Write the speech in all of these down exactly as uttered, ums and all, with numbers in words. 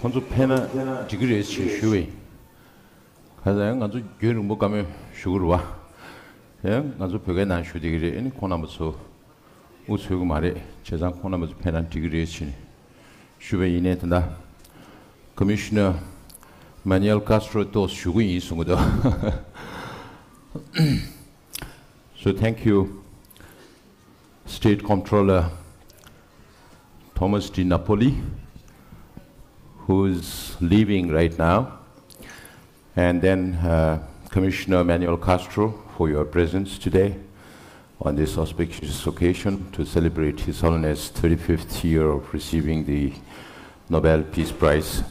ཁོང་ཚོ་ཕེབས་ན་འགྲིག་གི་རེད་ཞེས་ཞུ་བ་ཡིན། གང་ཟེར་ང་ཚོ་རྒྱུན་རིང་པོ་བཀའ་མོལ་ཞུ་གི་རེད་བ། ཡང་ང་ཚོ་བོད་སྐད་ནང་ཞུ་བསྡད་ཀྱི་རེད། ཨ་ནི་ཁོང་རྣམ་པ་ཚོ་དབུ་ཚུགས་ཀྱི་མ་རེད། བྱས་ཙང་ཁོང་རྣམ་པ་ཚོ་ཕེབས་ན་འགྲིག་གི་རེད་ཞེས་ཞུ་བ་ཡིན་ནའི། ད་ལྟ་Commissioner Manuel Castro་ཏོག་ཞུ་གི་ཡིན་གསུང་གི་འདུག So thank you, State Comptroller Thomas Di Napoli, who is leaving right now, and then uh, Commissioner Manuel Castro, for your presence today on this auspicious occasion to celebrate His Holiness' thirty-fifth year of receiving the Nobel Peace Prize.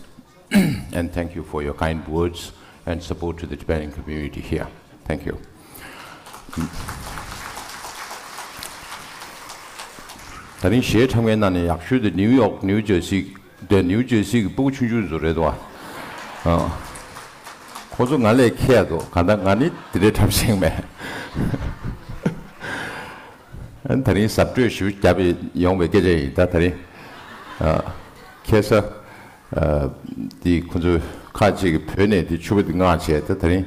And thank you for your kind words and support to the Tibetan community here. Thank you. ད་རིང་གཞས་འཁྲབ་མཁན་ནང་ནས་ཡག་ཤོས་དེ་ནིའུ་ཡོག་ནིའུ་ཇར་སི་དེ། ནིའུ་ཇར་སི་གི་སྤུ་གུ་ཆུང་ཆུང་ཚོ་རེད་དོ། ཨ། ཁོ་ཚོ་ང་ལས་མཁས་ཡ་འདུག་གང་ལྟར་ང་ནི་དེ་འདྲའི་འཁྲབ་ཤེས་མེད། ཨ་ནི་ད་རིང་གཟབ་སྤྲོས་ཞིབ་བརྒྱབ་པའི་ཡོང་བའི་སྐད་ཆ་ཡིན། ད་ད་རིང་ཨ་ཁ་སང་ཨ་དེ་ཁོ་ཚོ་ཁག་ཅིག་གིས་བོས་ནས་དེ་ཕྱུ་པ་དེ་མངགས་བྱས། ད་ད་རིང་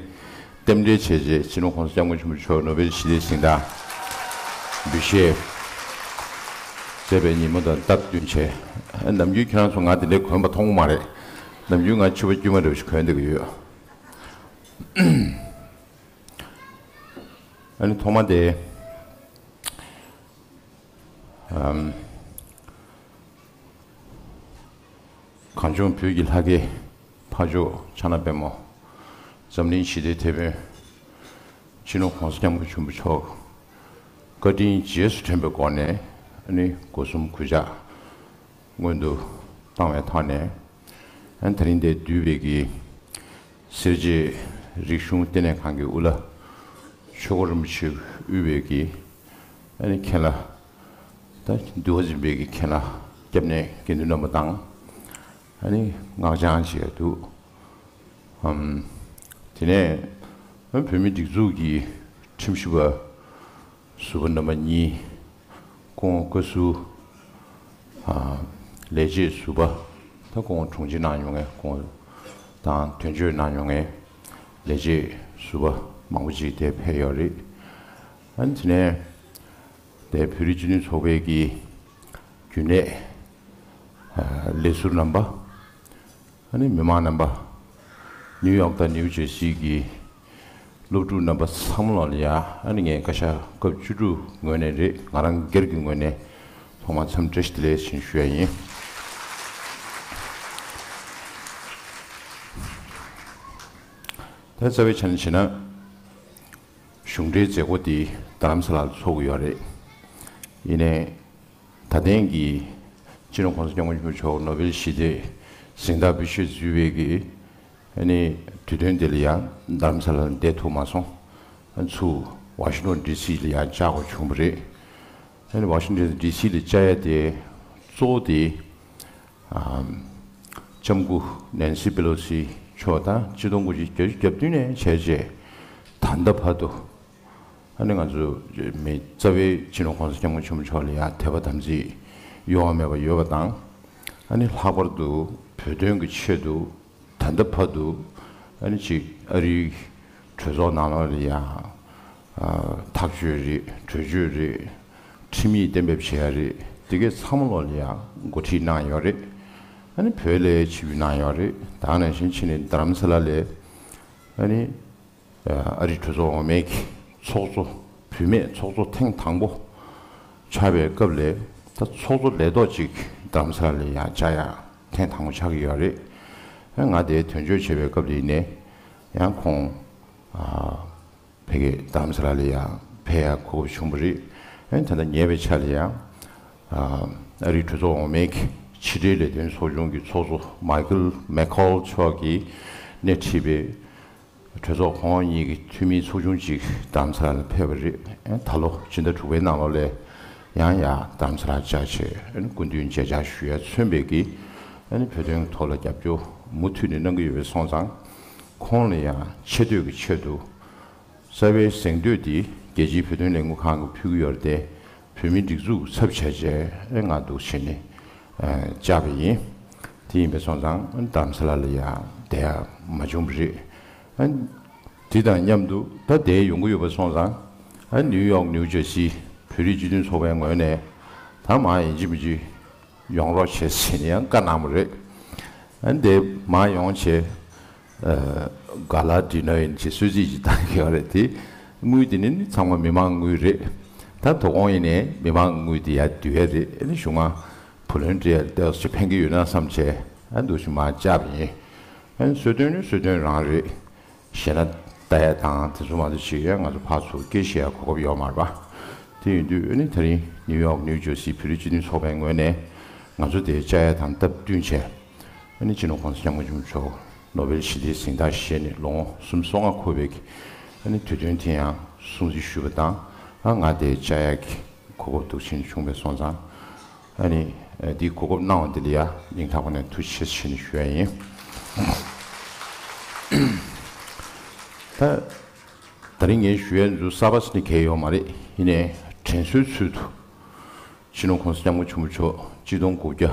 རྟེན་འབྲེལ་བྱས་རྗེས་སྤྱི་ནོར་༸གོང་ས་༸སྐྱབས་མགོན་ཆེན་པོ་མཆོག་ནོ་བེལ་ཞི་བདེའི་གཟེངས་རྟགས་འབུལ་བཞེས་མཛད་པའི་ཉིན་མོ་དང་སྟབས་བསྟུན་བྱས། ཨ་ནམ་རྒྱུན་ཁྱེད་རང་ཚོ་ང་དེ་འདྲའི་གོན་པ་མཐོང་གི་མ་རེད། ནམ་རྒྱུན་ང་ཕྱུ་པ་དཀྱུས་མ་འདྲ་བོ་ཞིག་གོན་བསྡད་ཀྱི་ཡོད། ཨ་ནི་ཐོག་མ་དེ། ཨམ། གངས་ལྗོངས་བོད་ཀྱི་ལྷ་སྐལ་འཕགས་མཆོག་ཕྱག་ན་པདྨོ། འཛམ་གླིང་ཞི་བདེའི་དེད་དཔོན། སྤྱི་ནོར་༸གོང་ས་༸སྐྱབས་མགོན་ཆེན་པོ་མཆོག་བཀའ་དྲིན་རྗེས་སུ་དྲན་པའི་སྒོ་ནས། ཨ་ནི་སྒོ་གསུམ་གུས་ཕྱག་སྔོན་དུ་བཏང་བའི་ཐོག་ནས། ཨ་ནི་དེ་རིང་འདིར་འདུས་པའི་གི་སེར་བྱེས་རིག་གཞུང་ལྟེ་གནས་ཁང་གི་དབུ་བླ་ཆོས་འཁོར་རིན་པོ་ཆེ་དབུས་པའི་གི་ཨ་ནི་མཁན་བླ། ད་འདུལ་བ་འཛིན་པའི་གི་མཁན་བླ་སྐྱབས་གནས་དགེ་འདུན་རྣམ་པ་དང་། ཨ་ནི་སྔགས་འཆང་བཅས་འདུག་ཨམ། དེ་ནས་བོད་མིའི་སྒྲིག་འཛུགས་ཀྱི་ཁྲིམས་ཞིབ་པ་ཟུར་པ་རྣམ་པ་གཉིས། སྐུ་ངོ་བཀའ་ཟུར། ཨ། ལས་བྱེད་ཟུར་པ། ད་སྐུ་ངོ་དྲུང་ཆེ་གནང་མྱོང་མཁན། སྐུ་ངོ་དང་དོན་གཅོད་གནང་མྱོང་མཁན་ལས་བྱེད་ཟུར་པ་མང་པོ་ཅིག་དེར་ཕེབས་ཡོད་རེད། ཨ་ནི་དེ་ནས་དེ་བོད་རིགས་སྤྱི་མཐུན་ཚོགས་པའི་གི་རྒྱུན་ལས། ཨ། ལས་ཟུར་རྣམ་པ། ཨ་ནི་མི་མང་རྣམ་པ། ནིའུ་ཡོག་དང་ནིའུ་ཇར་སི་གི་སློབ་ཕྲུག་རྣམ་པ་ཚང་མ་ལ་ཡ། ཨ་ནི་ངས་བཀའ་ཤག་སྐབས་བཅུ་དྲུག་ངོས་ནས་རེད། ང་རང་སྒེར་གྱི་ངོས་ནས་ཐོག་མར་འཚམས་བཀྲ་ཤིས་བདེ་ལེགས་ཞེས་ཞུ་ཡ་ཡིན། ད་རྩ་བའི་ཆ་ནས་བྱས་ན། གཞུང་འབྲེལ་མཛད་སྒོ་འདི་རྡ་རམ་ས་ལར་ཚོགས་ཀྱི་ཡོད་རེད། ཡིན་ནའི། ད་ཐེངས་ཀྱི་སྤྱི་ནོར་༸གོང་ས་༸སྐྱབས་མགོན་ཆེན་པོ་མཆོག་ནོ་བེལ་ཞི་བདེའི་གཟེངས་རྟགས་འབུལ་བཞེས་ཞུས་པའི་གི་ཨ་ནི་དུས་སྟོན་དེ་ལ་ཡང་རྡ་རམ་ས་ལར་བསྡད་ཐུབ་མ་སོང་། ཨ་ནི་ཚུར་ཝ་ཤིང་ཊོན་ཌི་སི་ལ་ཡང་བཅར་དགོས་བྱུང་བ་རེད། ཨ་ནི་ཝ་ཤིང་ཊོན་ཌི་སི་ལ་བཅར་ཡ་དེ་གཙོ་བོ་དེ། ཨམ། ལྕམ་སྐུ་ནན་སི་པེ་ལོ་སི་མཆོག་དང་ཆིག་སྟོང་དགུ་བརྒྱ་བརྒྱད་ཅུ་གྱ་བདུན་ནས་བྱས་རྗེས་ད་ལྟ་བར་དུ། ཨ་ནི་ང་ཚོ་མི་རྩ་བའི་སྤྱི་ནོར་༸གོང་ས་༸སྐྱབས་མགོན་ཆེན་པོ་མཆོག་ལ་ཡང་དད་པ་དམ་ཚིག་གཡོ་བ་མེད་པ་ཡོད་པ་དང་། ཨ་ནི་ལྷག་པར་དུ་བོད་དོན་གྱི་ཆེད་དུ་ད་ལྟ་བར་དུ། ཨ་ནི་ཅིག་ཨ་རིའི་གྲོས་ཚོགས་ནང་ལོགས་ལ་ཡང་། ཨ། ཐག་གཅོད་རེད། གྲོས་ཆོད་རེད། ཁྲིམས་ཡིག་གཏན་འབེབས་བྱེད་ཡ་རེད། དེ་གའི་ཚང་མ་ལོགས་ལ་ཡང་འགོ་ཁྲིད་གནང་ཡོད་རེད། ཨ་ནི་བོད་ལ་ཆིབས་བསྒྱུར་གནང་ཡོད་རེད། ད་ག་ནང་བཞིན་ཕྱི་ནས་རྡ་རམ་ས་ལ་ལ། ཨ་ནི། ཨ་རིའི་གྲོས་ཚོགས་འོག་མའི་གི་ཚོགས་གཙོ། བུད་མེད་ཚོགས་གཙོ་ཐེངས་དང་པོ་ཆགས་པའི་སྐབས་ལ། ད་ཚོགས་གཙོ་ལས་ཐོག་ཅིག་རྡ་རམ་ས་ལ་ལ་ཡང་བཅར་ཡ་ཐེངས་དང་པོ་ཆགས་ཀྱི་ཡོད་རེད། ཨ། ང་དེ་དོན་གཅོད་བྱེད་པའི་སྐབས་ལ་ཡིན་ནའི་ཡང་ཁོང་། ཨ། ཕ་གི་རྡ་རམ་ས་ལ་ལ་ཡང་ཕེབས་ཡ་གོ་སྐབས་བྱུང་བ་རེད། ཨ་ནི་ད་ལྟ་ཉེ་བའི་ཆར་ལ་ཡང་། ཨ། ཨ་རིའི་གྲོས་ཚོགས་འོག་མའི་གི་ཕྱི་འབྲེལ་ལས་དོན་ཚོགས་ཆུང་གི་ཚོགས་གཙོ་མའི་ཀལ་མེག་ཁོལ་མཆོག་གིས་སྣེ་ཁྲིད་པའི་གྲོས་ཚོགས་གོང་འོག་གཉིས་ཀྱི་འཐུས་མིའི་ཚོགས་ཆུང་ཅིག་རྡ་རམ་ས་ལ་ལ་ཕེབས་པ་རེད། ཨ། ད་ལོ་ཕྱི་ཟླ་དྲུག་པའི་ནང་ལོགས་ལ་ཡང་ཡང་རྡ་རམ་ས་ལར་བཅར་བྱས། ཨ་ནི་སྐུ་མདུན་མཇལ་བཅར་ཞུ་ཡ་མཚོན་པའི་གི། ཨ་ནི་བོད་དོན་ཐོག་ལ་རྒྱབ་སྐྱོར་མུ་མཐུད་ནས་གནང་གི་ཡོད་པ་སོང་ཙང་། ཁོང་ལ་ཡང་ཆེ་བསྟོད་ཀྱི་ཆེད་དུ། རྩ་བའི་གཟེངས་བསྟོད་འདི་རྒྱལ་སྤྱིའི་བོད་དོན་ལས་འགུལ་ཁང་གིས་ཕུལ་གྱི་ཡོད་རེད་དེ། བོད་མིའི་སྒྲིག་འཛུགས་ཚབ་བྱས་བྱས་ང་འདུག་བྱས་ནས་བཅར་བ་ཡིན། དེ་ཡིན་པ་སོང་ཙང་རྡ་རམ་ས་ལ་ལ་ཡ་བསྡད་ཡ་མ་བྱུང་བ་རེད། ཨ་དེ་དང་མཉམ་དུ་ད་བསྡད་ཡོང་གི་ཡོད་པ་སོང་ཙང་ཨ་ནིའུ་ཡོག་ནིའུ་ཇར་སི་བོད་རིགས་སྤྱི་མཐུན་ཚོགས་པའི་ངོས་ནས་ད་མ་ཡིན་གཅིག་མིན་གཅིག་ཡོང་རོགས་བྱེད་ཟེར་ནས་ཡང་བཀའ་གནང་བ་རེད། ཨ་ནི་དེ་མ་ཡོང་བྱས། ཨ་ག་ལ་འདི་ན་ཡིན་གྱི་གསོལ་ཚིགས་ཀྱི་བཏང་གི་ཡོད་རེད་དེ། དངུལ་དེ་ནི་ཚང་མ་མི་མང་དངུལ་རེད། ད་དོ་དགོང་ཡིན་ནའི་མི་མང་དངུལ་དེ་ཡར་བསྡུ་ཡ་རེད། ཨ་ནི་གཞུང་ང་བུ་ལོན་སྤྲད་ཡ་ཏོག་ཙམ་ཕན་གི་ཡོད་ན་བསམ་བྱས་ཨ་འདུག་ཞིག་མར་བཅར་བ་ཡིན། ཨ་ནི་གསོལ་སྟོན་ནི་གསོལ་སྟོན་རང་རེད། གཞས་སྣ་ལྟ་ཡ་དང་དེ་ཚོ་མ་གཏོགས་ཅིག་ཡང་ང་ཚོ་ཕར་ཚུར་སྐད་བཤད་ཡ་གོ་སྐབས་ཡོད་མ་རེད་པ། དེ་ཡིན་དུས་ཨ་ནི་ད་རིང་ནིའུ་ཡོག་ནིའུ་ཇར་སི་བོད་རིགས་སྤྱི་མཐུན་ཚོགས་པའི་ངོས་ནས་ང་ཚོ་དེ་བཅར་ཡ་དང་སྟབས་བསྟུན་བྱས། ཨ་ནི་སྤྱི་ནོར་༸གོང་ས་༸སྐྱབས་མགོན་ཆེན་པོ་མཆོག་ནོ་བེལ་ཞི་བདེའི་གཟེངས་རྟགས་བཞེས་ནས་ལོ་ངོ་སུམ་ཅུ་སོ་ལྔ་འཁོར་བའི་གི་ཨ་ནི་དུས་སྟོན་དེ་ཡང་སྲུང་བརྩི་ཞུས་པ་དང་ཨ་ང་དེ་བཅར་ཡ་གི་གོ་སྐབས་འདུག་ཕྱིན་བྱུང་བས་སོང་ཙང་། ཨ་ནི་ཨ་འདིའི་གོ་སྐབས་གནང་བ་འདི་ལ་ཡ་སྙིང་ཐག་པ་ནས་ཐུགས་རྗེ་ཆེ་ཞེས་ནས་ཞུ་ཡ་ཡིན། ད་ད་རིང་ངས་ཞུ་ཡ་འདི་ཚོ་གསར་པ་ཞིག་ནི་གང་ཡང་ཡོད་མ་རེད། ཡིན་ནའི་དྲན་གསོའི་ཚུལ་དུ་སྤྱི་ནོར་༸གོང་ས་༸སྐྱབས་མགོན་ཆེན་པོ་མཆོག་གཅིག་སྟོང་དགུ་བརྒྱ་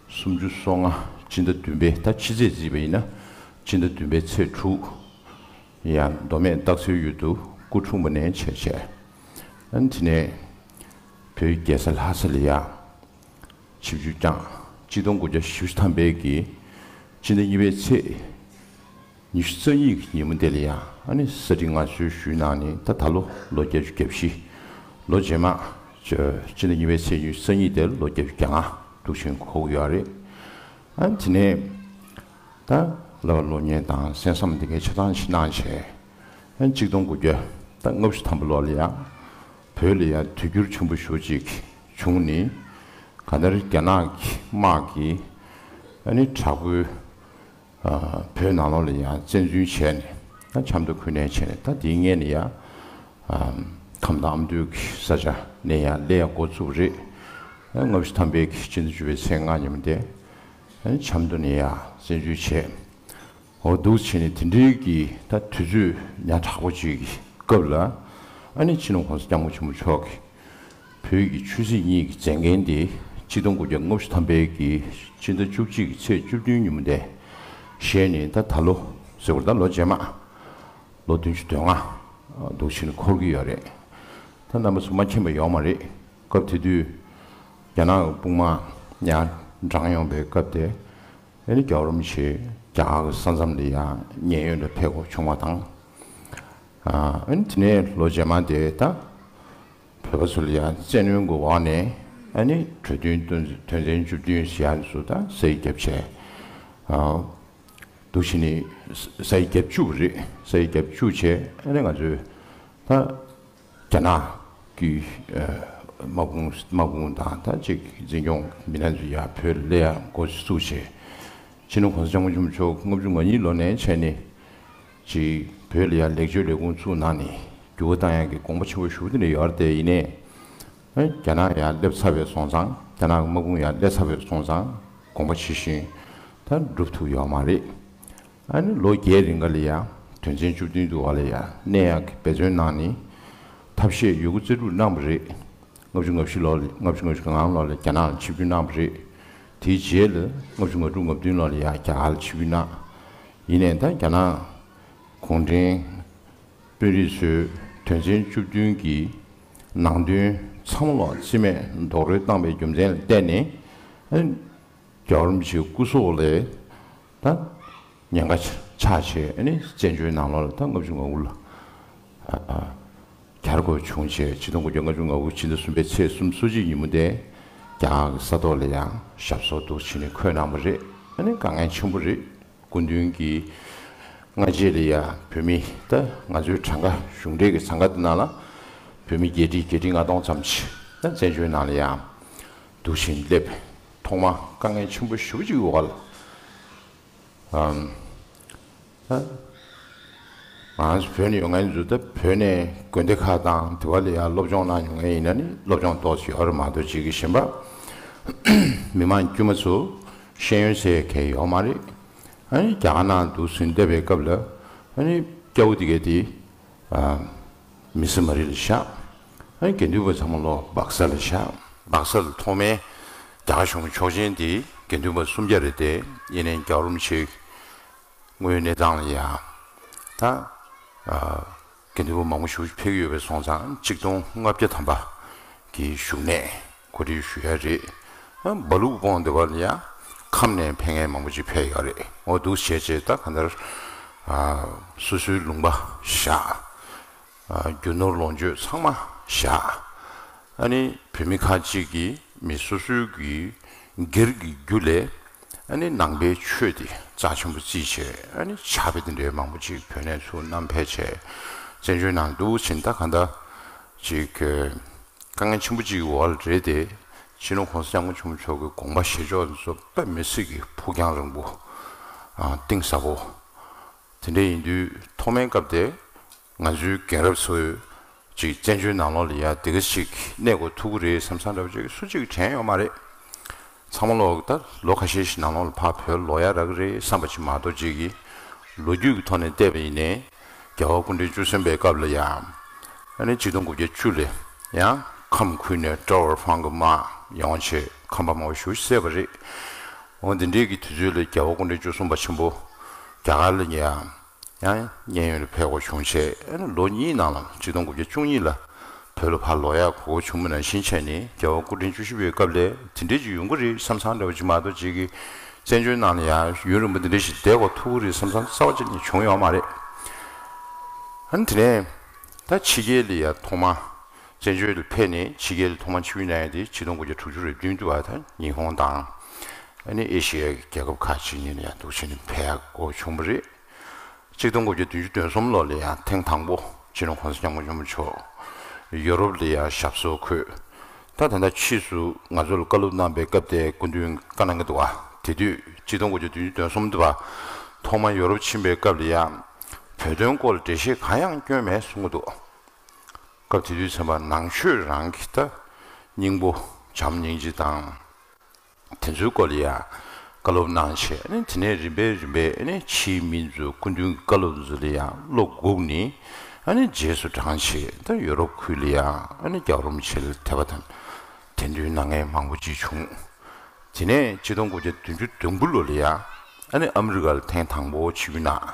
སུམ་ཅུ་སོ་ལྔ་སྤྱི་ཟླ་བདུན་པའི་ད་ཕྱི་ཚེས་བརྩིས་པ་ཡིན་ན་སྤྱི་ཟླ་བདུན་པའི་ཚེས་དྲུག་ཡང་མདོ་སྨད་སྟག་འཚེར་ཡུལ་དུ་སྐུ་འཁྲུངས་པ་ནས་བྱས་བྱས། ཨ་ནི་དེ་ནས་བོད་རྒྱལ་ས་ལྷ་ས་ལ་ཡ་ཆིབས་བསྒྱུར་བསྐྱངས། གཅིག་སྟོང་དགུ་བརྒྱ་བཞི་བཅུ་ཐམ་པའི་གི་སྤྱི་ཟླ་གཉིས་པའི་ཚེས་ཉི་ཤུ་རྩ་གཉིས་ཀྱི་ཉིན་མོ་དེ་ལ་ཡང་ཨ་ནི་གསོལ་ཚིགས་མངའ་གསོལ་ཞུས་གནང་ནས་ད་ད་ལོ་ལོ་བརྒྱད་ཅུ་གྱ་བཞི། ལོ་རྗེས་མ་ཆ་སྤྱི་ཟླ་གཉིས་པའི་ཚེས་ཉི་ཤུ་རྩ་གཉིས་དེར་ལོ་བརྒྱད་ཅུ་གྱ་ལྔ་འདུག་ཕྱིན་འཁོར་གྱི་ཡོད་རེད། ཨ་ནི་དེ་ནས་ད་བསླབ་པ་སློབ་གཉེར་དང་གསན་བསམ་འདི་གའི་ཆ་ཚང་ཞིག་གནང་བྱས། ཨ་ནི་གཅིག་སྟོང་དགུ་བརྒྱ་ད་ལྔ་བཅུ་ཐམ་པ་ལོ་ལ་ཡང་བོད་ལ་ཡང་དུས་འགྱུར་ཆེན་པོ་ཞེ་པོ་ཅིག་བྱུང་ནས་གང་ལྟར་རྒྱ་ནག་གི་དམག་གིས་ཨ་ནི་དྲག་པོའི་ཨ་བོད་ནང་ལོགས་ལ་ཡང་བཙན་འཛུལ་བྱས་ནས་ད་ཆབ་མདོ་ཁུལ་ནས་བྱས་ནས་ད་དེའི་སྔོན་ལ་ཡང་ཨ་ཁམས་དང་ཨ་མདོའི་གི་ས་ཆ་ནས་ཡང་སླེབས་ཡ་འགོ་བཙུགས་པ་རེད། ཨ་ལྔ་བཅུ་ཐམ་པའི་གི་སྤྱི་ཟླ་བཅུ་པའི་ཚེས་ལྔ་ཉིན་མོ་དེ་ཨ་ནི་ཆབ་མདོ་ནས་ཡང་བཙན་འཛུལ་བྱས། འོ་འདུག་བྱས་ནས་དེ་འདྲའི་གི་ད་དུས་ཚོད་ཉག་ཕྲ་པོ་ཅིག་གི་སྐབས་ལ་ཨ་ནི་སྤྱི་ནོར་༸གོང་ས་༸སྐྱབས་མགོན་ཆེན་པོ་མཆོག་གིས་བོད་ཀྱི་ཆོས་སྲིད་གཉིས་ཀྱི་མཛད་འགན་དེ་གཅིག་སྟོང་དགུ་བརྒྱ་ལྔ་བཅུ་ཐམ་པའི་གི་སྤྱི་ཟླ་བཅུ་གཅིག་གི་ཚེས་བཅུ་བདུན་ཉིན་མོ་དེ་བཞེས་ནས་ད་ད་ལོ་ཟེར་བ་ད་ལོ་རྗེས་མ་ལོ་བདུན་ཅུ་དོན་ལྔ་འདུག་བྱས་ནས་འཁོར་གྱི་ཡོད་རེད། ད་རྣམ་པ་ཚོ་མ་མཁྱེན་པ་ཡོད་མ་རེད། སྐབས་དེ་དུས་རྒྱ་ནག་གི་དཔུང་དམག་ཡར་འབྲངས་ཡོང་པའི་སྐབས་དེ། ཨ་ནི་རྒྱལ་བ་རིན་པོ་ཆེ་རྒྱ་གར་གྱི་ས་མཚམས་ལ་ཡང་མཉན་ཡོད་ལ་ཕེབས་དགོས་བྱུང་བ་དང་། ཨ་ཨ་ནི་དེ་ནས་ལོ་རྗེས་མ་དེ་ད་བོད་པ་ཚོ་ལ་ཡང་བཙན་གནོན་གྱི་འོག་ནས་ཨ་ནི་གྲོས་མཐུན་དོན་དོན་ཚན་བཅུ་བདུན་ཞེས་ཡ་ཚོ་ད་ས་ཡིག་བརྒྱབ་བྱས། ཨ་འདུག་བྱས་ནས་ས་ཡིག་བརྒྱབ་བཅུག་པ་རེད། ས་ཡིག་བརྒྱབ་བཅུག་བྱས་ཨ་ནི་ང་ཚོས་ད། རྒྱ་ནག་གི་ཨ་དམག་དཔུང་དམག་དཔུང་དང་ད་ཅིག་འཛིན་སྐྱོང་མི་སྣ་ཚོ་ཡར་བོད་ལ་སླེབས་ཡ་འགོ་བཙུགས་བྱས། སྤྱི་ནོར་༸གོང་ས་༸སྐྱབས་མགོན་ཆེན་པོ་མཆོག་ལྔ་བཅུ་ང་གཉིས་ལོ་ནས་བྱས་ནས་ཅིག་བོད་ལ་ཡར་ལེགས་བཅོས་ལས་ཁུངས་བཙུགས་གནང་ནས་འགྱུར་བ་བཏང་ཡ་གི་དགོངས་པ་ཆེན་པོ་ཞེ་པོ་དེ་འདྲ་ཡོད་རེད་དེ། ཡིན་ནའི་ཨ་རྒྱ་ནག་ཡར་སླེབས་ཚར་བའི་སོང་ཙང་རྒྱ་ནག་གི་དམག་དཔུང་ཡར་སླེབས་ཚར་བའི་སོང་ཙང་དགོངས་པ་ཇི་བཞིན་ད་འགྲུབ་ཐུབ་ཡོད་མ་རེད། ཨ་ནི་ལོ་བརྒྱད་རིང་ག་ལ་ཡ་དོན་ཚན་བཅུ་བདུན་དུ་བ་ལ་ཡ་གནས་ཡག་གི་འབད་བརྩོན་གནང་ནས་ཐབས་ཤེས་ཡོད་རྒུ་རྩལ་སྤྲུགས་གནང་བ་རེད། ལྔ་བཅུ་ང་བཞི་ལོ་ལ་ལྔ་བཅུ་ང་བཞི་གང་ལོ་ལ་རྒྱ་ནག་ལ་ཆིབས་བསྒྱུར་གནང་བ་རེད། དེའི་རྗེས་ལ་ལྔ་བཅུ་ང་དྲུག་ང་བདུན་ལོ་ལ་ཡ་རྒྱ་གར་ལ་ཆིབས་བསྒྱུར་གནང་། ཡིན་ནའི་ད་རྒྱ་ནག་གུང་ཁྲན་དཔོན་རིགས་ཚོས་དོན་ཚན་བཅུ་བདུན་གྱི་ནང་དོན་ཚང་མ་ལོག་རྩིས་མེད་རྡོག་རོལ་བཏང་བའི་རྒྱུ་མཚན་ལ་བརྟེན་ནས་ཨ་ནི། རྒྱལ་བ་རིན་པོ་ཆེའི་སྐུ་སྲོག་ལ་ད་ཉེན་ཁ་ཆགས་བྱས་ཨ་ནི་བཙན་བྱོལ་ནང་ལོགས་ལ་ད་ལྔ་བཅུ་ང་དགུ་ལ་ཨ་ཨ་གྱར་དགོས་བྱུང་བྱས། ཆིག་སྟོང་དགུ་བརྒྱ་ལྔ་བཅུ་ང་དགུ་ཕྱི་ཟླ་གསུམ་པའི་ཚེས་སུམ་ཅུ་སོ་གཅིག་ཉིན་མོ་དེ་རྒྱ་གར་གྱི་ས་ཐོག་ལ་ཡང་ཞབས་སོར་འདུག་བྱས་ནས་འཁོད་གནང་བ་རེད། ཨ་ནི་དཀའ་ངལ་ཆེན་པོ་རེད། སྐུ་མདུན་གྱིས་སྔ་རྗེས་ལ་ཡང་བོད་མི་ད་ང་ཚོའི་གྲངས་ཀ་གཞུང་འབྲེལ་གྱི་གྲངས་ཀ་དེ་ནང་ལ་བོད་མི་བརྒྱད་ཁྲི་བརྒྱད་ཁྲི་ལྔ་སྟོང་ཙམ་ཞིག་ད་བཙན་བྱོལ་ནང་ལ་ཡང་འདུག་བཞིན་སླེབས། ཐོག་མ་དཀའ་ངལ་ཆེན་པོ་ཞེ་པོ་ཅིག་ཡོད་ལ། ཨམ། ད་ང་ཚོ་བོད་ནས་ཡོང་མཁན་ཚོ་ད་བོད་ནས་དགོན་སྡེ་ཁག་དང་དེ་བ་ལ་ཡང་སློབ་སྦྱོང་གནང་མྱོང་མཁན་ཡིན་ན་ནི་སློབ་སྦྱོང་ཏོག་ཙམ་ཡོད་རེད་མ་གཏོགས་ཅིག་གི་གཞན་པ་མི་མང་དཀྱུས་མ་ཚོ་ཤེས་ཡོན་ཟེར་མཁན་ཡོད་མ་རེད། ཨ་ནི་རྒྱ་གར་ནང་འདུག་སེ་བསྡད་པའི་སྐབས་ལ་ཨ་ནི་སྐྱ་བོ་དེ་གས་དེ་ཨ་མི་སི་མ་རི་ལ་བཞག་ཨ་ནི་དགེ་འདུན་པ་ཚང་མ་ལོག་སྦག་ས་ལ་བཞག་སྦག་ས་ལ་ཐོག་མའི་རྒྱ་གར་གཞུང་གི་ཆོག་མཆན་དེ་ དགེ་འདུན་པ་སུམ་བརྒྱ་རེད་དེ། ཡིན་ནའི་རྒྱལ་བ་རིན་པོ་ཆེ་དངོས་ཡོད་གནས་སྟངས་ལ་ཡང་ད་ཨ་དགེ་འདུན་པ་མང་པོ་ཞིག་ཕེབས་ཀྱི་ཡོད་པ་སོང་ཙང་གཅིག་སྟོང་ལྔ་བརྒྱ་ཐམ་པ་གི་བཞུགས་གནས་གོ་སྒྲིག་ཞུ་ཡ་རེད། ཨ་སྦ་ལུག་སྤོང་འདི་བར་ལ་ཡང་ཁམས་ནས་ཕེབས་མཁན་མང་པོ་ཅིག་ཕེབས་ཡོད་རེད། འོ་འདུག་བྱས་བྱས་ད་ག་འདར་ཨ་སོ་སོའི་ལུང་པ་བཞག་ཨ་རྒྱུ་ནོར་ལོངས་སྤྱོད་ཚང་མ་བཞག་ཨ་ནི་བོད་མི་ཁག་ཅིག་གིས་མི་སོ་སོའི་གི་སྒེར་གྱི་རྒྱུ་ལས་ཨ་ནི་ནང་པའི་ཆོས་དེ་རྩ་ཆེན་པོ་བརྩིས་བྱས། ཨ་ནི་ཕྱག་དཔེ་དེ་འདྲའི་མང་པོ་ཅིག་བོད་ནས་ཚུར་བསྣམས་ཕེབས་བྱས་བཙན་བྱོལ་ནང་འདུག་ཕྱིན། ད་ག་འདྲ་ཅིག་དཀའ་ངལ་ཆེན་པོ་ཅིག་གི་འོག་ལ་རེད་དེ། སྤྱི་ནོར་གོང་ས་སྐྱབས་མགོན་ཆེན་པོ་མཆོག་གི་དགོངས་པ་བཞེས་ཕྱོགས་ཚོ་དཔེ་མི་སྲིད་ཀྱི་ཕུགས་རྒྱང་རིང་པོ། ཨ་གཏིང་ཟབ་པོ། དེ་འདྲ་ཡིན་དུས་ཐོག་མའི་སྐབས་དེ་ང་ཚོའི་རྒན་རབས་ཚོས་ཅིག་བཙན་བྱོལ་ནང་ལོགས་ལ་ཡ་དེ་ག་ཞིག་གནས་དགོས་ཐུག་གི་རེད་བསམ་བསམ་འདྲ་བོ་ཅིག་སུ་གཅིག་དྲན་ཡོད་མ་རེད། ཚང་མ་ལོག་ད་ལོ་ཁ་ཤས་ཤིག་ནང་ལོགས་ལ་ཕར་བོད་ལོག་ཡ་རག་གི་རེད་བསམ་པ་ཅིག་མ་གཏོགས། ཅིག་གི་ལོ་རྒྱུས་ཀྱི་ཐོག་ནས་བལྟས་པ་ཡིན་ནའི་རྒྱལ་བ་སྐུ་ཕྲེང་བཅུ་གསུམ་པའི་སྐབས་ལ་ཡ་ཨ་ནི་གཅིག་སྟོང་དགུ་བརྒྱ་བཅུ་ལ་ཡང་ཁམས་ཁུལ་ནས་ཀྲོའུ་ཧྥང་གི་དམག་ཡོང་བྱས་ཁམས་པ་མང་པོ་ཞིག་བསད་པ་རེད། འོ་འདི་འདྲའི་གི་དུས་ཚོད་ལ་རྒྱལ་བ་སྐུ་ཕྲེང་བཅུ་གསུམ་པ་ཆེན་པོ་རྒྱ་གར་ལ་ཡ་ཡང་མཉན་ཡོད་ལ་ཕེབས་དགོས་བྱུང་བྱས། ཨ་ནི་ལོ་གཉིས་ནང་ལ་གཅིག་སྟོང་དགུ་བརྒྱ་བཅུ་གཉིས་ལ་བོད་ལ་ཕར་ལོག་ཡག་གོ་སྐབས་བྱུང་བ་ནང་བཞིན་བྱས་ནས་རྒྱལ་བ་སྐུ་ཕྲེང་བཅུ་བཞི་པའི་སྐབས་ལ་དེ་འདྲས་ཅིག་ཡོང་གི་རེད་བསམ་བསམ་འདྲ་བོ་ཅིག་མ་གཏོགས། ཅིག་གི་བཙན་བྱོལ་ནང་ལ་ཡང་ཡུན་རིང་པོ་འདི་འདྲས་ཞིག་བསྡད་དགོས་ཐུག་གི་རེད་བསམ་བསམ་རྩ་བ་ཅིག་ནས་བྱུང་ཡོད་མ་རེད། ཨ་ནི་དེ་ནས་ད་ཕྱི་རྒྱལ་ལ་ཡང་ཐོག་མ་བཙན་བྱོལ་ལ་ཕེབས་ནས་ཕྱི་རྒྱལ་ལ་ཐོག་མ་ཆིབས་བསྒྱུར་གནང་ཡ་དེ་ཆིག་སྟོང་དགུ་བརྒྱ་དྲུག་ཅུ་རེ་བདུན་དུ་བ་ད་ཉི་ཧོང་དང་ཨ་ནི་ཨེ་ཤི་ཡའི་རྒྱལ་ཁབ་ཁག་ཅིག་ནས་ཡང་འདུག་བྱས་ནས་ཕེབས་ཡག་གོ་བྱུང་བ་རེད། གཅིག་སྟོང་དགུ་བརྒྱ་བདུན་ཅུ་དོན་གསུམ་ལོ་ལ་ཡང་ཐེངས་དང་པོ་སྤྱི་ནོར་གོང་ས་སྐྱབས་མགོན་ཆེན་པོ་མཆོག་ཡོ་རོབ་ལ་ཡང་ཞབས་སོར་འཁོད། ད་ད་ལྟ་ཕྱིས་སུ་ང་ཚོ་ལ་བཀའ་སློབ་གནང་པའི་སྐབས་དེ་སྐུ་མདུན་བཀའ་གནང་གི་འདུག་བ། དེ་དུས་གཅིག་སྟོང་དགུ་བརྒྱ་བདུན་ཅུ་དོན་གསུམ་དུ་བ་ཐོག་མ་ཡོ་རོབ་ཕྱིན་པའི་སྐབས་ལ་ཡང་བོད་དོན་སྐོར་ལ་འགྲེལ་བཤད་གང་ཡང་བསྐྱོན་མེད་གསུང་གི་འདུག་སྐབས་དེ་དུས་ཚན་པ་ནང་ཆོས་རང་གི་ད་སྙིང་པོ་བྱམས་སྙིང་རྗེ་དང་། དེ་ཚོའི་སྐོར་ལ་ཡང་བཀའ་སློབ་གནང་བྱས། ཨ་ནི་དེ་ནས་རིམ་པས་རིམ་པས་ཨ་ནི་ཕྱིའི་མི་ཚོའི་སྐུ་མདུན་གྱི་བཀའ་སློབ་ཚོ་ལ་ཡང་བློ་སྒུག་ནས་ཨ་ནི་རྗེས་སུ་འབྲངས་བྱས། ད་ཡོ་རོབ་ཁུལ་ལ་ཡང་ཨ་ནི་རྒྱལ་བ་རིན་པོ་ཆེ་ལ་དད་པ་དང་དད་འདུན་གནང་མཁན་མང་པོ་ཅིག་བྱུང་། དེ་ནས་གཅིག་སྟོང་དགུ་བརྒྱ་བདུན་ཅུ་དོན་དགུ་ལོ་ལ་ཡང་ཨ་ནི་ཨ་མི་རི་ཀ་ལ་ཐེངས་དང་པོ་ཆིབས་བསྒྱུར་གནང་།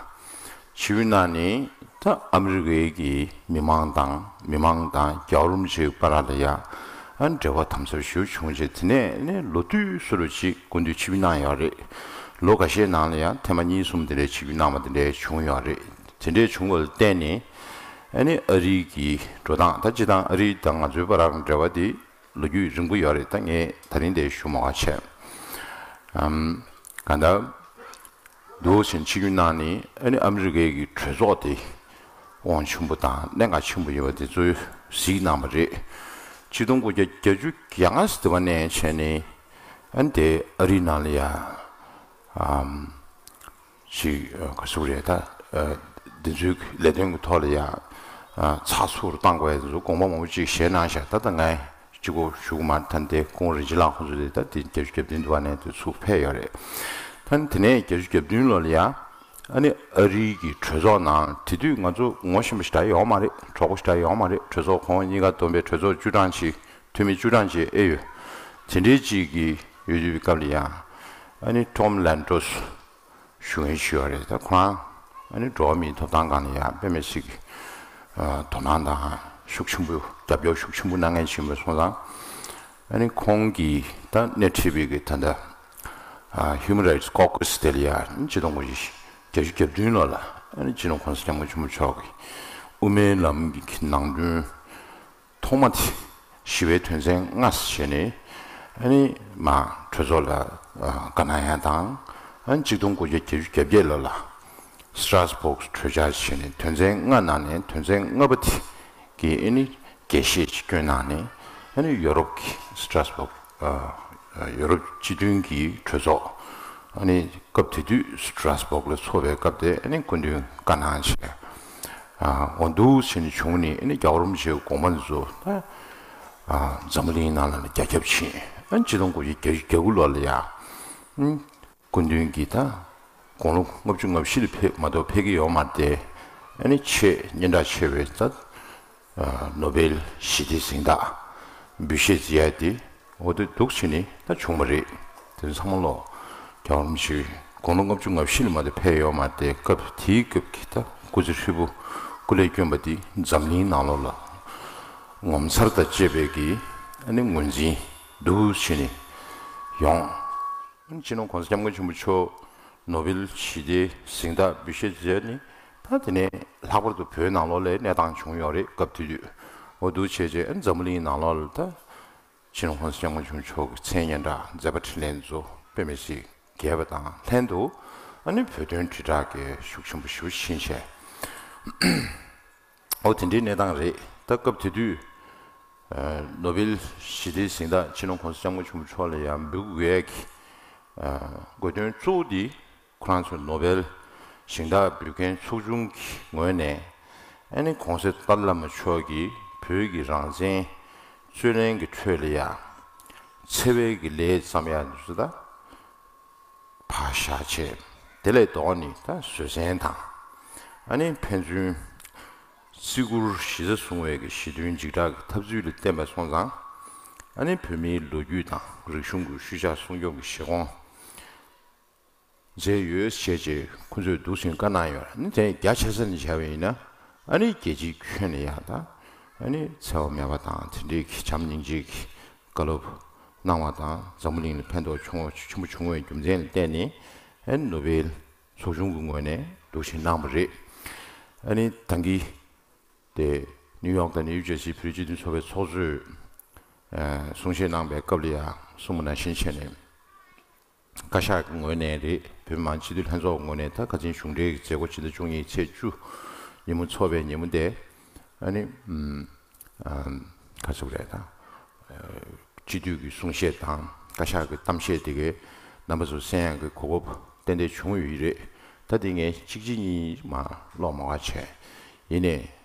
ཆིབས་བསྒྱུར་གནང་ནས་ད་ཨ་མི་རི་ཀའི་གི་མི་མང་དང་མི་མང་དང་རྒྱལ་བ་རིན་པོ་ཆེའི་བར་ལ་ཡང་ཨ་འབྲེལ་བ་དམ་ཟབ་ཞེ་པོ་བྱུང་རྗེས། དེ་ནས་ནི་ལོ་དུས་སུ་རུ་ཅིག་སྐུ་མདུན་ཆིབས་བསྒྱུར་གནང་ཡོད་རེད། ལོ་འགའ་ཤས་ནང་ལ་ཡང་ཐེངས་མ་གཉིས་གསུམ་དེ་འདྲའི་ཆིབས་བསྒྱུར་གནང་བ་དེ་འདྲའི་བྱུང་ཡོད་རེད། དེ་འདྲའི་བྱུང་བ་ལ་བརྟེན་ནས་ཨ་ནི་ཨ་རིའི་གི་འགྲོ་སྟངས། ད་སྤྱིར་བཏང་ཨ་རི་དང་ང་ཚོའི་བར་གྱི་འབྲེལ་བ་དེ་ལོ་རྒྱུས་རིང་པོ་ཡོད་རེད། ད་ངས་ད་རིང་དེ་ཞུ་མ་དགོས་བྱས། ཨམ། གང་ལྟར་འདུག་ཕྱིན་ཆིབས་བསྒྱུར་གནང་ནས་ཨ་ནི་ཨ་མི་རི་ཀའི་གི་གྲོས་ཚོགས་དེ་དབང་ཆེན་པོ་དང་གནད་འགག་ཆེན་པོ་ཡོད་པ་དེ་ཚོ་གཟིགས་གནང་བ་རེད། ཆིག་སྟོང་དགུ་བརྒྱ་བརྒྱད་ཅུ་གྱ་ལྔ་ཙམ་དེ་བ་ནས་བྱས་ནས་ཨ་ནི་དེ་ཨ་རིའི་ནང་ལ་ཡ་ཨམ། ཅིག་ཨ་ག་ཟེར་དགོས་རེད། ད་ཨ་འདི་ཚོའི་ལས་དོན་གྱི་ཐོག་ལ་ཡ་ཨ་ཚགས་ཚུད་དུ་གཏང་དགོས་ཡ་དེ་ཚོ་དགོངས་པ་མང་པོ་ཅིག་བཞེས་གནང་ཤག་ད་ལྟ་ངས་གཅིག་པོ་ཞུ་གི་མ་རེད། ད་འདི་ཁོང་རིན་ཆེན་ལགས་ཁོང་ཚོ་དེ་ད་འདི་བརྒྱད་ཅུ་གྱ་བདུན་དུ་བ་ནས་དེ་ཚུར་ཕེབས་ཡོད་རེད། ད་དེ་ནས་བརྒྱད་ཅུ་གྱ་བདུན་ལོ་ལ་ཡ་ཨ་ནི་ཨ་རིའི་གི་གྲོས་ཚོགས་ནང་། དེ་དུས་ང་ཚོ་ངོ་ཤེས་པ་ཞེ་དྲག་ཡོད་མ་རེད། གྲོགས་པོ་ཞེ་དྲག་ཡོད་མ་རེད། གྲོས་ཚོགས་ཁོང་གཉིས་ཀ་བསྡོམས་པའི་གྲོས་ཚོགས་བཅུ་གྲངས་ཅིག་འཐུས་མི་བཅུ་གྲངས་ཅིག་ཨེ་ཡོད། དེ་འདྲའི་ཅིག་གི་ཡོད་དུས་སྐབས་ལ་ཡ་ཨ་ནི་ཊོམ་ལན་ཌོས་ཞུ་མཁན་ཞིག་ཡོད་རེད། ད་ཁོ་རང་ཨ་ནི་འགྲོ་བ་མིའི་ཐོབ་ཐང་སྒང་ལ་ཡང་དཔེ་མི་སྲིད་ཀྱི་ཨ་དོ་སྣང་དང་ཤུགས་ཆེན་པོ། རྒྱབ་སྐྱོར་ཤུགས་ཆེན་པོ་གནང་མཁན་ཞིག་ཡིན་པ་སོང་ཙང་། ཨ་ནི་ཁོང་གིས་ད་སྣེ་ཁྲིད་པའི་གི་ད་ལྟ་ཨ་Human Rights Caucus དེ་ལ་ཡང་ཆིག་སྟོང་དགུ་བརྒྱ་བརྒྱད་ཅུ་གྱ་བདུན་ལོ་ལ་ཨ་ནི་སྤྱི་ནོར་གོང་ས་སྐྱབས་མགོན་ཆེན་པོ་མཆོག་གི་དབུ་མའི་ལམ་གྱི་ནང་དོན་ཐོག་མ་དེ་ཞི་བའི་དོན་ཚན་ལྔ་ཟེར་བྱས་ནས་ཨ་ནི་མ་གྲོས་ཚོགས་ལ་ཨ་བཀའ་གནང་ཡ་དང་། ཨ་ནི་ཆིག་སྟོང་དགུ་བརྒྱ་བརྒྱད་ཅུ་གྱ་བརྒྱད་ལོ་ལ་སི་ཊ་ར་སི་བོག་གྲོས་འཆར་ཟེར་བྱས་ནས་དོན་ཚན་ལྔ་ནང་ནས་དོན་ཚན་ལྔ་པ་དེ་གི་ཨ་ནི་རྒྱས་བཤད་ཅིག་བསྐྱོན་གནང་ནས། ཨ་ནི་ཡོ་རོབ་ཀྱི་སི་ཊ་ར་སི་བོག་ཨ་ཡོ་རོབ་སྤྱི་མཐུན་གྱི་གྲོས་ཚོགས། ཨ་ནི་སྐབས་དེ་དུས་སི་ཊ་ར་སི་བོག་ལ་ཚོགས་པའི་སྐབས་དེ་ཨ་ནི་སྐུ་མདུན་བཀའ་གནང་བྱས། ཨ་འོ་འདུག་བྱས་ནས་བྱུང་ནས། ཨ་ནི་རྒྱལ་བ་རིན་པོ་ཆེའི་དགོངས་པ་འདི་ཚོ་ད་ཨ་འཛམ་བུ་གླིང་ནང་ལ་རྒྱ་ཁྱབ་ཕྱིན། ཨ་ནི་ཆིག་སྟོང་དགུ་བརྒྱ་བརྒྱད་ཅུ་གྱ་དགུ་ལོ་ལ་ཡ་ཨ་སྐུ་མདུན་གྱིས་ད་དགུང་ལོ་ལྔ་བཅུ་ང་བཞི་ལ་ཕེབས་མ་གཏོགས་ཕེབས་ཀྱི་ཡོད་མ་རེད་དེ། ཨ་ནི་ཆེས་སྙན་གྲགས་ཆེ་བའི་ད་ཨ་ནོ་བེལ་ཞི་བདེའི་གཟེངས་རྟགས་འབུལ་བཞེས་མཛད་ཡ་དེ་འོ་དེ་འདུག་བྱས་ནས་ད་བྱུང་བ་རེད། དེ་ཚང་མ་ལོ་རྒྱལ་བ་རིན་པོ་ཆེ་དགུང་ལོ་ལྔ་བཅུ་ང་བཞི་ལས་མ་གཏོགས་ཕེབས་ཡོད་མ་རེད། སྐབས་དེའི་སྐབས་ཀྱི་ད་སྐུ་ཚེ་ཧྲིལ་པོ་སྐུ་ལས་བསྐྱོན་པ་འདི་འཛམ་གླིང་ནང་ལོགས་ལ་ངོ་མཚར་དང་བཅས་པའི་གི་ཨ་ནི་ངོས་འཛིན་འདུག་བྱས་ནས་ཡོང་། སྤྱི་ནོར་༸གོང་ས་༸སྐྱབས་མགོན་ཆེན་པོ་མཆོག་ནོ་བེལ་ཞི་བདེའི་གཟེངས་རྟགས་འབུལ་བཞེས་མཛད་ནི་ད་དེ་ནས་ལྷག་པར་དུ་བོད་ནང་ལོགས་ལ་གནས་སྟངས་བྱུང་ཡོད་རེད། སྐབས་དེ་དུས་འོ་འདུག་བྱས་རྗེས་ཨ་ནི་འཛམ་བུ་གླིང་ནང་ལོགས་ལ་ད་སྤྱི་ནོར་༸གོང་ས་༸སྐྱབས་མགོན་ཆེན་པོ་མཆོག་གི་མཚན་སྙན་གྲགས་མཛད་པ་འཕྲིན་ལས་ཚོ་དཔེ་མི་སྲིད་རྒྱས་པ་དང་ལྷན་དུ་ཨ་ནི་བོད་དོན་དྲིལ་བསྒྲགས་ཀྱི་ཤུགས་ཆེན་པོ་ཞེ་པོ་ཕྱིན་བྱས། འོ་དེ་འདྲའི་གནས་སྟངས་རེད། ད་སྐབས་དེ་དུས་ནོ་བེལ་ཞི་བདེའི་གཟེངས་རྟགས་སྤྱི་ནོར་༸གོང་ས་༸སྐྱབས་མགོན་ཆེན་པོ་མཆོག་ལ་ཡང་འབུལ་དགོས་ཡས་ཀྱི་དགོས་དོན་གཙོ་བོ་འདི་ཁོ་རང་ཚོས་ནོ་བེལ་གཟེངས་རྟགས་འབུལ་མཁན་ཚོགས་ཆུང་གི་ངོས་ནས་ཨ་ནི་གོང་ས་ཏཱ་ལའི་བླ་མ་མཆོག་གིས་བོད་ཀྱི་རང་བཙན་རྩོད་ལེན་གྱི་ཁྲོད་ལ་ཡང་འཚེ་བའི་གི་ལས་བརྩམས་ཡག་འདི་ཚོ་ད་ཕར་བཞག་བྱས། དེ་ལས་ལྡོག་ནས་ད་བཟོད་བསྲན་དང་ཨ་ནི་ཕན་ཚུན་བརྩི་བཀུར་གཞི་རྩ་བཟུང་བའི་གི་ཞི་མཐུན་འཇིགས་སྐྲག་གི་འཐབ་རྩོད་ལ་བརྟེན་པ་སོང་ཙང་ཨ་ནི་བོད་མིའི་ལོ་རྒྱུས་དང་རིག་གཞུང་གི་ཤུལ་བཞག་སྲུང་སྐྱོབ་ཀྱི་བཞེད་དགོངས་མཛད་ཡོད་ཅེས་ཀྱི་ཁོང་ཚོས་འདུག་སེ་བཀའ་གནང་ཡོད། ཨ་ནི་དེ་རྒྱ་ཆེ་ས་ནས་བྱས་པ་ཡིན་ན་ཨ་ནི་རྒྱལ་སྤྱིའི་ཁྱོན་ནས་ཡང་དང་ཨ་ནི་འཚེ་བ་མེད་པ་དང་དེ་འདྲའི་གི་བྱམས་སྙིང་རྗེའི་གི་བཀའ་སློབ་གནང་བ་དང་འཛམ་བུ་གླིང་ལ་ཕན་ཐོགས་ཆེན་པོ་ཆེན་པོ་བྱུང་བའི་རྒྱུ་མཚན་ལ་བརྟེན་ནས་ཨ་ནི་ནོ་བེལ་ཚོགས་ཆུང་གི་ངོས་ནས་འདུག་སེ་གནང་བ་རེད། ཨ་ནི་ད་གིན་དེ་ནིའུ་ཡོག་དང་ནིའུ་ཇར་སི་བོད་རིགས་སྤྱི་མཐུན་ཚོགས་པའི་ཚོགས་གཙོས་ཨ་གསུང་བཤད་གནང་བའི་སྐབས་ལ་ཡང་གསུངས་པ་ནང་བཞིན་བྱས་ནས། བཀའ་ཤག་གི་ངོས་ནས་རེད། བོད་མི་མང་སྤྱི་འཐུས་ལྷན་ཚོགས་ཀྱི་ངོས་ནས་ད་ཁ་ཆེན་གཞུང་འབྲེལ་གྱི་མཛད་སྒོ་ཕྱི་ཟླ་བཅུ་གཉིས་ཚེས་བཅུ་ཉིན་མོ་འཚོགས་པའི་ཉིན་མོ་དེ་ཨ་ནི་ཨམ་ཨམ་ག་ཟེར་དགོས་རེད་ད། སྤྱི་འཐུས་ཀྱི་གསུང་བཤད་དང་བཀའ་ཤག་གི་གཏམ་བཤད་དེ་གའི་རྣམ་པ་ཚོ་གསན་ཡག་གི་གོ་སྐབས་ཏན་ཏན་བྱུང་ཡོད་ཀྱི་རེད། ད་དེ་ངས་གཅིག་གཅིག་གཉིས་མ་ཀློག་མ་དགའ་བྱས། ཡིན་ནའི་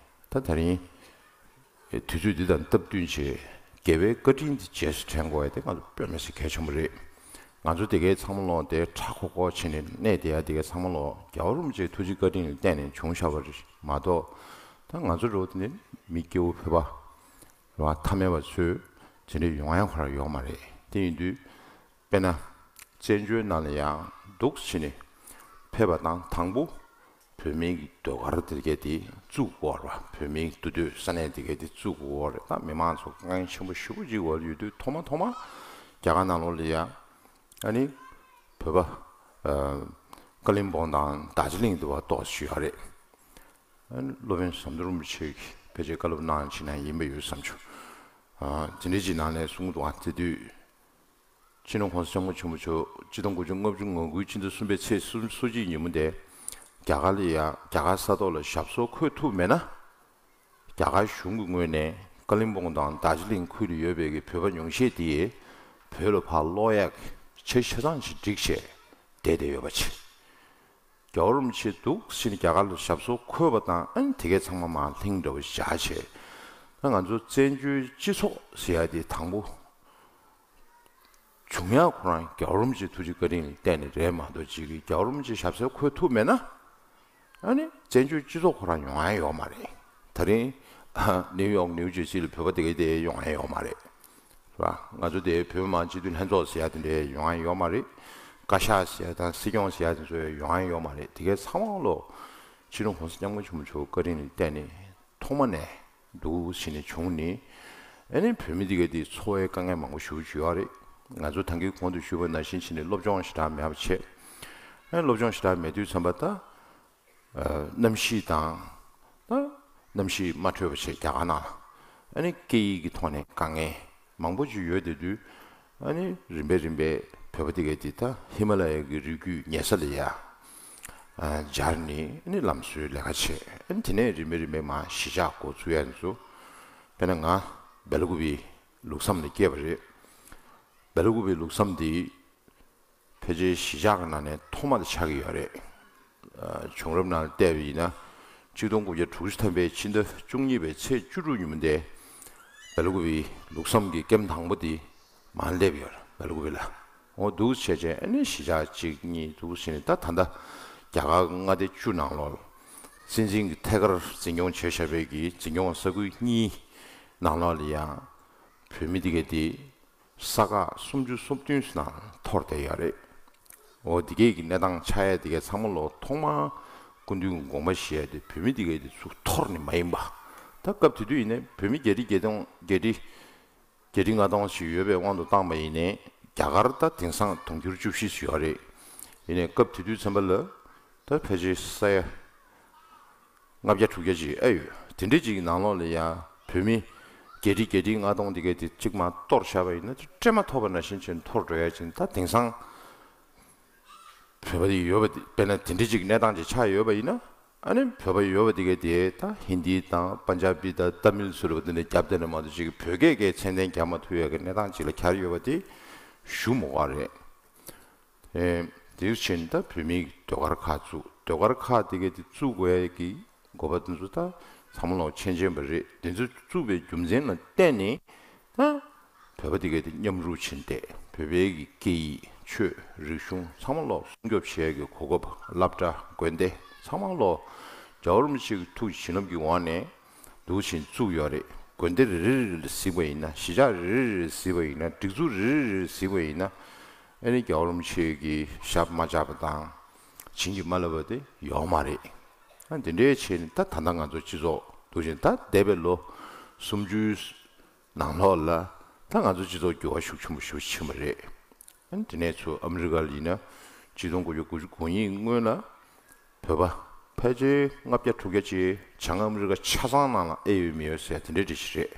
ད་ད་རིང་དུས་ཚོད་འདི་དང་སྟབས་བསྟུན་བྱས་རྒྱལ་བའི་བཀའ་དྲིན་འདི་རྗེས་སུ་དྲན་དགོས་ཡ་དེ་ང་ཚོ་དཔེ་མི་སྲིད་གལ་ཆེན་པོ་རེད། ང་ཚོ་དེ་གའི་ཚང་མ་ལོག་དེ་ཁྲ་ཁོག་ཁོག་བྱས་ནས་གནས་བསྡད་ཡ་དེ་གའི་ཚང་མ་ལོག་རྒྱལ་བ་རིན་པོ་ཆེའི་ཐུགས་རྗེ་བཀའ་དྲིན་ལ་བརྟེན་ནས་བྱུང་བཞག་པ་རེད་མ་གཏོགས། ད་ང་ཚོ་འགྲོ་དེ་ནི་མི་སྐྱེ་བོ་ཕལ་པ་རེད་བ། ཐ་མལ་པ་ཚོས་དེ་འདྲའི་ཡོང་ཡ་ཁོ་རང་ཡོད་མ་རེད། དེ་ཡིན་དུས་དཔེར་ན་བཙན་བྱོལ་ནང་ལ་ཡང་འདུག་བྱས་ནས་ཕེབས་པ་དང་དང་པོ་བོད་མིའི་གི་ཟློས་གར་དེ་གའི་དེ་བཙུགས་དགོས་རེད་བ། བོད་མིའི་འདུ་སྡོད་ས་གནས་དེ་གའི་དེ་བཙུགས་དགོས་རེད། ད་མི་མང་ཚོ་དཀའ་ངལ་ཆེན་པོ་ཞེ་པོ་ཅིག་འོག་ལ་ཡོད་དུས་ཐོག་མ་ཐོག་མ་རྒྱ་གར་ནང་ལོགས་ལ་ཡ་ཨ་ནི་བོད་པ་ཨ་ཀ་ལིམ་པོང་དང་རྡོ་རྗེ་གླིང་དུ་བ་གཏོགས་བཞུགས་ཡོད་རེད། ཨ་ནི་སློབ་དཔོན་ཟམ་གདོང་རིན་པོ་ཆེ་གིས་ཕལ་ཆེར་བཀའ་སློབ་གནང་བྱས་ན་ཡིན་པ་ཡོད་བསམ་བྱུང་། ཨ་དེ་འདྲའི་ཅིག་ནང་ནས་གསུངས་འདུག་ཨ་དེ་དུས། སྤྱི་ནོར་༸གོང་ས་༸སྐྱབས་མགོན་ཆེན་པོ་མཆོག་ཆིག་སྟོང་དགུ་བརྒྱ་ལྔ་བཅུ་ང་དགུའི་ཕྱི་ཟླ་གསུམ་པའི་ཚེས་སོ་གཅིག་ཉིན་མོ་དེ་རྒྱ་གར་ལ་ཡ་རྒྱ་གར་ས་ཐོག་ལ་ཞབས་སོར་འཁོད་ཐུབ་མེད་ན། རྒྱ་གར་གཞུང་གི་ངོས་ནས་ཀ་ལིམ་པོང་དང་རྡོ་རྗེ་གླིང་ཁུལ་ལ་ཡོད་པའི་གི་བོད་པ་ཉུང་ཤས་དེ་བོད་ལ་ཕར་ལོག་ཡག་གི་ཆ་ཆ་ཚང་ཞིག་བསྒྲིགས་བྱས་བསྡད་བསྡད་ཡོད་པ་བྱས། རྒྱལ་བ་རིན་པོ་ཆེ་འདུག་སེ་རྒྱ་གར་ལ་ཞབས་སོར་འཁོད་པ་དང་ཨ་ནི་དེ་གས་ཚང་མ་མར་ལྷིང་འདྲ་བོ་བཞག་བྱས། ད་ང་ཚོ་བཙན་བྱོལ་སྤྱི་ཚོགས་ཟེར་ཡ་དེ་དང་པོ་བྱུང་ཡག་ཁོ་རང་རྒྱལ་བ་རིན་པོ་ཆེའི་ཐུགས་རྗེ་བཀའ་དྲིན་ལ་བརྟེན་ནས་རེད་མ་གཏོགས་ཅིག་གིས་རྒྱལ་བ་རིན་པོ་ཆེ་ཞབས་སོར་འཁོད་ཐུབ་མེད་ན། ཨ་ནི་བཙན་བྱོལ་སྤྱི་ཚོགས་ཁོ་རང་ཡོང་ཡ་ཡོད་མ་རེད། ད་རིང་ནིའུ་ཡོག་ནིའུ་ཇར་སི་ལ་བོད་པ་དེ་གས་དེ་ཡོང་ཡ་ཡོད་མ་རེད། རེད་བ། ང་ཚོ་དེ་བོད་མི་མང་སྤྱི་འཐུས་ལྷན་ཚོགས་ཟེར་ཡ་དེ་འདྲའི་ཡོང་ཡ་ཡོད་མ་རེད། བཀའ་ཤག་ཟེར་ཡ་དང་སྲིད་སྐྱོང་ཟེར་ཡ་དེ་ཚོ་ཡོང་ཡ་ཡོད་མ་རེད། དེ་གའི་ཚང་མ་ལོ་སྤྱི་ནོར་༸གོང་ས་༸སྐྱབས་མགོན་ཆེན་པོ་མཆོག་བཀའ་དྲིན་ལ་བརྟེན་ནས་ཐོག་མ་ནས་འདུག་བྱས་ནས་བྱུང་ནི། ཨ་ནི་བོད་མི་དེ་གའི་དེ་འཚོ་བའི་དཀའ་ངལ་མང་པོ་ཞེ་པོ་ཅིག་ཡོད་རེད། ང་ཚོ་ད་གིན་གོང་དུ་ཞུས་པ་ནང་བཞིན་བྱས་ནས་སློབ་སྦྱོང་ཞེ་དྲག་མེད་པ་བྱས། ཨ་ནི་སློབ་སྦྱོང་ཞེ་དྲག་མེད་དུས་ཙམ་པ་ད། གནམ་གཤིས་དང་། ད་གནམ་གཤིས་མ་འཕྲོད་པ་བྱས་རྒྱ་གར་ནང་ཨ་ནི་སྐད་ཡིག་གི་ཐོག་ནས་དཀའ་ངལ་མང་པོ་ཅིག་ཡོད་བསྡད་དུས། ཨ་ནི་རིམ་པས་རིམ་པས་བོད་པ་དེ་གས་དེ་ད་ཧི་མ་ལ་ཡའི་གི་རི་རྒྱུད་ཉེ་ས་ལ་ཡ་སྦྱར་ནས་ཨ་ནི་ལམ་བཟོའི་ལས་ཀ་བྱས། ཨ་ནི་དེ་ནས་རིམ་པས་རིམ་པས་མར་གཞིས་ཆགས་འགོ་ཚུགས་ཡ་ཚོ། དཔེར་ན་ང་སྦེལ་ཀུ་པེ་ལུགས་བསམ་ལ་སྐྱེས་པ་རེད། སྦེལ་ཀུ་པེ་ལུགས་བསམ་དེ། ཕལ་ཆེར་གཞིས་ཆགས་ཀྱི་ནང་ནས་ཐོག་མ་དེ་ཆགས་ཀྱི་ཡོད་རེད། ཨ་བྱུང་རབས་ནང་བལྟས་པ་ཡིན་ན། ཆིག་སྟོང་དགུ་བརྒྱ་དྲུག་ཅུ་ཐམ་པའི་ཕྱི་ཟླ་བཅུ་གཉིས་པའི་ཚེས་བཅུ་དྲུག་ཉིན་མོ་དེ། སྦེལ་ཀུ་པེ་ལུགས་བསམ་གྱི་ཀེམ་དང་པོ་དེ་མར་སླེབས་ཡོད་རེད། སྦེལ་ཀུ་པེ་ལ། འོ་འདུག་བྱས་བྱས་ཨ་ནི་གཞིས་ཆགས་གཅིག་གཉིས་འདུག་བྱས་ནས་ད་ད་ལྟ་རྒྱ་གར་མངའ་སྡེ་བཅུ་ནང་ལོགས་ལ་སྲིད་འཛིན་གྱི་ཐད་ཀར་འཛིན་སྐྱོང་བྱས་བཞག་པའི་གི་འཛིན་སྐྱོང་ས་ཁུལ་གཉིས་ནང་ལོགས་ལ་ཡང་བོད་མི་དེ་གས་དེ། ས་ཁག་སུམ་ཅུ་སོ་བདུན་ནང་འཐོར་བསྡད་ཡོད་རེད། འོ་དེ་གས་ཀྱི་གནས་སྟངས་ཆགས་ཡ་དེ་གས་ཚང་མ་ལོ་ཐོག་མར་སྐུ་མདུན་གྱི་དགོངས་པ་བཞེས་ཡ་དེ་བོད་མི་དེ་གས་དེ་ཚུར་འཐོར་ནས་མ་ཡིན་པ། ད་སྐབས་དེ་དུས་ཡིན་ནའི་བོད་མི་བརྒྱ་ཁྲི་བརྒྱད་སྟོང་བརྒྱད་ཁྲི་བརྒྱད་ཁྲི་ལྔ་སྟོང་ཞིག་ཡོད་པའི་དབང་དུ་བཏང་པ་ཡིན་ནའི་རྒྱ་གར་ད་དེང་སང་དུང་ཕྱུར་བཅུ་བཞི་ཙམ་ཡོད་རེད། ཡིན་ནའི་སྐབས་དེ་དུས་ཚན་པ་ལ་ད་ཕལ་ཆེར་ས་ཡ་ལྔ་བརྒྱ་དྲུག་བརྒྱ་ཅིག་ཨེ་ཡོད། དེ་འདྲའི་ཅིག་ནང་ལོགས་ལ་ཡང་བོད་མི་བརྒྱད་ཁྲི་བརྒྱད་ཁྲི་ལྔ་སྟོང་དེ་གས་དེ་གཅིག་མ་གཏོར་བཞག་པ་ཡིན་ན་སྤྲད་མ་ཐོབ་པ་ནང་བཞིན་བྱས་འཐོར་འགྲོ་ཡ་ཅིག་ད་དེང་སང་བོད་པ་དེ་ཡོད་པ་དེ་དཔེར་ན་དེ་འདྲའི་ཅིག་གནས་སྟངས་ཅིག་ཆགས་ཡོད་པ་ཡིན་ན། ཨ་ནི་བོད་པ་ཡོད་པ་དེ་གས་དེ་ད་ཧིན་དི་དང་པན་ཇ་བི་དང་ཏ་མིལ་ཟེར་བ་དེ་འདྲ་རྒྱབ་དེ་འདྲ་མ་གཏོགས་ཅིག་བོད་སྐད་ཀྱི་མཚན་ལྡན་རྒྱག་མ་ཐུབ་ཡ་གི་གནས་སྟངས་ཅིག་ལ་གྱར་ཡོད་པ་དེ་ཞུ་མི་དགོས་རེད། ཨེ། དེ་བཞིན་ད་བོད་མིའི་ཟློས་གར་ཁག་བཙུགས། ཟློས་གར་ཁག་དེ་གས་དེ་བཙུགས་དགོས་ཡ་གི་དགོས་པ་དེ་ཚོ་ད་ཚང་མ་ལོག་མཁྱེན་མཁྱེན་པ་རེད། དེ་ཚོ་བཙུགས་པའི་རྒྱུ་མཚན་ལ་བརྟེན་ནས་ད་བོད་པ་དེ་གས་དེ་མཉམ་རུབ་ཕྱིན་ཏེ་བོད་པའི་གི་སྐད་ཡིག་ཆོས་རིག་གཞུང་ཚང་མ་ལོག་སྲུང་སྐྱོབ་བྱེད་ཡ་གི་གོ་སྐབས། སློབ་གྲྭ་དགོན་སྡེ་ཚང་མ་ལོག་རྒྱལ་བ་རིན་པོ་ཆེ་གི་ཐུགས་ཀྱི་བྱིན་རླབས་ཀྱི་འོག་ནས་འདུག་བཞིན་བཙུགས་ཡོད་རེད། དགོན་སྡེ་རེ་རེ་རེ་ལ་གཟིགས་པ་ཡིན་ན། གཞིས་ཆགས་རེ་རེ་རེ་ལ་གཟིགས་པ་ཡིན་ན། སྒྲིག་འཛུགས་རེ་རེ་རེ་ལ་གཟིགས་པ་ཡིན་ན། ཨ་ནི་རྒྱལ་བ་རིན་པོ་ཆེ་གི་ཞབས་མ་བཅགས་པ་དང་བྱིན་གྱིས་མ་བརླབས་པ་དེ་ཡོད་མ་རེད། ཨ་འདི་འདྲའི་བྱས་ནས་ད་ད་ལྟ་ང་ཚོ་སྤྱི་ཚོགས་འདུག་བཞིན་ད་འདས་པའི་ལོ་སུམ་ཅུའི་ནང་ལོགས་ལ་ད་ང་ཚོ་སྤྱི་ཚོགས་འགྱུར་བ་ཤུགས་ཆེན་པོ་ཞེ་པོ་ཕྱིན་པ་རེད། ཨ་ནི་དེ་ནས་ཚུར་ཨ་མི་རི་ཀ་ལ་ཡིན་ན་ཆིག་སྟོང་དགུ་བརྒྱ་དགུ་བཅུ་གོ་གཉིས་སྔོན་ལ་བོད་པ་ཕལ་ཆེར་ལྔ་བརྒྱ་དྲུག་བརྒྱ་ཅིག་བྱང་ཨ་མི་རི་ཀ་ཆ་ཚང་ནང་ལ་ཨེ་ཡོད་མི་ཡོད་ཟེར་དེ་འདྲའི་འདྲ་ཞིག་རེད།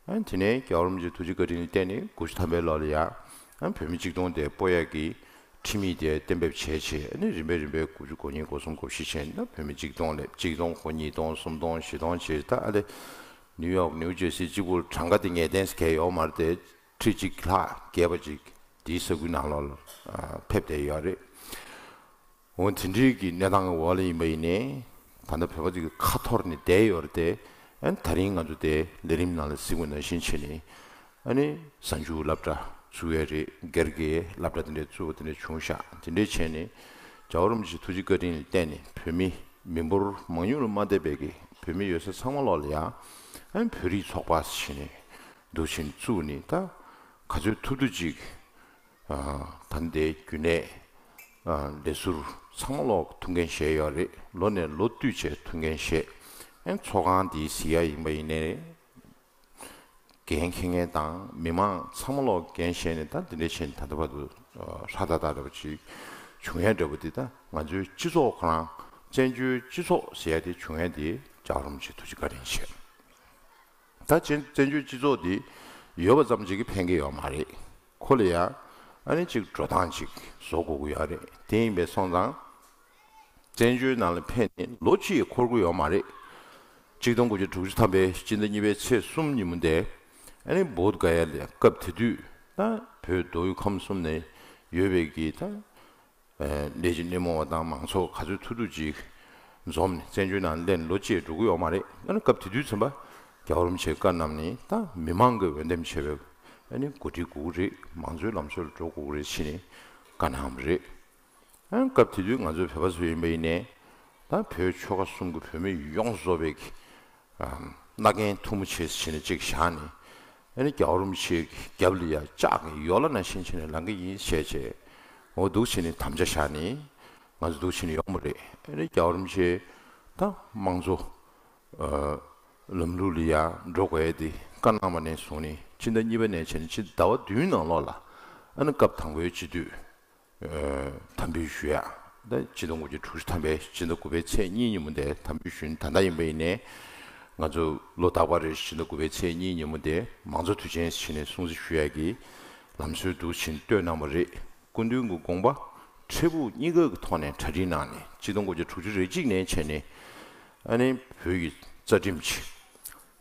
ཨ་ནི་དེ་ནས་རྒྱལ་བ་རིན་པོ་ཆེའི་ཐུགས་རྗེ་བཀའ་དྲིན་ལ་བརྟེན་ནས་དགུ་བཅུ་ཐམ་པའི་ལོ་ལ་ཡང་ཨ་ནི་བོད་མི་གཅིག་སྟོང་དེ་སྤོ་ཡག་གི་ཁྲིམས་ཡིག་དེ་གཏན་འབེབས་བྱས་བྱས། ཨ་ནི་རིམ་པས་རིམ་པས་དགུ་བཅུ་གོ་གཉིས་གོ་གསུམ་གོ་བཞི་བྱས་ན་བོད་མི་གཅིག་སྟོང་སླེབས། གཅིག་སྟོང་གོ་གཉིས་སྟོང་གསུམ་སྟོང་བཞི་སྟོང་བྱས། ད་ཨ་ལེ་ནིའུ་ཡོག་ནིའུ་ཇར་སི་གཅིག་པུར་གྲངས་ཀ་དེ་ངེས་གཏན་ཟེར་མཁན་ཡོད་མ་རེད་དེ། ཁྲི་གཅིག་ལྷག་བརྒལ་བ་ཅིག་དེའི་ས་ཁུལ་ནང་ལོགས་ལ་ཕེབས་བསྡད་ཡོད་རེད། འོ་དེ་འདྲའི་གི་གནས་སྟངས་འོག་ལ་ཡིན་པ་ཡིན་ནའི་ད་ལྟ་བོད་པ་ཚོ་གི་ཁ་འཐོར་ནས་བསྡད་ཡོད་རེད་དེ། ཨ་ནི་ད་རིང་ང་ཚོ་དེ་ལས་རིམ་ནང་ལ་གཟིགས་པ་ནང་བཞིན་བྱས་ནས་ཨ་ནི་གཟའ་མཇུག་སློབ་གྲྭ་བཙུགས་ཡས་རེད། སྒེར་གྱི་སློབ་གྲྭ་དེ་འདྲའི་བཙུགས་པ་དེ་འདྲ་བྱུང་ཤག་དེ་འདྲའི་བྱས་ནས་རྒྱལ་བ་རིན་པོ་ཆེའི་ཐུགས་རྗེ་བཀའ་དྲིན་ལ་བརྟེན་ནས་བོད་མི་མི་འབོར་མང་ཉུང་ལ་མ་ལྟོས་པའི་གི་བོད་མི་ཡོད་ས་ཚང་མ་ལོག་ལ་ཡང་ཨ་ནི་བོད་རིགས་ཚོགས་པ་ཟེར་བྱས་ནས་འདུག་བྱས་ནས་བཙུགས་ནས་ད་ག་ཚོད་ཐུབ་ཐུབ་ཅིག་ད་ལྟའི་རྒྱུན་ལས་ལས་ཟུར་ཚང་མ་ལོག་ཐུགས་འགན་བཞེས་ཡོད་རེད། ལོ་ནས་ལོ་བསྟུད་བྱས་ཐུགས་འགན་བཞེས། ཨན་ཚོགས་ཁང་འདི་གཟིགས་ཡ་ཡིན་པ་ཡིན་ནའི་འགན་འཁྱེར་མཁན་དང་མི་མང་ཚང་མ་ལོག་འགན་བཞེས་ནས་ད་འདི་འདྲ་བྱས་ནས་ད་ལྟ་བར་དུ་ཧྲ་ཏག་ཏག་འདྲ་པོ་ཅིག་བྱུང་ཡ་འདྲ་པོ་འདི་ད་ང་ཚོའི་སྤྱི་ཚོགས་ཁོ་རང་བཙན་བྱོལ་སྤྱི་ཚོགས་ཟེར་ཡ་དེ་བྱུང་ཡ་དེ་རྒྱལ་བ་རིན་པོ་ཆེ་ཐུགས་རྗེ་བཀའ་དྲིན་ཆེ། ད་བཙན་བཙན་བྱོལ་སྤྱི་ཚོགས་འདི་ཡོད་པ་ཙམ་ཞིག་གིས་ཕན་གྱི་ཡོད་མ་རེད། ཁོ་ལ་ཡང་ཨ་ནི་ཅིག་འགྲོ་སྟངས་ཅིག་བཟོ་དགོས་ཀྱི་ཡོད་རེད། དེ་ཡིན་པའི་སོང་ཙང་བཙན་བྱོལ་ནང་ལ་ཕེབས་ནས་ལོ་གཅིག་འཁོར་གྱི་ཡོད་མ་རེད། གཅིག་སྟོང་དགུ་བརྒྱ་དྲུག་ཅུ་ཐམ་པའི་སྤྱི་ཟླ་གཉིས་པའི་ཚེས་གསུམ་ཉིན་མོ་དེ་ཨ་ནི་བོད་ག་ཡ་ལ་སྐབས་དེ་དུས་ད་བོད་མདོ་དབུས་ཁམས་གསུམ་ནས་ཡོད་པའི་གི་ད་ལས་བྱེད་སྣེ་མོ་བ་དང་མང་ཚོགས་ག་ཚོད་ཐུབ་ཐུབ་ཅིག་འཛོམས་ནས་བཙན་བྱོལ་ནང་སླེབས་ནས་ལོ་གཅིག་འགྲོ་གི་ཡོད་མ་རེད། ཨ་ནི་སྐབས་དེ་དུས་ཚན་པ་རྒྱལ་བ་རིན་པོ་ཆེའི་བཀའ་གནང་ནས་ད་མི་མང་གིས་འོས་འདེམས་བྱས་པའི་ཨ་ནི་འགོ་ཁྲིད་དགོས་ཀྱི་རེད། མང་གཙོའི་ལམ་སྲོལ་ལ་འགྲོ་དགོས་ཀྱི་རེད་ཟེར་ནས་བཀའ་གནང་བ་རེད། ཨ་ནི་སྐབས་དེ་དུས་ང་ཚོའི་བོད་པ་ཚོ་ཡིན་པ་ཡིན་ནའི་ད་བོད་ཆོལ་ཁ་གསུམ་གྱི་བོད་མི་ཡོངས་སུ་རྫོགས་པའི་གི་ཨ་མནའ་གན་ཐུ་མོ་ཆེ་ཟེར་ནས་གཅིག་བཞག་ནས། ཨ་ནི་རྒྱལ་བ་རིན་པོ་ཆེའི་རྒྱབ་ལ་ཡ་ལྕགས་ཀྱི་ཡོ་ལ་ནང་བཞིན་བྱས་ནས་ལངས་ཀྱི་ཡིན་བྱས་བྱས། འོ་འདུག་བྱས་ནས་དམ་བཅའ་བཞག་ནས་ང་ཚོ་འདུག་བྱས་ནས་ཡོང་བ་རེད། ཨ་ནི་རྒྱལ་བ་རིན་པོ་ཆེ་ད་དམངས་གཙོ་ཨ་ལམ་ལུགས་ལ་ཡ་འགྲོ་དགོས་ཡ་དེ་བཀའ་གནང་བ་ནས་བཟུང་ནས་ཕྱི་ཟླ་གཉིས་པ་ནས་བྱས་ནས་ཕྱི་ཟླ་བ་བདུན་ནང་ལོགས་ལ་ཨ་ནི་སྐབས་དང་པོའི་སྤྱི་འཐུས། ཨ་དམ་འབུལ་ཞུ་ཡ། ད་སྤྱི་ཟླ་དགུ་བཅུ་དྲུག་ཅུ་ཐམ་པའི་སྤྱི་ཟླ་དགུ་པའི་ཚེས་གཉིས་ཉིན་མོ་དེ་དམ་འབུལ་ཞུས་ནས། ད་ལྟ་ཡིན་པ་ཡིན་ནའི་ང་ཚོ་ལོ་རྟག་པར་རེ་སྤྱི་ཟླ་དགུ་པའི་ཚེས་གཉིས་ཉིན་མོ་དེ་མང་གཙོ་དུས་ཆེན་ཟེར་ནས་སྲུང་བརྩི་ཞུ་ཡ་གི་ལམ་སྲོལ་འདུག་བྱས་ནས་བཏོད་གནང་བ་རེད། སྐུ་མདུན་གྱི་དགོངས་པ་འཕྲལ་ཕུགས་གཉིས་ཀ་གི་ཐོག་ནས་གྲ་སྒྲིག་གནང་ནས་སྤྱི་ཟླ་དགུ་བཅུ་དྲུག་ཅུ་རེ་གཅིག་ནས་བྱས་ནས་ཨ་ནི་བོད་ཀྱི་རྩ་ཁྲིམས་ཆེད།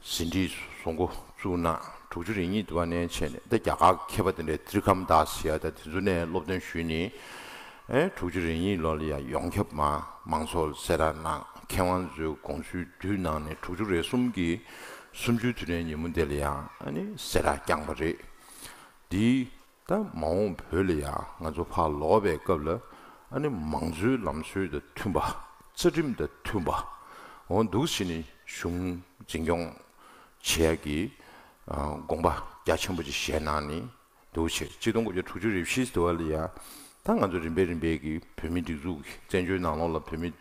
ཟིན་བྲིས་བཟོ་འགོ་བཙུགས་གནང་། དྲུག་ཅུ་རེ་གཉིས་དུ་བ་ནས་བྱས་ནས་ད་རྒྱ་གར་མཁས་པ་དེ་འདྲའི་ཏྲི་ཁམ་དཱས་ཟེར་ཡ་ད་དེ་ཚོ་ནས་སློབ་སྟོན་ཞུས་ནས། ཨེ་དྲུག་ཅུ་རེ་གཉིས་ལོ་ལ་ཡང་ཡོངས་ཁྱབ་མ་མང་ཚོགས་ལ་གསལ་བསྒྲགས་གནང་། མཁས་དབང་ཚོའི་དགོངས་ཚུལ་བསྡུས་གནང་ནས་དྲུག་ཅུ་རེ་གསུམ་གྱི་གསུམ་བཅུའི་དུས་དྲན་ཉིན་མོ་དེ་ལ་ཡང་ཨ་ནི་གསལ་བསྒྲགས་བསྐྱངས་པ་རེད། འདིའི་ད་མ་འོངས་བོད་ལ་ཡང་ང་ཚོ་ཕར་ལོག་པའི་སྐབས་ལ་ཨ་ནི་མང་གཙོའི་ལམ་སྲོལ་དང་མཐུན་པ། རྩ་ཁྲིམས་དང་མཐུན་པ། འོ་འདུག་བྱས་ནས་གཞུང་འཛིན་སྐྱོང་བྱེད་ཡ་གི་ཨ་དགོངས་པ་རྒྱ་ཆེན་པོ་ཅིག་བཞེས་གནང་ནས་ འདུག་བྱས་གཅིག་སྟོང་དགུ་བརྒྱ་དྲུག་ཅུ་རེ་བཞི་ཟེར་བ་ལ་ཡ། ད་ང་ཚོ་རིམ་པས་རིམ་པས་ཀྱི་བོད་མིའི་སྒྲིག་འཛུགས་ཀྱི་བཙན་བྱོལ་ནང་ལོགས་ལ་བོད་མིའི་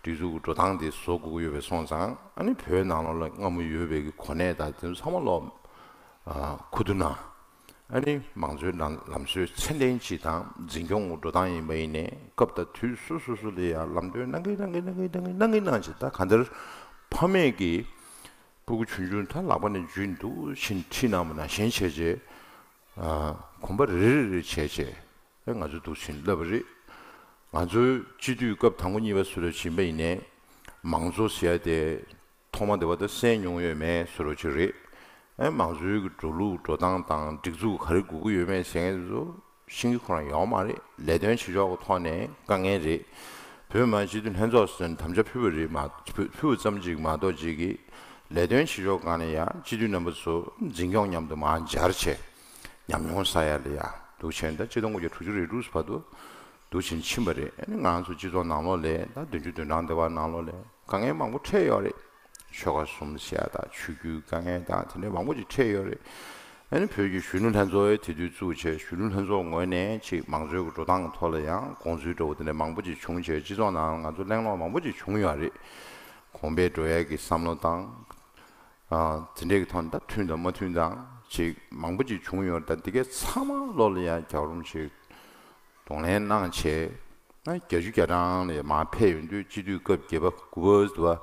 སྒྲིག་འཛུགས་ཀྱི་འགྲོ་སྟངས་དེ་བཟོ་དགོས་ཀྱི་ཡོད་པ་སོང་ཙང་། ཨ་ནི་བོད་ནང་ལོགས་ལ་སྔ་མོ་ཡོད་པའི་གི་གོ་གནས་དང་དེ་ཚོ་ཚང་མ་ལོག་ཨ་ཁུ་བསྡུ་གནང་། ཨ་ནི་མང་གཙོའི་ལམ་ལམ་སྲོལ་ཚད་ལྡན་ཅིག་དང་འཛིན་སྐྱོང་གི་འགྲོ་སྟངས་ཡིན་པ་ཡིན་ནའི་སྐབས་དང་དུས་སུ་སོ་སོ་ལ་ཡང་ལམ་སྟོན་གནང་གིན་གནང་གིན་གནང་གིན་གནང་གིན་གནང་གིན་གནང་གིན་གནང་གིན། ད་གང་ལྟར་ཕ་མས་ཀྱི་སྤུ་གུ་ཆུང་ཆུང་ད་ལག་པ་ནས་འཇུས་འདུག་བཞིན་ཁྲིད་གནང་བ་ནང་བཞིན་བྱས་རྗེས། ཨ་གོམ་པ་རེ་རེ་རེ་བྱས་བྱས་ཨེ་ང་ཚོ་འདུག་བཞིན་བསླབས་པ་རེད། ང་ཚོའི་སྤྱི་འཐུས་སྐབས་དང་པོ་གཉིས་པ་སུ་ལ་ཕྱིན་པ་ཡིན་ནའི་མང་གཙོ་ཟེར་ཡ་དེ་ཐོག་མ་དེ་བར་དུ་གསན་མྱོང་ཡོད་མེད་བཟོ་འདྲ་ཅིག་རེད། ཨེ་མང་གཙོའི་གི་འགྲོ་ལུགས་འགྲོ་སྟངས་དང་སྒྲིག་འཛུགས་ག་རེ་དགོས་ཀྱི་ཡོད་མེད་ཟེར་མཁན་དེ་ཚོ་ཤེས་ཀྱི་ཁོ་རང་ཡོད་མ་རེད། ལས་དོན་བྱེད་ཕྱོགས་ཀྱི་ཐོག་ནས་དཀའ་ངལ་རེད། བོད་མི་མང་སྤྱི་འཐུས་ལྷན་ཚོགས་ཟེར་ནས་དམ་བཅའ་ཕུལ་བ་རེད་མ་ཕུལ་ཕུལ་བ་ཙམ་ཅིག་མ་གཏོགས་ཅིག་གི་ལས་དོན་བྱེད་ཕྱོགས་སྒང་ནས་ཡང་སྤྱི་འཐུས་རྣམ་པ་ཚོ་འཛིན་སྐྱོང་མཉམ་དུ་མར་སྦྱར་བྱས་ཉམས་མྱོང་བསགས་ཡ་ལ་ཡ་འདུག་བྱས་ད་གཅིག་སྟོང་དགུ་བརྒྱ་དྲུག་ཅུ་རེ་དྲུག་བར་དུ་འདུག་བྱས་ཕྱིན་པ་རེད། ཨ་ནི་ང་ཚོ་སྤྱི་ཚོགས་ནང་ལོགས་ལ་ད་བདུན་ཅུ་དོན་གྲངས་འདི་བར་ནང་ལོགས་ལ་དཀའ་ངལ་མང་པོ་འཕྲད་ཡོད་རེད། ཆོལ་ཁ་གསུམ་ཟེར་ཡ་དང་ཆོས་བརྒྱུད་དཀའ་ངལ་དང་དེ་འདྲ་མང་པོ་ཅིག་འཕྲད་ཡོད་རེད། ཨ་ནི་བོད་ཀྱི་གཞོན་ནུ་ལྷན་ཚོགས་དེ་དུས་བཙུགས་བྱས་གཞོན་ནུ་ལྷན་ཚོགས་ངོས་ནས་ཅིག་མང་གཙོའི་འགྲོ་སྟངས་ཀྱི་ཐོག་ལ་ཡང་དགོངས་ཚུལ་འདྲ་བོ་དེ་འདྲ་མང་པོ་ཅིག་བྱུང་བྱས་སྤྱི་ཚོགས་ནང་ང་ཚོ་གླེང་སློང་མང་པོ་ཅིག་བྱུང་ཡོད་རེད། གོང་འཕེལ་འགྲོ་ཡས་ཀྱི་བསམ་བློ་དང་། ཨ་དེ་འདྲས་ཀྱི་ཐོག་ནས་ད་མཐུན་དང་མ་མཐུན་དང་ཅིག་མང་པོ་ཅིག་བྱུང་ཡོད་རེད། ད་འདི་གའི་ཚང་མ་ལོག་ལ་ཡང་རྒྱལ་བ་རིན་པོ་ཆེས་གདོང་ལེན་གནང་བྱས། ཨ་བརྒྱད་ཅུ་གྱ་གྲངས་ལ་མར་ཕེབས་ཡོང་དུས་སྤྱི་འཐུས་སྐབས་བརྒྱད་པ་དགུ་པ་དུ་བ་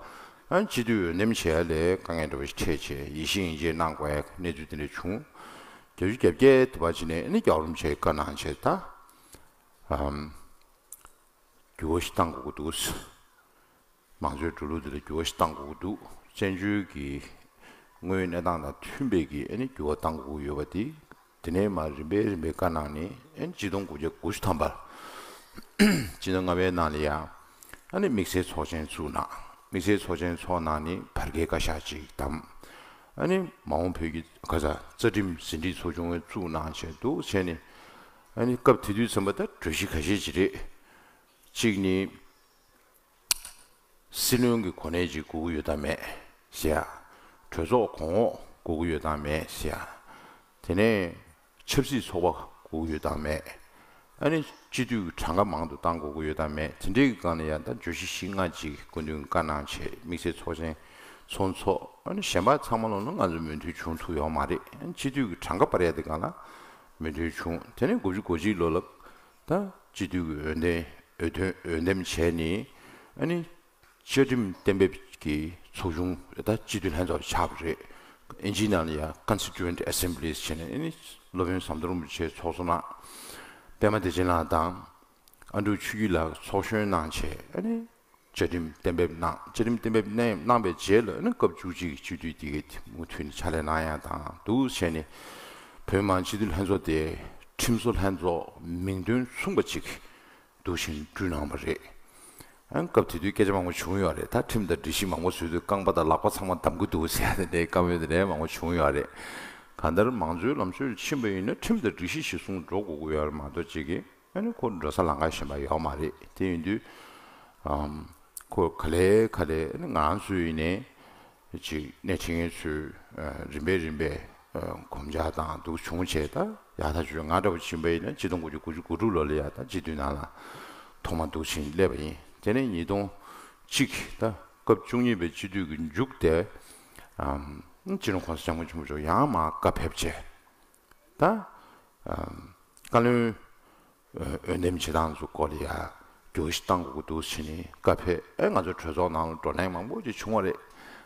ཨ་སྤྱི་འཐུས་འོས་འདེམས་བྱས་ལས་དཀའ་ངལ་འདྲ་བ་ཞིག་འཕྲད་བྱས་ཡིད་བཞིན་ཡིད་བཞིན་གནང་དགོས་ཡ་གནས་ཚུལ་དེ་འདྲ་བྱུང་། བརྒྱད་ཅུ་གྱ་བརྒྱད་དུ་བ་ཅིག་ནས་ཨ་ནི་རྒྱལ་བ་རིན་པོ་ཆེས་བཀའ་གནང་བྱས་ད་ཨམ་འགྱུར་བ་ཞིག་བཏང་དགོས་ཀྱི་འདུག་མང་གཙོའི་འགྲོ་ལུགས་འདི་ལ་འགྱུར་བ་ཞིག་བཏང་དགོས་ཀྱི་འདུག་བཙན་བྱོལ་གྱི་དངོས་ཡོད་གནས་སྟངས་དང་མཐུན་པའི་གི་ཨ་ནི་འགྱུར་བ་བཏང་དགོས་ཀྱི་ཡོད་པ་དེ། དེ་ནས་མར་རིམ་པས་རིམ་པས་བཀའ་གནང་ནས་ཨ་ནི་ཆིག་སྟོང་དགུ་བརྒྱ་དགུ་བཅུ་ཐམ་པར་སྤྱི་ཟླ་ལྔ་པའི་ནང་ལ་ཡང་ཨ་ནི་དམིགས་བསལ་ཚོགས་ཆེན་བཙུགས་གནང་། དམིགས་བསལ་ཚོགས་ཆེན་ཚོགས་གནང་ནས་བར་བརྒལ་བཀའ་ཤག་ཅིག་བདམས། ཨ་ནི་མ་འོངས་བོད་ཀྱི་ག་ས་རྩ་ཁྲིམས་ཟིན་བྲིས་ཚོགས་ཆུང་བཙུགས་གནང་བྱས་འདུག་བྱས་ནས་ཨ་ནི་སྐབས་དེ་དུས་ཙམ་པ་ད་གྲོས་གཞི་ཁ་ཤས་ཅིག་རེད། གཅིག་ནི། སྲིད་བློན་གྱི་གོ་གནས་ཅིག་དགོས་ཀྱི་ཡོད་དམ་མེད་ཟེར་ཡ། གྲོས་ཚོགས་གོང་འོག་དགོས་ཀྱི་ཡོད་དམ་མེད་ཟེར་ཡ། དེ་ནས་ཆབ་སྲིད་ཚོགས་པ་དགོས་ཀྱི་ཡོད་དམ་མེད། ཨ་ནི་སྤྱི་འཐུས་ཀྱི་གྲངས་ཀ་མང་དུ་བཏང་དགོས་ཀྱི་ཡོད་དམ་མེད། དེ་འདྲའི་གི་སྒང་ནས་ཡང་ད་བརྗོད་གཞི་བཞི་ལྔ་ཅིག་སྐུ་མདུན་བཀའ་གནང་བྱས་དམིགས་བསལ་ཚོགས་ཆེན་ཚོགས་འཚོགས། ཨ་ནི་གཞན་པ་ཚང་མ་ལོག་ན་ང་ཚོ་མོས་མཐུན་བྱུང་ཐུབ་ཡོད་མ་རེད། ཨ་ནི་སྤྱི་འཐུས་ཀྱི་གྲངས་ཀ་སྤར་ཡ་དེ་སྒང་ལ་མོས་མཐུན་བྱུང་། དེ་ནས་དགུ་བཅུ་གོ་གཅིག་ལོ་ལ་ད་སྤྱི་འཐུས་ཀྱི་འོས་འདེམས་འོས་ཐོན་འོས་འདེམས་བྱས་ནས་ཨ་ནི་བཅའ་ཁྲིམས་གཏན་འབེབས་ཀྱི་ཚོགས་ཆུང་ད་སྤྱི་འཐུས་ལྷན་ཚོགས་ཆགས་པ་རེད། ཨིན་ཇིའི་ནང་ལ་ཡང་Constituent Assemblies་བྱས་ནས་ཨ་ནི་སློབ་དཔོན་ཟམ་གདོང་རིན་པོ་ཆེ་ཚོགས་གཙོ་གནང་། པད་མ་བདེ་ཆེན་ལགས་དང་ཨ་འབྲུག་ཆོས་སྐྱིད་ལགས་ཚོགས་གཞོན་གནང་བྱས་ཨ་ནི་བཅའ་ཁྲིམས་གཏན་འབེབས་གནང་། བཅའ་ཁྲིམས་གཏན་འབེབས་གནང་གནང་བའི་རྗེས་ལ་ཨ་ནི་སྐབས་བཅུ་གཅིག་གི་སྤྱི་འཐུས་དེ་གའི་མུ་མཐུད་ནས་ཕྱག་ལས་གནང་ཡ་དང་འདུག་བྱས་ནས་བོད་མི་མང་སྤྱི་འཐུས་ལྷན་ཚོགས་དེ་ཁྲིམས་བཟོ་ལྷན་ཚོགས་མིང་དོན་མཚུངས་པ་ཅིག་འདུག་བཞིན་བསྐྲུན་གནང་བ་རེད། ཨ་སྐབས་དེ་དུས་སྐད་ཆ་མང་པོ་བྱུང་ཡོད་རེད། ད་ཁྲིམས་དང་སྒྲིག་གཞི་མང་པོ་བཟོས་དུས་རྐང་པ་དང་ལག་པ་ཚང་མ་བསྡམ་གྱི་འདུག་ཟེར་ཡ་དེ་འདྲའི་བཀའ་མོལ་དེ་འདྲའི་མང་པོ་བྱུང་ཡོད་རེད། གང་ལྟར་མང་གཙོའི་ལམ་སྲོལ་ཕྱིན་པ་ཡིན་ན་ཁྲིམས་དང་སྒྲིག་གཞི་གཞིར་བཟུང་འགྲོ་དགོས་ཀྱི་ཡོད་རེད་མ་གཏོགས་ཅིག་གིས་ཨ་ནི་ཁོ་འགྲོ་ས་ལམ་ཁ་གཞན་པ་ཡོད་མ་རེད། དེ་ཡིན་དུས་ཨམ་ཁོ་ག་ལེ་ག་ལེ་ཨ་ནི་ང་རང་ཚོ་ཡིན་ནའི་ཅིག་སྣེ་ཁྲིད་མཁན་ཚོས་ཨ་རིམ་པས་རིམ་པས་ཨ་གོམ་བྱ་དང་འདུག་བྱུང་བྱས། ད་ཡག་ཐག་ཆོད། ང་འདྲ་བོ་ཕྱིན་པ་ཡིན་ན་ཆིག་སྟོང་དགུ་བརྒྱ་དགུ་བཅུ་གོ་དྲུག་ལོ་ལ་ཡ་ད་སྤྱི་འཐུས་ནང་ལ་ཐོག་མ་འདུག་བྱས་སླེབས་པ་ཡིན། དེ་ནས་ཉིས་སྟོང་གཅིག་ད་སྐབས་བཅུ་གཉིས་པའི་སྤྱི་འཐུས་ཀྱི་མཇུག་དེ་ཨམ་སྤྱི་ནོར་༸གོང་ས་༸སྐྱབས་མགོན་ཆེན་པོ་མཆོག་ཡང་མར་བཀའ་ཕེབས་བྱས། ད་ཨམ་བཀའ་བློན་འོས་འདེམས་བྱེད་སྟངས་ཚོ་སྐོར་ལ་ཡ་འགྱུར་བ་ཞིག་བཏང་དགོས་ཀྱི་འདུག་ཟེར་ནས་བཀའ་ཕེབས། ཨེ་ང་ཚོ་གྲོས་ཚོགས་ནང་ལ་བགྲོ་གླེང་མང་པོ་ཅིག་བྱུང་བ་རེད།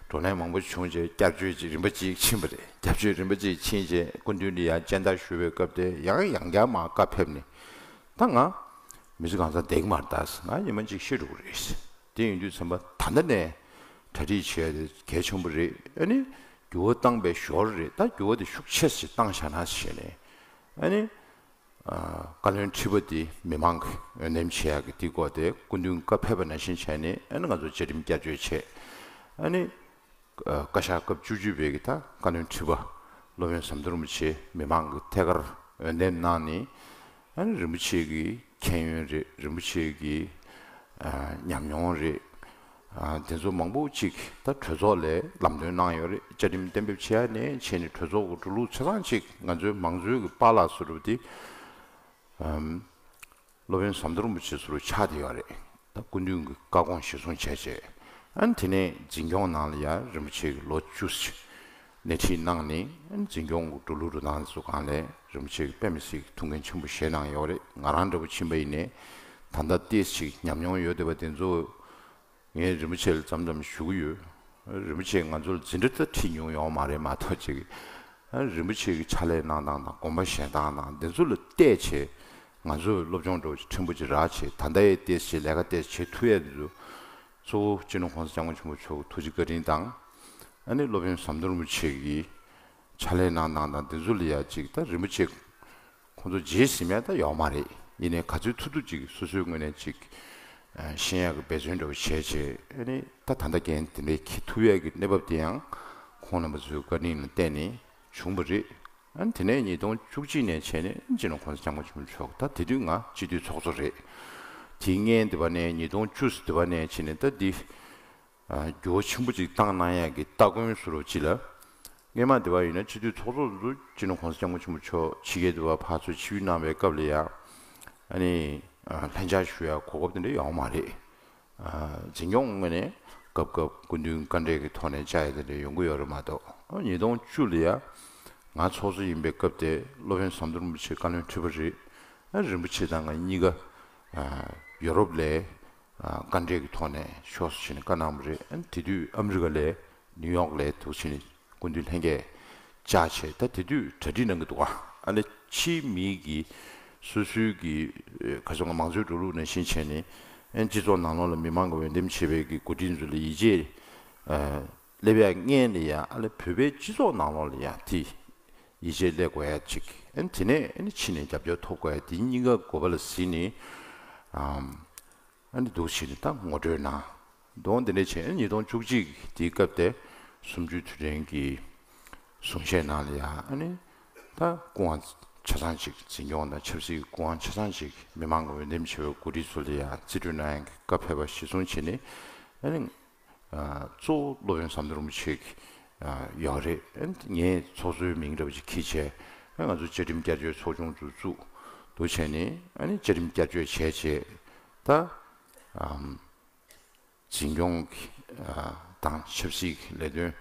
བགྲོ་གླེང་མང་པོ་ཅིག་བྱུང་རྗེས་བསྐྱར་བཅོས་ཅིག་རིམ་པ་ཅིག་ཕྱིན་པ་རེད། བསྐྱར་བཅོས་རིམ་པ་ཅིག་ཕྱིན་རྗེས་སྐུ་མདུན་ལ་ཡ་སྤྱན་བསྟར་ཞུ་བའི་སྐབས་དེ་ཡང་ཡང་བསྐྱར་མར་བཀའ་ཕེབས་ནས། ད་ང་མི་ཚེ་གང་ཚང་བསྡད་ཀྱི་མ་རེད། ད་ང་ཉི་མ་གཅིག་ཤི་འགྲོ་གི་རེད། དེ་ཡིན་དུས་ཙམ་པ་ད་ལྟ་ནས་གྲ་སྒྲིག་བྱས་ཏེ་གལ་ཆེན་པོ་རེད། ཨ་ནི་འགྱུར་བ་བཏང་པའི་ཞོར་རེད། ད་འགྱུར་བ་དེ་ཤུགས་ཆེ་ཞིག་བཏང་བཞག་ན་ཞེས་ནས་ཨ་ནི། ཨ་བཀའ་བློན་ཁྲི་པ་དེ་མི་མང་གིས་འོས་འདེམས་བྱེད་ཡག་གི་དེའི་སྐོར་དེ་སྐུ་མདུན་བཀའ་ཕེབས་པ་ནང་བཞིན་བྱས་ནས་ཨ་ནི་ང་ཚོ་བཅའ་ཁྲིམས་བསྐྱར་བཅོས་བྱས། ཨ་ནི་ཨ་བཀའ་ཤག་སྐབས་བཅུ་གཅིག་པའི་གི་ད་བཀའ་བློན་ཁྲི་པ་སློབ་དཔོན་ཟམ་གདོང་རིན་པོ་ཆེ་མི་མང་གིས་ཐད་ཀར་འོས་འདེམས་གནང་ནས། ཨ་ནི་རིན་པོ་ཆེ་གི་མཁྱེན་ཡོན་རེད། རིན་པོ་ཆེ་གི་ཨ་ཉམས་མྱོང་རེད། ཨ་དེ་ཚོ་མང་པོ་ཅིག་ད་གྲོས་ཚོགས་ལས་ལམ་སྟོན་གནང་ཡོད་རེད། བཅའ་ཁྲིམས་གཏན་འབེབས་བྱས་ནས་བྱས་ནས་གྲོས་ཚོགས་ཀྱི་འགྲོ་ལུགས་ཆ་ཚང་ཅིག་ང་ཚོའི་མང་གཙོའི་གི་པཱ་ལགས་ཟེར་བ་དེ་ཨམ། སློབ་དཔོན་ཟམ་གདོང་རིན་པོ་ཆེ་ཟུར་ཆགས་བསྡད་ཡོད་རེད། ད་སྐུ་མདུན་གྱི་བཀའ་དགོངས་གཞིར་བཟུང་བྱས་བྱས། ཨ་ནི་དེ་ནས་འཛིན་སྐྱོང་ནང་ལ་ཡང་རིན་པོ་ཆེ་གི་ལོ་བཅུ་ཙམ་སྣེ་ཁྲིད་གནང་ནས། ཨ་ནི་འཛིན་སྐྱོང་གི་འགྲོ་ལུགས་འགྲོ་སྟངས་སུ་གང་ལས་རིན་པོ་ཆེ་གི་དཔེ་མི་སྲིད་ཀྱི་ཐུགས་འགན་ཆེན་པོ་བཞེས་གནང་ཡོད་རེད། ང་རང་འདྲ་པོ་ཕྱིན་པ་ཡིན་ནའི་ད་ལྟ་ཏོག་ཙམ་ཉམས་མྱོང་ཡོད་བསྡད་པ་དེ་ཚོ། ངས་རིན་པོ་ཆེ་ལ་མཚམས་མཚམས་ཞུ་གི་ཡོད། རིན་པོ་ཆེས་ང་ཚོ་ལ་འཛིན་གྲྭ་ད་ཁྲིད་མྱོང་ཡོད་མ་རེད་མ་གཏོགས་ཅིག་རིན་པོ་ཆེ་གི་ཕྱག་ལས་གནང་སྟངས་དང་དགོངས་པ་བཞེས་སྟངས་དང་འདི་ཚོ་ལ་བལྟས་བྱས། ང་ཚོས་སློབ་སྦྱོང་འདྲ་བོ་ཞིག་ཕྲན་བུ་ཅིག་རག་བྱས། ད་ལྟ་ཡི་ཏོག་ཙམ་ལས་ཀ་ཏོག་ཙམ་བྱེད་ཐུབ་ཡས་འདི་ཚོ་གཙོ་བོ་སྤྱི་ནོར་༸གོང་ས་༸སྐྱབས་མགོན་ཆེན་པོ་མཆོག་གི་ཐུགས་རྗེ་བཀའ་དྲིན་དང་། ཨ་ནི་སློབ་དཔོན་ཟམ་གདོང་རིན་པོ་ཆེ་གི་ཕྱག་ལས་གནང་སྟངས་དང་འདི་ཚོ་ལ་ཡ་ཅིག་ད་རིན་པོ་ཆེ་ཁོང་ཚོ་རྗེས་ཟིན་ཡ་ད་ཡོད་མ་རེད། ཡིན་ནའི་ག་ཚོད་ཐུབ་ཐུབ་ཅིག་སོ་སོའི་ངོས་ནས་ཅིག་ཨ་ཤེས་ཡ་གི་འབད་བརྩོན་འདྲ་བོ་བྱས་བྱས། ཨ་ནི་ད་ད་ལྟ་འགན་དེ་འདྲའི་འཁྱེར་ཐུབ་ཡ་གི་གནས་བབ་དེ་ཡང་ཁོང་རྣམ་པ་ཚོའི་བཀའ་དྲིན་ལ་བརྟེན་ནས་བྱུང་བ་རེད། ཨ་ནི་དེ་ནས་ཉིས་སྟོང་བཅུ་གཅིག་ནས་བྱས་ནས་སྤྱི་ནོར་༸གོང་ས་༸སྐྱབས་མགོན་ཆེན་པོ་མཆོག་ད་དེ་དུས་ང་སྤྱི་འཐུས་ཚོགས་གཙོ་རེད། དེའི་སྔོན་དེ་བ་ནས་ཉིས་སྟོང་བཅུ་དེ་བ་ནས་བྱས་ནས་ད་འདི། ཨ་འགྱུར་བ་ཆེན་པོ་ཅིག་བཏང་གནང་ཡག་གི་སྟ་གོན་བཟོ་འདྲ་ཅིག་ལ། སྔོན་མ་དེ་བ་ཡིན་ན་སྤྱི་འཐུས་ཚོགས་གཙོ་ཚོ་སྤྱི་ནོར་༸གོང་ས་༸སྐྱབས་མགོན་ཆེན་པོ་མཆོག་ཕྱི་རྒྱལ་དུ་བ་ཕར་ཚུར་ཆིབས་བསྒྱུར་གནང་བའི་སྐབས་ལ་ཡ། ཨ་ནི་ཨ་ལྷན་བཅར་ཞུ་ཡག་གོ་སྐབས་དེ་འདྲ་ཡོང་མ་རེད། ཨ་འཛིན་སྐྱོང་ངོས་ནས་སྐབས་སྐབས་སྐུ་མདུན་བཀའ་འབྲེལ་གྱི་ཐོག་ནས་བཅར་ཡག་དེ་འདྲ་ཡོང་གི་ཡོད་རེད་མ་གཏོགས། ཨ་ཉིས་སྟོང་བཅུ་ལ་ཡ་ང་ཚོགས་གཙོ་ཡིན་པའི་སྐབས་དེ་སློབ་དཔོན་ཟམ་གདོང་རིན་པོ་ཆེ་བཀའ་བློན་ཁྲི་པ་རེད། ཨ་རིན་པོ་ཆེ་དང་ང་གཉིས་ཀ་ཨ་ཡོ་རོབ་ལ་ཨ་བཀའ་འབྲེལ་གྱི་ཐོག་ནས་ཕྱོགས་སུ་ཕྱིན་ནས་བཀའ་གནང་བ་རེད། ཨ་དེ་དུས་ཨ་མི་རི་ཀ་ལ་ནིའུ་ཡོག་ལ་འདུག་ཕྱིན་ནས་སྐུ་མདུན་ལྷན་རྒྱས་བཅར་བྱས། ད་དེ་དུས་གྲ་སྒྲིག་གནང་གི་འདུག་ག་ཨ་ནི་ཕྱིའི་མི་གི་སོ་སོའི་གི་ཨ་ག་ཚོད་ང་མང་གཙོའི་འགྲོ་ལུགས་ནང་བཞིན་བྱས་ནས། ཨ་སྤྱི་ཚོགས་ནང་ལོགས་ལ་མི་མང་གི་འོས་འདེམས་བྱས་པའི་གི་འགོ་ཁྲིད་ཚོ་ལ་ཡིད་ཆེས་ཨ་སླེབས་ཡག་སྔོན་ལ་ཡ། ཨ་ལེ་བོད་པའི་སྤྱི་ཚོགས་ནང་ལོགས་ལ་ཡ་དེ་ཡིད་ཆེས་སླེབས་དགོས་ཡ་ཅིག་ཨ་ནི་དེ་ནས་ཨ་ནི་ཕྱི་ནས་རྒྱབ་སྐྱོར་ཐོབ་དགོས་ཡ་དེ་གཉིས་ཀ་དགོས་པ་ལ་གཟིགས་ནས། ཨམ། ཨ་ནི་འདུག་བྱས་ནས་ད་ངོ་སྤྲོད་གནང་། དོན་དེ་འདྲ་བྱས། ཨ་ནི་ཉིས་སྟོང་བཅུ་གཅིག་དེའི་སྐབས་དེ་གསུམ་བཅུའི་དུས་དྲན་གྱི་གསུང་བཤད་ནང་ལ་ཡ། ཨ་ནི་ད་སྐུ་དབང་ཆ་ཚང་ཅིག་འཛིན་སྐྱོང་དང་ཆབ་སྲིད་ཀྱི་སྐུ་དབང་ཆ་ཚང་ཅིག་མི་མང་གི་འོས་འདེམས་བྱས་པའི་འགོ་ཁྲིད་ཚོ་ལ་ཡ་རྩིས་སྤྲོད་གནང་ཡག་གི་བཀའ་ཕེབས་པ་གཞིར་བཟུང་བྱས་ནས། ཨ་ནི་ཨ་གཙོ་བོ་སློབ་དཔོན་ཟམ་གདོང་རིན་པོ་ཆེ་ཨ་ཡོད་རེད། ཨ་ནི་ངས་ཚོགས་གཙོའི་མིང་འདྲ་པོ་ཅིག་འཁྱེར་བྱས། ཨ་ང་ཚོ་བཅའ་ཁྲིམས་བསྐྱར་བཅོས་ཚོགས་ཆུང་ཚོ་བཙུགས། འདུག་བྱས་ནས་ཨ་ནི་བཅའ་ཁྲིམས་བསྐྱར་བཅོས་བྱས་བྱས། ད་ཨམ་འཛིན་སྐྱོང་གི་ཨ་དང་ཆབ་སྲིད་ཀྱི་ལས་དོན་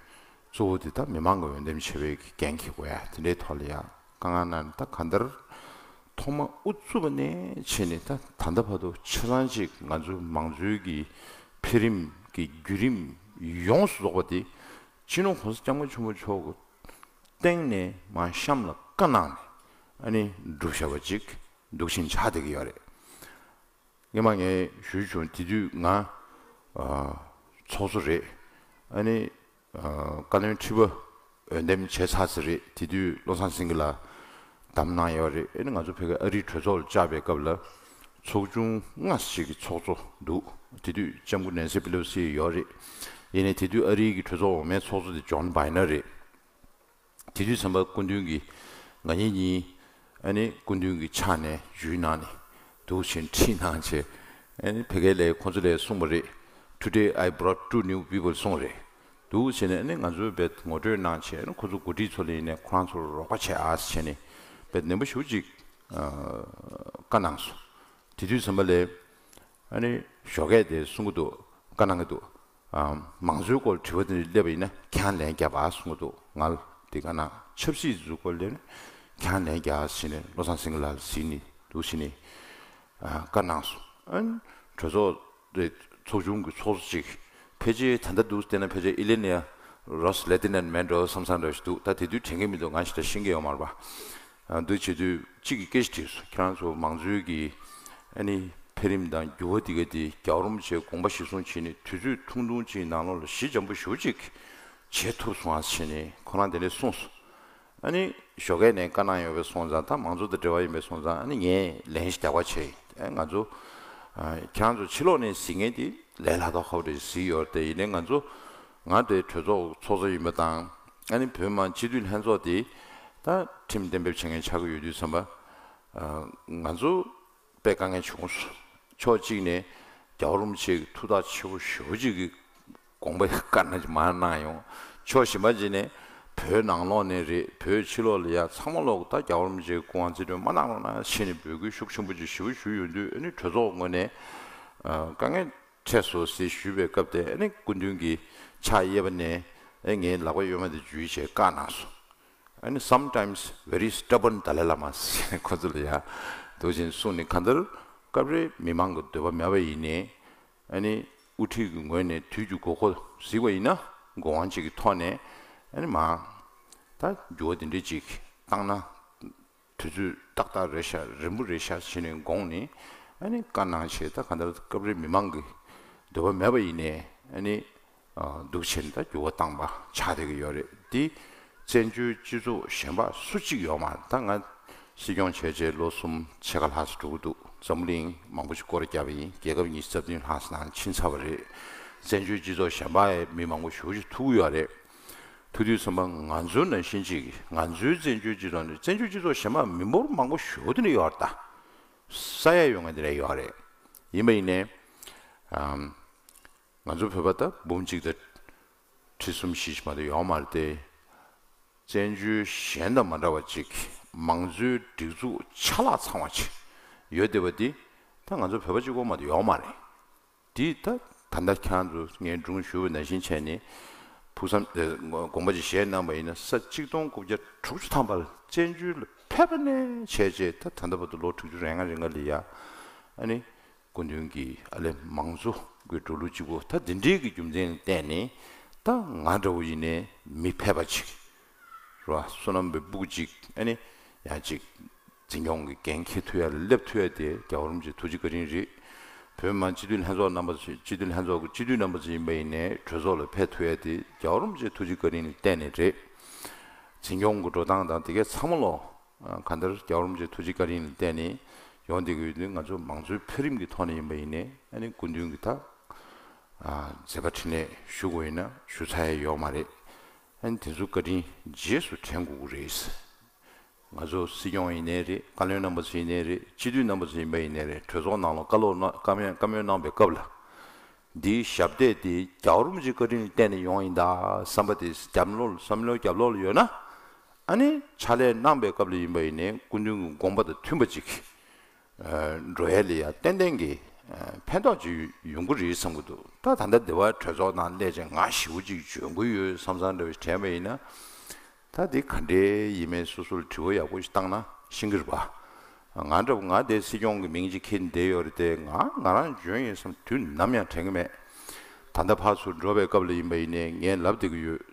གཙོ་བོ་དེ་ད་མི་མང་གི་འོས་འདེམས་བྱས་པའི་གི་འགན་འཁྱེར་དགོས་ཡ་དེ་འདྲའི་ཐོག་ལ་ཡ་དཀའ་ངལ་གནང་ནས། ད་གང་ལྟར་ཐོག་མ་དབུ་བཙུགས་པ་ནས་བྱས་ནས་ད་ད་ལྟ་བར་དུ་ཆ་ཚང་ཅིག་ང་ཚོའི་མང་གཙོའི་གི་འཕེལ་རིམ་གྱི་བརྒྱུད་རིམ་ཡོངས་སུ་རྫོགས་པ་དེ་སྤྱི་ནོར་༸གོང་ས་༸སྐྱབས་མགོན་ཆེན་པོ་མཆོག་གི་སྟེང་ནས་མར་གཤམ་ལ་བཀའ་གནང་ནས་ཨ་ནི་སྒྲུབ་བཞག་པ་ཅིག་འདུག་བཞིན་ཆགས་བསྡད་ཀྱི་ཡོད་རེད། སྔོན་མ་ངས་ཞུས་བྱུང་། དེ་དུས་ང་ཨ་ཚོགས་གཙོ་རེད། ཨ་ནི་ཨ་བཀའ་བློན་ཁྲི་པ་འོས་འདེམས་བྱས་ཚར་ཚར་རེད། དེ་དུས་བློ་བཟང་སེང་གེ་ལགས་བདམས་གནང་ཡོད་རེད། ཨ་ནི་ང་ཚོ་ཕ་གི་ཨ་རིའི་གྲོས་ཚོགས་ལ་བཅར་བའི་སྐབས་ལ་ཚོགས་ཆུང་ལྔ་ཞིག་གི་ཚོགས་གཙོ་འདུག་དེ་དུས་ལྕམ་སྐུ་ནན་སི་པེ་ལོ་སི་ཡོད་རེད། ཡིན་ནའི་དེ་དུས་ཨ་རིའི་གི་གྲོས་ཚོགས་འོག་མའི་ཚོགས་གཙོ་དེ་ཇོན་བྷའི་ཌེན་རེད། དེ་དུས་ཙམ་པ་སྐུ་མདུན་གྱིས་ང་གཉིས་གཉིས་ཨ་ནི་སྐུ་མདུན་གྱི་ཕྱག་ནས་འཇུས་གནང་ནས་འདུག་བྱས་ཁྲིད་གནང་བྱས། ཨ་ནི་ཕ་གི་ལ་ཁོང་ཚོ་ལ་གསུངས་པ་རེད། Today I brought two new people གསུངས་རེད། འདུག་བྱས་ནས་ཨ་ནི་ང་ཚོའི་བེད་ངོ་སྤྲོད་གནང་བྱས། ཨ་ནི་ཁོང་ཚོ་འགོ་ཁྲིད་ཚོ་ལ་ཡིན་ནའི་ཁོ་རང་ཚོར་རོགས་པ་བྱེད་ཨ་ཟེར་བྱས་ནས་བེད་ནན་པོ་ཞེ་པོ་ཅིག་ཨ་བཀའ་གནང་སོང་། དེ་དུས་ཙམ་པ་ལ་ཨ་ནི་ཞོགས་ཀས་དེ་གསུང་གི་འདུག་བཀའ་གནང་གི་འདུག་ཨ་མང་གཙོའི་སྐོར་དྲི་བ་དེ་འདྲ་སླེབས་པ་ཡིན་ན་ཁྱེད་རང་ལན་རྒྱབ་ཨ་གསུང་གི་འདུག་ང་ལ་དེ་བཀའ་གནང་། ཆབ་སྲིད་ཀྱི་སྐོར་སླེབས་ན་ཁྱེད་རང་ལན་རྒྱབ་ཨ་ཟེར་ནས་བློ་བཟང་སེང་གེ་ལགས་ལ་གཟིགས་ནས་འདུག་བྱས་ནས་ཨ་བཀའ་གནང་སོང་། ཨ་ནི་གྲོས་ཚོགས་དེ་ཚོགས་ཆུང་གི་ཚོགས་གཙོ་ཅིག་ཕལ་ཆེར་ད་ལྟ་འདུག་བལྟས་ན་ཕལ་ཆེར་ཨི་ལེ་ནི་ཡ་རོས་ལེ་ཏི་ནན་མན་འགྲོ་བསམ་བསམ་འདྲ་ཞིག་འདུག་ད་དེ་དུས་དྲན་གྱི་མི་འདུག་ང་ཞིག་ད་ཤེས་ཀྱི་ཡོད་མ་རེད་པ། ཨ་འདུག་བྱེད་དུས་གཅིག་གིས་སྐད་ཆ་དྲིས་སོང་། ཁྱེད་རང་ཚོ་མང་གཙོའི་གི་ཨ་ནི་འཕེལ་རིམ་དང་འགྱུར་བ་དེ་ག་དེ་རྒྱལ་བ་རིན་པོ་ཆེའི་དགོངས་པ་གཞིར་བཟུང་བྱས་ནས་དུས་ཚོད་ཐུང་ཐུང་ཅིག་ནང་ལོགས་ལ་གཞི་འགྱངས་པོ་ཞེ་པོ་ཅིག་བྱེད་ཐུབ་སོང་ཨ་ཟེར་ནས་ཁོ་རང་དེ་འདྲས་གསུངས་སོང་། ཨ་ནི་ཞོགས་ཀས་ནས་བཀའ་གནང་ཡོད་པའི་སོང་ཙང་། ད་མང་གཙོ་དང་འབྲེལ་བ་ཡིན་པའི་སོང་ཙང་། ཨ་ནི་ངས་ལན་ཞིག་རྒྱག་པ་བྱས། ཨ་ང་ཚོ་ཨ་ཁྱེད་རང་ཚོ་ཕྱི་ལོགས་ནས་གཟིགས་མཁན་དེ་ལས་སླ་ཏོག་ཁ་པོ་རེད་གཟིགས་ཡོད་རེད་དེ། ཡིན་ནའི་ང་ཚོ་ང་དེ་གྲོས་ཚོགས་ཚོགས་གཙོ་ཡིན་པ་དང་། ཨ་ནི་བོད་མི་མང་སྤྱི་འཐུས་ལྷན་ཚོགས་དེ་ད་ཁྲིམས་གཏན་འབེབས་བྱེད་མཁན་ཆགས་ཀྱི་ཡོད་དུས་ཙམ་པ། ཨ་ང་ཚོ་དཔེ་དཀའ་ངལ་བྱུང་སོང་། ཕྱོགས་གཅིག་ནས་རྒྱལ་བ་རིན་པོ་ཆེ་གི་ཐུགས་ཐག་ཆོད་པོ་ཞེ་པོ་ཅིག་གི་ དགོངས་པ་བཀའ་གནང་ཅིག་མར་གནང་ཡོང་། ཕྱོགས་གཞན་པ་ཅིག་ནས་བོད་ནང་ལོགས་ནས་རེད། བོད་ཕྱི་ལོགས་ལ་ཡ་ཚང་མ་ལོག་ད་རྒྱལ་བ་རིན་པོ་ཆེའི་སྐུ་དབང་རྩིས་སྤྲོད་མ་གནང་རོགས་གནང་ཕྱི་ནས་འབོད་སྐུལ་ཤུགས་ཆེན་པོ་ཅིག་ཞེ་པོ་ཞུས་ཡོང་དུས། ཨ་ནི་གྲོས་ཚོགས་ངོས་ནས་ཨ་དཀའ་ངལ་འཕྲད་སོང་ཟེར་ཞུས་པའི་སྐབས་དེ། ཨ་ནི་སྐུ་མདུན་གྱིས་ཕྱག་གཡས་པ་ནས་ཨ་ངའི་ལག་པ་གཡོན་མ་དེ་འཇུས་བྱས་བཀའ་གནང་སོང་། ཨ་ནི་sometimes very stubborn Dalai Lama ཟེར་ཁོ་ཚོ་ལ་ཡ་འདུག་བྱས་གསུངས་ནས། གང་ལྟར་སྐབས་རེ་མི་མང་གི་འདོད་པ་མེད་པ་ཡིན་ནའི། ཨ་ནི་དབུ་ཁྲིད་ཀྱི་ངོས་ནས་དུས་ཀྱི་དགོས་མཁོ་གཟིགས་པ་ཡིན་ན། དགོས་དབང་ཅིག་གི་ཐོག་ནས་ཨ་ནི་མར་ད་འགྱུར་བ་འདི་འདྲ་ཅིག་བཏང་ན་དུས་ཚོད་ཏག་ཏག་རེད་ཤག་རིང་པོ་རེད་ཤག་བྱས་ནས་དགོངས་ནས་ཨ་ནི་བཀའ་གནང་བྱས། ད་གང་ལྟར་སྐབས་རེ་མི་མང་གི་འདོད་པ་མེད་པ་ཡིན་ནའི་ཨ་ནི་འདུག་བྱས་ནས་ད་འགྱུར་བ་བཏང་པ་ཆགས་བསྡད་ཀྱི་ཡོད་རེད། འདི་བཙན་བྱོལ་སྤྱི་ཚོགས་གཞན་པ་སུ་གཅིག་ཡོད་མ་རེད། ད་ང་སྲིད་སྐྱོང་བྱས་བྱས་ལོ་གསུམ་ཕྱེད་ཀ་ལྷག་ཙམ་འགྲོ་གི་འདུག་འཛམ་བུ་གླིང་མང་པོ་ཞིག་སྐོར་བརྒྱབ་པ་ཡིན། རྒྱལ་ཁབ་ཉི་ཤུ་རྩ་བདུན་ལྷག་ཙམ་ནང་ཕྱིན་ཚར་བ་རེད། བཙན་བྱོལ་སྤྱི་ཚོགས་གཞན་པ་ཡི་མི་མང་པོ་ཞེ་པོ་ཅིག་ཐུག་གི་ཡོད་རེད། ཐུག་དུས་ཙམ་པ་ང་ཚོ་ནང་བཞིན་ཅིག་ང་ཚོའི་བཙན་བྱོལ་སྤྱི་ཚོགས་ནས་བཙན་བྱོལ་སྤྱི་ཚོགས་གཞན་པ་མི་འབོར་མང་པོ་ཞེ་པོ་དེ་འདྲ་ཡོད་རེད། ད་ས་ཡ་ཡོད་མཁན་དེ་འདྲ་ཡོད་རེད། ཡིན་པ་ཡིན་ནའི་ཨམ། ང་ཚོ་བོད་པ་ད་འབུམ་གཅིག་དང་ཁྲི་གསུམ་བཞི་ཞིག་མ་གཏོགས་ཡོད་མ་རེད་དེ། བཙན་བྱོལ་གཞན་དང་མ་འདྲ་བ་ཅིག་མང་གཙོའི་སྒྲིག་འཛུགས་ཆ་ལག་ཚང་བ་ཅིག་ཡོད་བསྡད་པ་འདི་ད་ང་ཚོ་བོད་པ་གཅིག་པོ་མ་གཏོགས་ཡོད་མ་རེད། འདི་ད་ད་ལྟ་ཁྱེད་རང་ཚོ་ངས་སྒྲུང་ཞུས་པ་ནང་བཞིན་བྱས་ནས། ཕུགས་བསམ་དེ་དགོངས་པ་ཅིག་བཞེས་གནང་པ་ཡིན་ན། ས་གཅིག་སྟོང་དགུ་བརྒྱ་དྲུག་ཅུ་ཐམ་པར་བཙན་བྱོལ་ལ་ཕེབས་པ་ནས་བྱས་རྗེས་ད་ད་ལྟ་བར་དུ་ལོ་དྲུག་ཅུ་རེ་ལྔ་རེ་ལྔ་ལ་ཡ་ཨ་ནི་སྐུ་མདུན་གྱིས་ཨ་ལས་མང་གཙོ་གི་འགྲོ་ལུགས་གཅིག་པོ་ད་འདི་འདྲའི་གི་རྒྱུ་མཚན་ལ་བརྟེན་ནས། ད་ང་འདྲ་བོ་ཡིན་ནའི་མི་ཕལ་པ་ཅིག་རེད་བ། བསོད་ནམས་པའི་སྤུ་གུ་ཅིག་ཨ་ནི་ཡང་ཅིག་འཛིན་སྐྱོང་གི་འགན་འཁྱེར་ཐུབ་ཡ་ལ་སླེབས་ཐུབ་ཡ་དེ་རྒྱལ་བ་རིན་པོ་ཆེའི་ཐུགས་རྗེ་བཀའ་དྲིན་རེད། བོད་མི་མང་སྤྱི་འཐུས་ལྷན་ཚོགས་རྣམ་པ་ཚོ། སྤྱི་འཐུས་ལྷན་ཚོགས་ཀྱི་སྤྱི་འཐུས་རྣམ་པ་ཚོ་ཡིན་པ་ཡིན་ནའི་གྲོས་ཚོགས་ལ་ཕེབས་ཐུབ་ཡ་དེ་རྒྱལ་བ་རིན་པོ་ཆེའི་ཐུགས་རྗེ་བཀའ་དྲིན་ལ་བརྟེན་ནས་རེད། འཛིན་སྐྱོང་གི་འགྲོ་སྟངས་དང་དེ་གའི་ཚང་མ་ལོ། ཨ་གང་ལྟར་རྒྱལ་བ་རིན་པོ་ཆེའི་ཐུགས་རྗེ་བཀའ་དྲིན་ལ་བརྟེན་ནས་ཡོང་བསྡད་ཀྱི་ཡོད་དུས། ང་ཚོ་མང་གཙོའི་འཕེལ་རིམ་གྱི་ཐོག་ནས་ཡིན་པ་ཡིན་ནའི་ཨ་ནི་སྐུ་མདུན་གྱི་ད་ཨ་མཛད་པ་འཕྲིན་ལས་ཞུ་དགོས་ཡིན་ན་ཞུ་ཚར་ཡ་ཡོད་མ་རེད། ཨ་ནི་དེ་ཚོ་བཀའ་དྲིན་རྗེས་སུ་དྲན་དགོས་ཀྱི་རེད། ང་ཚོ་སྲིད་སྐྱོང་ཡིན་ནའི་རེད། བཀའ་བློན་རྣམ་པ་ཚོ་ཡིན་ནའི་རེད། སྤྱི་འཐུས་རྣམ་པ་ཚོ་ཡིན་པ་ཡིན་ནའི་རེད། གྲོས་ཚོགས་ནང་ལ་བཀའ་སློབ་གནང་། བཀའ་མོལ་བཀའ་མོལ་གནང་པའི་སྐབས་ལ། འདིའི་ཞབས་སྟེགས་དེ་རྒྱལ་བ་རིན་པོ་ཆེའི་བཀའ་དྲིན་ལ་བརྟེན་ནས་ཡོང་ཡིན་ད་བསམ་པ་དེ་རྒྱབ་ལོགས་ལ། བསམ་བློའི་རྒྱབ་ལོགས་ལ་ཡོད་ན། ཨ་ནི་ཕྱག་ལས་གནང་པའི་སྐབས་ལ་ཡིན་པ་ཡིན་ནའི་སྐུ་མདུན་གྱི་དགོངས་པ་དང་མཐུན་པ་ཅིག་ཨ་འགྲོ་ཡ་ལ་ཡ་ཏན་ཏན་གྱི་ཨ་ཕན་ཐོགས་ཅིག་ཡོང་གི་རེད་བསམ་གྱི་འདུག་ད་ད་ལྟ་འདི་བ་གྲོས་ཚོགས་ནང་སླེབས་བྱས་ང་ཞེ་པོ་ཅིག་འཇོན་གྱི་ཡོད་བསམ་བསམ་འདྲ་བ་ཞིག་དྲན་པ་ཡིན་ན། ད་འདི་ག་འདྲའི་ཡིན་མིན་སོ་སོ་ལ་དྲི་བ་ཡག་པོ་ཞིག་བཏང་ན་ཤེས་ཀྱི་རེད་པ། ང་འདྲ་བོ་ང་དེ་སྲིད་སྐྱོང་གི་མིང་ཅིག་འཁྱེར་བསྡད་ཡོད་རེད་དེ། ང་ང་རང་འཇོན་ཡིན་བསམ་དུས་ནམ་ཡང་དྲན་གྱི་མེད། ད་ལྟ་ཕར་ཚུར་འགྲོ་བའི་སྐབས་ལ་ཡིན་པ་ཡིན་ནའི་ངས་ལབ་བསྡད་ཀྱི་ཡོད།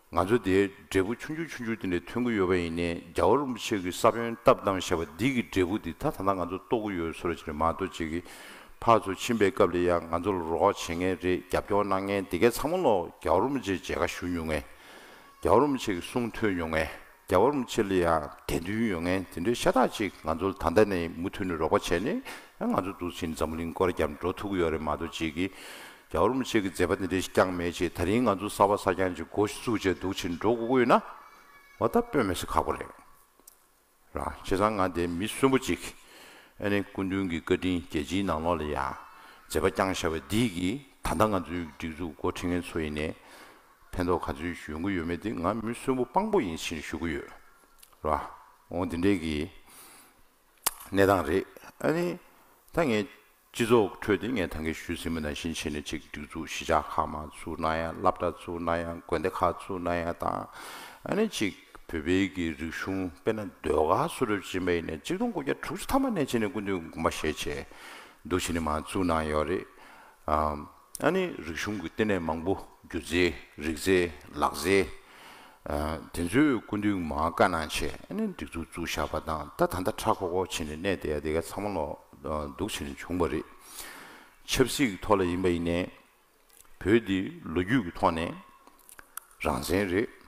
ང་ཚོ་དེའི་འབྲས་བུ་ཆུང་ཆུང་ཆུང་ཆུང་དེ་འདྲ་ཐོན་གྱི་ཡོད་པ་ཡིན་ནའི། རྒྱལ་བ་རིན་པོ་ཆེ་གི་ས་བོན་བཏབ་བཏང་བཞག་པ་འདི་གི་འབྲས་བུ་འདི་ད་ད་ལྟ་ང་ཚོ་རྟོགས་ཀྱི་ཡོད་བཟོ་འདྲ་ཅིག་རེད་མ་གཏོགས། ཅིག་གིས་ཕར་ཚུར་ཕྱིན་པའི་སྐབས་ལ་ཡང་ང་ཚོ་ལ་རོགས་བྱེད་མཁན་རེད། རྒྱབ་སྐྱོར་གནང་མཁན་དེ་གའི་ཚང་མ་ལོ་རྒྱལ་བ་རིན་པོ་ཆེའི་མཇལ་ཁ་ཞུ་མྱོང་མཁན། རྒྱལ་བ་རིན་པོ་ཆེ་གི་གསུང་ཐོས་མྱོང་མཁན། རྒྱལ་བ་རིན་པོ་ཆེ་ལ་ཡང་དད་འདུན་ཡོད་མཁན་དེ་འདྲའི་ཤ་སྟག་ཅིག་ང་ཚོ་ལ་ད་ལྟ་ནས་མུ་མཐུད་ནས་རོགས་པ་བྱས་ནས། ཡང་ང་ཚོ་འདུག་ཕྱིན་འཛམ་བུ་གླིང་སྐོར་རྒྱབ་འགྲོ་ཐུབ་ཀྱི་ཡོད་རེད་མ་གཏོགས། ཅིག་གིས་རྒྱལ་བ་རིན་པོ་ཆེ་གི་མཛད་པ་འདི་འདྲ་ཞིག་རྐྱང་མེད་ཅིག་ད་རིང་ང་ཚོ་གསར་པ་གསར་རྐྱང་ཅིག་འགོ་ཞིག་བཙུགས་བྱས་འདུག་ཕྱིན་འགྲོ་དགོས་ཀྱི་ཡོད་ན། འོ་ད་དཔེ་མི་སྲིད་ཁག་པོ་རེད། ར། བྱས་ཙང་ང་དེ་མི་གསོན་པོ་ཅིག་ཨ་ནི་སྐུ་མདུན་གྱི་བཀའ་དྲིན། རྒྱལ་སྤྱིའི་ནང་ལོགས་ལ་ཡ་མཛད་པ་བསྐྱངས་བཞག་པ་འདི་གིས་ད་ལྟ་ང་ཚོའི་སྒྲིག་འཛུགས་འགོ་ཁྲིད་མཁན་ཚོ་ཡིན་ནའི་ཕན་ཐོགས་ག་ཚོད་ཡོང་གི་ཡོད་མེད་དེ་ང་མི་གསོན་པོ་དཔང་པོ་ཡིན་ཕྱིན་ཞུ་གི་ཡོད། ར། འོ་འདི་འདྲའི་གི་གནས་སྟངས་རེད། ཨ་ནི་ད་ངས་སྤྱི་ཚོགས་ཁྲོད་དེ་ངས་ད་གིན་ཞུས་ཟིན་པ་ནང་བཞིན་བྱས་ནས་ཅིག་སྒྲིག་འཛུགས་གཞིས་ཆགས་ཁག་མར་བཙུགས་གནང་ཡ། སློབ་གྲྭ་བཙུགས་གནང་ཡ་དང་། ཨ་ནི་ཅིག་བོད་པའི་གི་རིག་གཞུང་དཔེར་ན་ཟློས་གར་སོགས་རབ་ཅིག་ཡིན་པ་ཡིན་ནའི་གཅིག་སྟོང་དགུ་བརྒྱ་དྲུག་ཅུ་ཐམ་པ་ནས་བྱས་ནས་སྐུ་མདུན་དགོངས་པ་བཞེས་བྱས་འདུག་བྱས་ནས་མར་བཙུགས་གནང་ཡོད་རེད། ཨ་ནི་རིག་གཞུང་གི་ལྟེ་གནས་མང་པོ། སྒྱུ་རྩལ། རིག་རྩལ། ལག་རྩལ། དེ་ཚོའི་སྐུ་མདུན་མར་བཀའ་གནང་བྱས་ཨ་ནི་སྒྲིག་འཛུགས་བཙུགས་བཞག་པ་དང་། ད་ད་ལྟ་ཧྲ་ཁོག་ཁོག་བྱས་ནས་གནས་བསྡད་ཡ་དེ་ག་ཚང་མ་ལོ་འདུག་བྱས་ནས་བྱུང་བ་རེད། ཆབ་སྲིད་ཀྱི་ཐོག་ལ་ཡིན་པ་ཡིན་ནའི་བོད་འདི་ལོ་རྒྱུས་ཀྱི་ཐོག་ནས་རང་བཙན་རེད།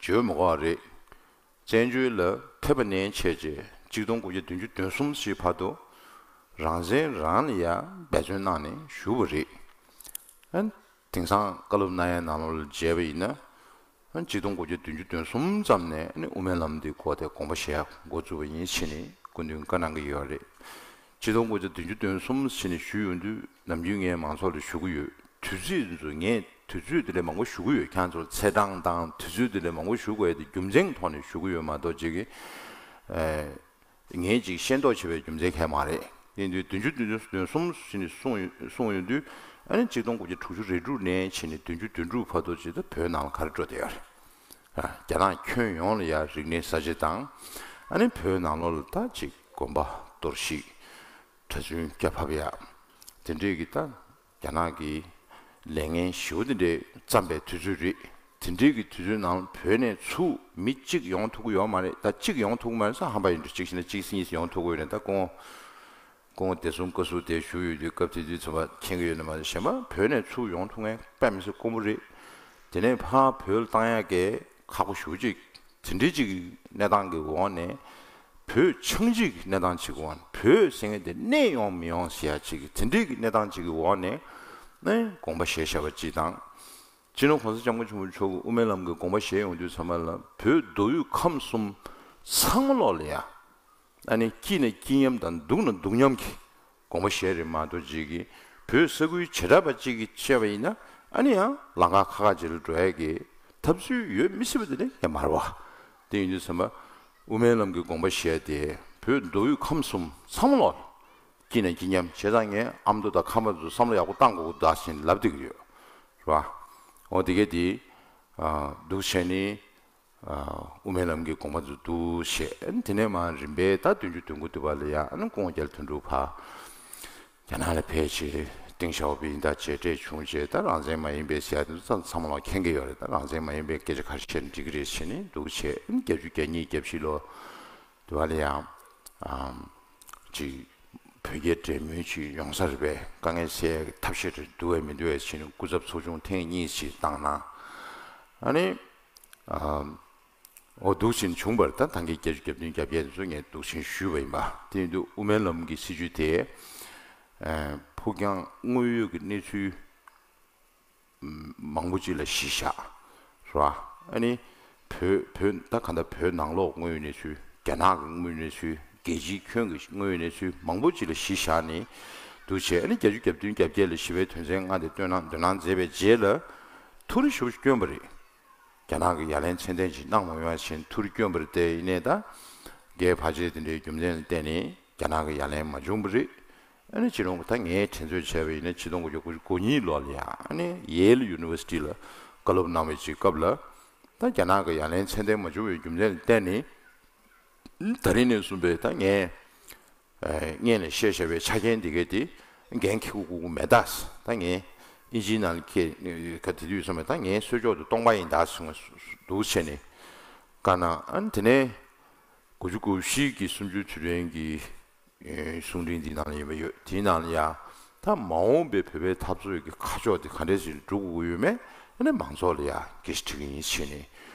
བརྗོད་མི་དགོས་པ་རེད། བཙན་བྱོལ་ལ་ཕེབས་པ་ནས་བྱས་རྗེས་གཅིག་སྟོང་དགུ་བརྒྱ་བདུན་ཅུ་དོན་གསུམ་ཞིག་བར་དུ་རང་བཙན་རང་ལ་ཡ་འབད་བརྩོན་གནང་ནས་བཞུགས་པ་རེད། ཨ་དེང་སང་བཀའ་སློབ་གནང་ཡའི་ནང་ལོགས་ལ་མཇལ་བ་ཡིན་ན། ཨ་གཅིག་སྟོང་དགུ་བརྒྱ་བདུན་ཅུ་དོན་གསུམ་ཙམ་ནས་ཨ་ནི་དབུ་མའི་ལམ་འདི་སྐོར་དེ་དགོངས་པ་བཞེས་འགོ་བཙུགས་པ་ཡིན་ཕྱིན་ནས་སྐུ་མདུན་བཀའ་གནང་གི་ཡོད་རེད། གཅིག་སྟོང་དགུ་བརྒྱ་བདུན་ཅུ་དོན་གསུམ་ཕྱིན་ནས་ཞུས་ཡོང་དུས་ནམ་རྒྱུན་ངས་མང་ཚོགས་ལ་ཞུ་གི་ཡོད། དུས་ཚོད་ཚོ་ངས་དུས་ཚོད་དེ་ལས་མང་པོ་ཞུ་གི་ཡོད། ཁྱེད་ཚོར་ཚེས་གྲངས་དང་དུས་ཚོད་དེ་ལས་མང་པོ་ཞུ་དགོས་ཡ་དེ་རྒྱུ་མཚན་ཐོག་ནས་ཞུ་གི་ཡོད་མ་གཏོགས་ཅིག་གི་ངས་ཅིག་ཤེས་རྟོགས་བྱེད་པའི་རྒྱུ་མཚན་གང་ཡང་མ་རེད། དེ་དུས་བདུན་ཅུ་དོན་གསུམ་ཟིན་ནས་གསུངས་ཡོད་དུས་ཨ་ནི་གཅིག་སྟོང་དགུ་བརྒྱ་དྲུག་ཅུ་རེ་དྲུག་ནས་བྱས་ནས་བདུན་ཅུ་དོན་དྲུག་བར་དུ་ཅིག་ད་བོད་ནང་ལ་ག་རེ་འགྲོ་བསྡད་ཡོད་རེད། རྒྱ་ནག་ཁྱོན་ཡོངས་ལ་ཡ་རིག་གནས་གསར་བརྗེ་དང་ཨ་ནི་བོད་ནང་ལོགས་ལ་ད་ཅིག་དགོན་པ་གཏོར་བཤིག་གྲྭ་བཙུན་སྐྱ་ཕབ་ཡ་དེ་འདྲས་ཀྱི་ད་རྒྱ་ནག་གི་ལས་ངན་ཞེ་པོ་དེ་འདྲས་བརྩམས་པའི་དུས་ཚོད་རེད། དེ་འདྲས་ཀྱི་དུས་ཚོད་ནང་བོད་ནས་ཚུར་མི་གཅིག་ཡོང་ཐུབ་ཀྱི་ཡོད་མ་རེད། ད་གཅིག་ཡོང་ཐུབ་ཀྱི་མ་རེད་ཟེར་ཧམ་པ་ཡིན་འགྲོ། གཅིག་བྱས་ན་གཅིག་གཉིས་ཡོང་ཐུབ་ཀྱི་ཡོད་རེད། ད་སྐུ་ངོ་སྐུ་ངོ་བདེ་སྲུང་བཀའ་ཟུར་དེ་བཞུགས་ཡོད་དུས་སྐབས་དེ་དུས་ཚོད་མ་མཁྱེན་གྱི་ཡོད་ན་མ་གཞན་པ་བོད་ནས་ཚུར་ཡོང་ཐུབ་མཁན་དཔེ་མི་སྲིད་དཀོན་པོ་རེད། དེ་ནས་ཕར་བོད་ལ་བཏང་ཡག་གི་ཁག་པོ་ཞེ་པོ་ཅིག་དེ་འདྲའི་ཅིག་གི་གནས་སྟངས་ཀྱི་འོག་ནས་བོད་ཆགས་འཇིག་གི་གནས་སྟངས་ཅིག་གི་འོག་ནས་བོད་ཟེར་མཁན་དེ་གནས་ཡོང་མི་ཡོང་ཟེར་ཡ་ཅིག་གི་དེ་འདྲའི་གི་གནས་སྟངས་ཅིག་གི་འོག་ནས་ནས་དགོངས་པ་བཞེས་བཞག་པ་ཅིག་དང་། སྤྱི་ནོར་༸གོང་ས་༸སྐྱབས་མགོན་ཆེན་པོ་མཆོག་གིས་དབུ་མའི་ལམ་གྱི་དགོངས་པ་བཞེས་ཡོང་དུས་ཚང་མ་ལ་བོད་མདོ་དབུས་ཁམས་གསུམ་ཚང་མ་ལོག་ལ་ཡ། ཨ་ནི་སྐྱིད་ན་སྐྱིད་མཉམ་དང་སྡུག་ན་སྡུག་མཉམ་གྱི་དགོངས་པ་བཞེས་རེད་མ་གཏོགས་ཅིག་གི་བོད་ས་ཁུལ་བྱེ་བྲག་པ་ཅིག་གིས་བཤད་པ་ཡིན་ན་ཨ་ནི་ཡང་ལམ་ཁ་ཁ་ཁ་ཅིག་ལ་འགྲོ་ཡ་གི་ཐབས་ཚུལ་ཡོད་མི་སྲིད་པ་དེ་ནི་ཡང་མ་རེད་བ། དེ་ཡིན་དུས་ཚང་མ་དབུ་མའི་ལམ་གྱི་དགོངས་པ་བཞེས་ཏེ་བོད་མདོ་དབུས་ཁམས་གསུམ་ཚང་མ་ལོག་སྐྱིད་ན་སྐྱིད་མཉམ་བྱས་ཙང་ངས་ཨ་མདོ་དང་ཁམས་པ་ཚོ་བསམ་བློ་ཡག་པོ་བཏང་དགོས་ཀྱི་འདུག་ཟེར་ལབ་བསྡད་ཀྱི་ཡོད་རེད་བ། འོ་དེ་གས་དེ་འདུག་བྱས་ནི། དབུ་མའི་ལམ་གྱི་དགོངས་པ་ཚོ་འདུག་བཤད། དེ་ནས་མར་རིམ་པས་ད་བདུན་ཅུ་དོན་དགུ་དུ་བ་ལ་ཡ་ཨ་ནི་སྐུ་ངོ་རྒྱ་ལོ་དོན་གྲུབ་ཕར་རྒྱ་ནག་ལ་ཕེབས་བྱས་ཏིང་ཞའོ་ཕིང་དང་མཇལ་འཕྲད་བྱུང་བྱས། ད་རང་བཙན་མ་ཡིན་པའི་ཟེར་ཡ་དེ་ཚོ་ཚང་མ་ལ་མཁྱེན་གྱི་ཡོད་རེད། ད་རང་བཙན་མ་ཡིན་པའི་སྐད་ཆ་ཁ་ཤས་བཤད་ན་འགྲིག་གི་རེད་ཟེར་ནས་འདུག་བྱས། བརྒྱད་ཅུ་གྱ་གཉིས་གྱ་བཞི་ལོ་དུ་བ་ལ་ཡ་ཅིག་བོད་རྒྱའི་འབྲེལ་མོལ་ཅིག་ཡོང་ས་རེད་པས། དཀའ་ངལ་སེལ་ཡ་གི་ཐབས་ཤེས་རེ་འདུག་བས་མི་འདུག་བས་ཟེར་ནས་སྐུ་ཚབ་ཚོགས་ཆུང་ཐེངས་གཉིས་ཤིག་བཏང་གནང་། ཨ་ནི། ཨ། འོ་འདུག་ཅིང་བྱུང་བར་ད་ཐང་གི་བརྒྱད་ཅུ་གྱ་བདུན་གྱ་བརྒྱད་དེ་ཚོ་ངས་འདུག་ཅིང་ཞུས་པ་ཡིན་པ། དེ་ཡིན་དུས་དབུ་མའི་ལམ་གྱི་སྲིད་བྱུས་དེ། ཨ། ཕུགས་རྒྱང་དངོས་ཡོད་ཀྱི་གནས་ཚུལ་མང་པོ་ཅིག་ལ་གཞི་བཞག་རེད་བ། ཨ་ནི། བོད་བོད་ད་ག་འདྲ་བོད་ནང་ལོགས་དངོས་ཡོད་གནས་ཚུལ། རྒྱ་ནག་གི་དངོས་ཡོད་གནས་ཚུལ། རྒྱལ་སྤྱིའི་ཁྱོན་གྱི་དངོས་ཡོད་གནས་ཚུལ་མང་པོ་ཅིག་ལ་གཞི་བཞག་ནས་འདུག་བྱས། ཨ་ནི་བརྒྱད་ཅུ་གྱ་བདུན་གྱ་བརྒྱད་ལ་ཞི་བའི་དོན་ཚན་ལྔ་དེ་བཏོན་གནང་འདོན་གནང་མཛད་པའི་རྗེས་ལ་ཐུགས་རེ་ཞེ་པོ་ཅིག་བསྐྱོན་པ་རེད། རྒྱ་ནག་གི་ཡ་ལན་ཚད་ལྡན་ཅིག་གནང་མ་ཡོང་བ་བྱས་ཐུགས་རེ་བསྐྱོན་པ་རེད། དེ་ཡིན་ནའི་ད་རྒྱའི་བར་ཆད་དེ་འདྲའི་རྒྱུ་མཚན་ལ་བརྟེན་ནས་རྒྱ་ནག་གི་ཡ་ལན་མ་བྱུང་བ་རེད། ཨ་ནི་སྤྱི་ནོར་ད་ངས་དྲན་གསོ་བྱས་པ་ཡིན་ན་ཆིག་སྟོང་དགུ་བརྒྱ་དགུ་བཅུ་གོ་གཉིས་ལོ་ལ་ཡ་ཨ་ནི་ཡེལ་ཡུ་ནི་ཝར་སི་ཊི་ལ་བཀའ་སློབ་གནང་བའི་ཅིག་སྐབས་ལ་ད་རྒྱ་ནག་གི་ཡ་ལན་ཚད་ལྡན་མ་བྱུང་བའི་རྒྱུ་མཚན་ལ་བརྟེན་ནས་ད་རིང་ནས་བཟུང་པའི་ད་ངས་སྔོན་ལ་བཤད་བཞག་པའི་ཆ་རྐྱེན་འདི་གས་དེ་འགན་འཁྱེར་དགོས་ཀྱི་མེད་ད། ད་ངས་ཨིན་ཇིའི་ནང་ལ་ཁྱེད་ག་དེ་དུས་སོང་བས་ད་ངའི་གསོལ་ལྕོག་དེ་སྟོང་པ་ཡིན་ད་ཟེར་འདུག་བྱས་ནས་བཀའ་གནང་། ཨ་ནི་དེ་ནས་དགུ་བཅུ་གོ་བཞི་གི་གསུམ་བཅུའི་དུས་དྲན་གྱི་གསུང་འཕྲིན་འདི་ནང་ལ་ཡིན་པ་ཡོད། དེའི་ནང་ལ་ཡ་ད་མ་འོངས་པའི་བོད་པའི་འཐབ་རྩོད་ཀྱི་ཁ་ཕྱོགས་དེ་ག་འདྲས་ཞིག་འགྲོ་དགོས་ཀྱི་ཡོད་མེད་ཨ་ནི་མང་ཚོགས་ལ་ཡ་སྐད་ཆ་དྲི་གི་ཡིན་བྱས་ནས་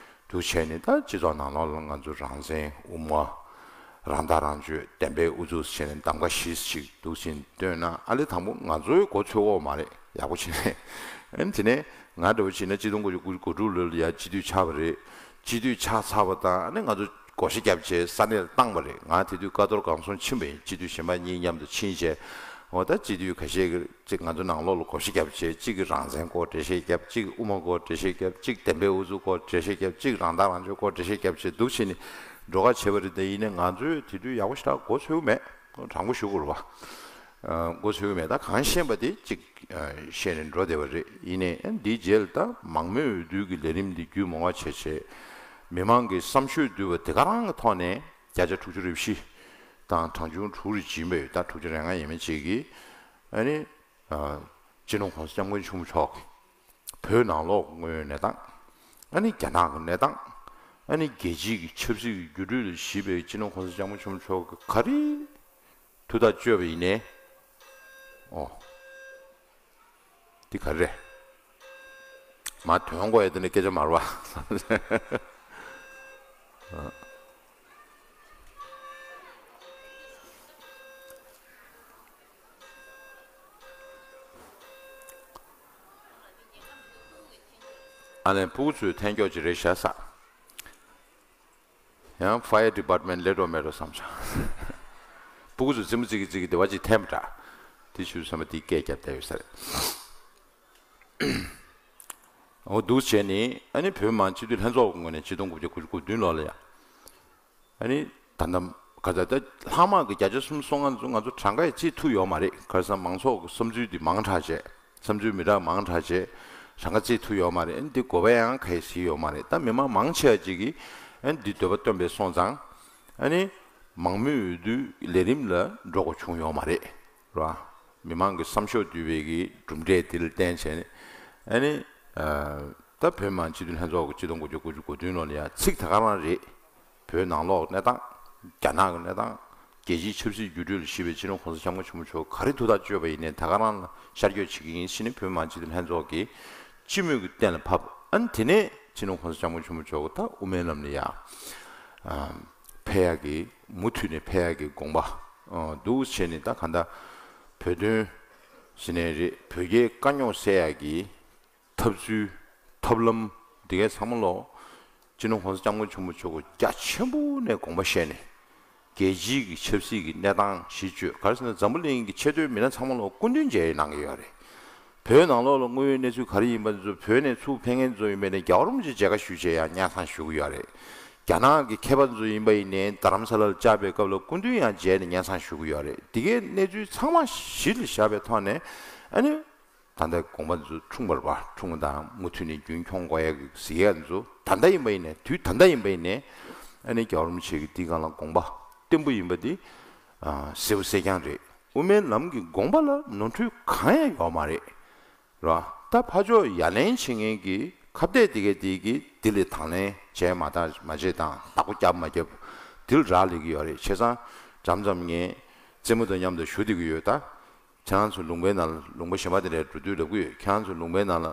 འདུག་བྱས་ནས་ད་སྤྱི་ཚོགས་ནང་ལོགས་ལ་ང་ཚོ་རང་བཙན་དབུ་མ་རང་ཐག་རང་གཅོད་བདེན་པའི་ཨུ་ཚུགས་བྱས་ནས་གདམ་ག་བཞི་ཞིག་འདུག་ཅིང་བཏོན་ན་ཨ་ལེ་དང་པོ་ང་ཚོའི་མགོ་ཚོས་འོག་མ་རེད། ཡག་པོ་བྱས་ནས་ཨ་ནི་དེ་ནས་ང་འདྲ་བོ་བྱས་ན་ཆིག་སྟོང་དགུ་བརྒྱ་དགུ་བཅུ་གོ་དྲུག་ལོ་ལ་ཡ་སྤྱི་འཐུས་ཆགས་པ་རེད། སྤྱི་འཐུས་ཆགས་ཚར་བ་དང་ཨ་ནི་ང་ཚོ་བགོ་བཤའ་བརྒྱབ་བྱས་ས་གནས་ལ་བཏང་བ་རེད། ང་དེ་དུས་ཀ་རྡོར་སྒང་གསུམ་ཕྱིན་པ་ཡིན། སྤྱི་འཐུས་གཞན་པ་གཉིས་མཉམ་དུ་ཕྱིན་བྱས་འོ་ད་སྤྱི་འཐུས་ཁ་ཤས་ཀྱིས་གཅིག་ང་ཚོ་ནང་ལོགས་ལ་བགོ་བཤའ་བརྒྱབ་བྱས་གཅིག་གིས་རང་བཙན་སྐོར་འགྲེལ་བཤད་བརྒྱབ། གཅིག་གིས་དབུ་མ་སྐོར་འགྲེལ་བཤད་བརྒྱབ། གཅིག་བདེན་པའི་ཨུ་ཚུགས་སྐོར་འགྲེལ་བཤད་བརྒྱབ། གཅིག་རང་ཐག་རང་གཅོད་སྐོར་འགྲེལ་བཤད་བརྒྱབ་བྱས་འདུག་བྱས་ནས་འགྲོ་ཁ་བྱས་པ་རེད། དེ་ཡིན་ནའི་ང་ཚོས་དེ་དུས་ཡག་པོ་ཞེ་དྲག་མགོ་ཚོས་མེད། དྲང་པོ་ཞུ་དགོས་རེད་བ། མགོ་ཚོས་མེད། ད་གང་ཤེས་པ་དེ་གཅིག་བཤད་ནས་འགྲོ་བསྡད་པ་རེད། ཡིན་ནའི་འདིའི་རྗེས་ལ་ད་མང་མོས་འོས་བསྡུ་གི་ལས་རིམ་འདི་རྒྱུན་མང་བ་བྱས་བྱས་མི་མང་གི་བསམ་ཤོས་བསྡུས་པ་དེ་ག་རང་གི་ཐོག་ནས་བརྒྱ་ཆ་དྲུག་ཅུ་རེ་བཞི་དང་གྲངས་ཆུང་དྲུག་རེ་བྱིན་པ་ཡོད། ད་དྲུག་ཅུ་རེ་ལྔ་ཡས་མས་གཅིག་གིས་ཨ་ནི། སྤྱི་ནོར་༸གོང་ས་༸སྐྱབས་མགོན་ཆེན་པོ་མཆོག་གིས་བོད་ནང་ལོགས་དངོས་ཡོད་གནས་སྟངས། ཨ་ནི་རྒྱ་ནག་གི་གནས་སྟངས། ཨ་ནི་རྒྱལ་སྤྱིའི་ཆབ་སྲིད་ཀྱི་འགྱུར་འགྲོས་ལ་གཞིགས་པའི་སྤྱི་ནོར་༸གོང་ས་༸སྐྱབས་མགོན་ཆེན་པོ་མཆོག་གིས་ག་རེ་ཐུགས་ཐག་གཅོད་པ་ཡིན་ནའི། ཨོ། འདི་ག་རེ་རེད། མ་དོན་གོ་ཡ་དེ་ནི་སྐད་ཆ་མ་རེད་བ། ཨ་ལན་སྤུ་གུ་ཚོའི་ཐན་ཀྱོག་ཅིག་རེད་ཤག་ས། ཡང་ཕ་ཡར་ཌི་པཱར་ཊི་མེན་ཊི་སླེབས་འགྲོ་མེད་འགྲོ་བསམ་བྱུང་། སྤུ་གུ་ཚོ་རྩེད་མོ་རྩེ་གི་རྩེ་གི་དེ་བ་ཅིག་འཐེན་པ་འདྲ། དེ་ཞུ་བསམ་པ་དེ་སྐད་རྒྱབ་བསྡད་ཡོད་ས་རེད། འོ་འདུག་བྱས་ནས་ཨ་ནི་བོད་མི་མང་སྤྱི་འཐུས་ལྷན་ཚོགས་ཀྱི་ངོས་ནས་ཆིག་སྟོང་དགུ་བརྒྱ་དགུ་བཅུ་གོ་བདུན་ལོ་ལ་ཡ། ཨ་ནི་ད་ལྟ་ག་ད་ལྟ་ལྷག་མ་གི་བརྒྱ་ཆ་གསུམ་སོ་ལྔ་ཚོ་ང་ཚོ་གྲངས་ཀ་ཡང་བརྩི་ཐུབ་ཡོད་མ་རེད། ག་རེ་ཟེར་ན་མང་ཚོགས་ཀྱི་བསམ་ཚུལ་འདི་མང་དྲགས་བྱས། བསམ་ཚུལ་མི་འདྲ་མང་དྲགས་བྱས། གྲངས་ཀ་བརྩི་ཐུབ་ཡོད་མ་རེད། ཨ་ནི་འདི་དགོས་པ་ཡང་ག་ཡེ་ཟིག་ཡོད་མ་རེད། ད་མི་མང་མང་ཆེ་བ་ཅིག་གིས་ཨ་ནི་འདི་འདོད་པ་བཏོན་པས་སོང་ཙང་། ཨ་ནི་མང་མོས་འོས་བསྡུའི་ལས་རིམ་ལ་འགྲོ་དགོས་བྱུང་ཡོད་མ་རེད། རེད་བ། མི་མང་གི་བསམ་ཤོག་བསྡུས་པའི་གི་གྲུབ་འབྲས་དེ་ལ་བརྟེན་བྱས་ནས། ཨ་ནི་ཨ་ད་བོད་མི་མང་སྤྱི་འཐུས་ལྷན་ཚོགས་ཀྱི་ཆིག་སྟོང་དགུ་བརྒྱ་དགུ་བཅུ་གོ་བདུན་ལོ་ལ་ཡ་ཚིག་ད་ག་རང་རེད། བོད་ནང་ལོགས་གནས་སྟངས། རྒྱ་ནག་གི་གནས་སྟངས། རྒྱལ་སྤྱིའི་ཆབ་སྲིད་འགྱུར་འགྲོས་ལ་གཞིགས་པའི་སྤྱི་ནོར་གོང་ས་སྐྱབས་མགོན་ཆེན་པོ་མཆོག་ག་རེ་ཐུགས་ཐག་གཅོད་པ་ཡིན་ནའི་ད་ག་རང་ལ་ཤར་བསྐྱོད་བྱེད་ཀྱི་ཡིན་ཟེར་ནས་བོད་མི་མང་སྤྱི་འཐུས་ལྷན་ཚོགས་ཀྱིས་སྤྱི་མོས་ཀྱི་གཏན་ལ་ཕབ། ཨ་ནི་དེ་ནས་སྤྱི་ནོར་གོང་ས་སྐྱབས་མགོན་ཆེན་པོ་མཆོག་གིས་ད་དབུ་མའི་ལམ་ལ་ཡ་ཨ་ཕེབས་ཡག་གི་མུ་མཐུད་ནས་ཕེབས་ཡག་གི་དགོངས་པ་ཨ་འདུག་བྱས་ནས། ད་ག་ད་བོད་དོན་ཟེར་ནའི་རེད། བོད་རྒྱའི་དཀའ་རྙོག་སེལ་ཡག་གི་ཐབས་ཚུལ། ཐབས་ལམ། འདི་གའི་ཚང་མ་ལོག་སྤྱི་ནོར་གོང་ས་སྐྱབས་མགོན་ཆེན་པོ་མཆོག་གིས་རྒྱ་ཆེན་པོ་ནས་དགོངས་པ་བཞེས་ནས། རྒྱལ་སྤྱིའི་གི་ཆབ་སྲིད་ཀྱི་གནས་སྟངས་གཞི་བཅོལ། ག་རེ་ཟེར་ན་འཛམ་བུ་གླིང་གི་ཆེས་མཐོའི་མི་སྣ་ཚང་མ་ལོག་སྐུ་མདུན་མཇལ་གནང་གི་ཡོད་རེད། བོད་ནང་ལོགས་ལ་དངོས་ཡོད་གནས་ཚུལ་ག་རེ་ཡིན་པ་ཚོ་བོད་ནས་ཚུར་ཕེབས་མཁན་ཚོ་ཡིན་པ་ནས་རྒྱལ་བ་རིན་པོ་ཆེ་མཇལ་ཁ་ཞུ་བྱས་ཡང་སྙན་སེང་ཞུ་གི་ཡོད་རེད། རྒྱ་ནག་གི་མཁས་པ་ཚོ་ཡིན་པ་ཡིན་ནའི་རྡ་རམ་ས་ལར་བཅར་བའི་སྐབས་ལ་སྐུ་མདུན་ཡང་མཇལ་ནས་སྙན་སེང་ཞུ་གི་ཡོད་རེད། འདི་གའི་གནས་ཚུལ་ཚང་མ་གཞི་ལ་བཞག་པའི་ཐོག་ནས་ཨ་ནི། ད་ལྟའི་དགོངས་པ་ཚོ་འཁྲུངས་པར་བ་འཁྲུངས་དང་མུ་མཐུད་ནས་རྒྱུན་འཁྱོངས་དགོས་ཡ་གི་གཟིགས་ཡ་ཚོ་ད་ལྟ་ཡིན་པ་ཡིན་ནའི་དུས་ད་ལྟ་ཡིན་པ་ཡིན་ནའི་ཨ་ནི་རྒྱལ་བ་རིན་པོ་ཆེ་གི་འདི་སྒང་ལ་དགོངས་པ་བརྟན་པོ་ཡིན་པ་འདི་ཨ་གསལ་པོ་གསལ་རྐྱང་རེད། དབུ་མའི་ལམ་གྱི་དགོངས་པ་ལ་ནོར་འཁྲུལ་གང་ཡང་ཡོད་མ་རེད། ར། ད་ཕར་ཕྱོགས་ཡ་ལན་བྱེད་མཁན་གྱི་ཁ་གཏད་དེ་གའི་དེ་གི་དེ་ལས་དང་ལེན་བྱས་མ་ད་མ་བྱས་དང་བདག་པོ་བརྒྱབ་མ་བརྒྱབ་དེ་ལ་རག་ལས་ཀྱི་ཡོད་རེད། བྱས་ཙང་འཇམ་འཇམ་ངས་རྩེད་མོ་དང་མཉམ་དུ་ཞུ་བསྡད་ཀྱི་ཡོད་ད། ཁྱེད་རང་ཚོ་ལུང་པའི་ནང་ལ་ལུང་པ་གཞན་པ་དེ་འདྲའི་འགྲོ་དུས་ལབ་ཀྱི་ཡོད། ཁྱེད་རང་ཚོ་ལུང་པའི་ནང་ལ་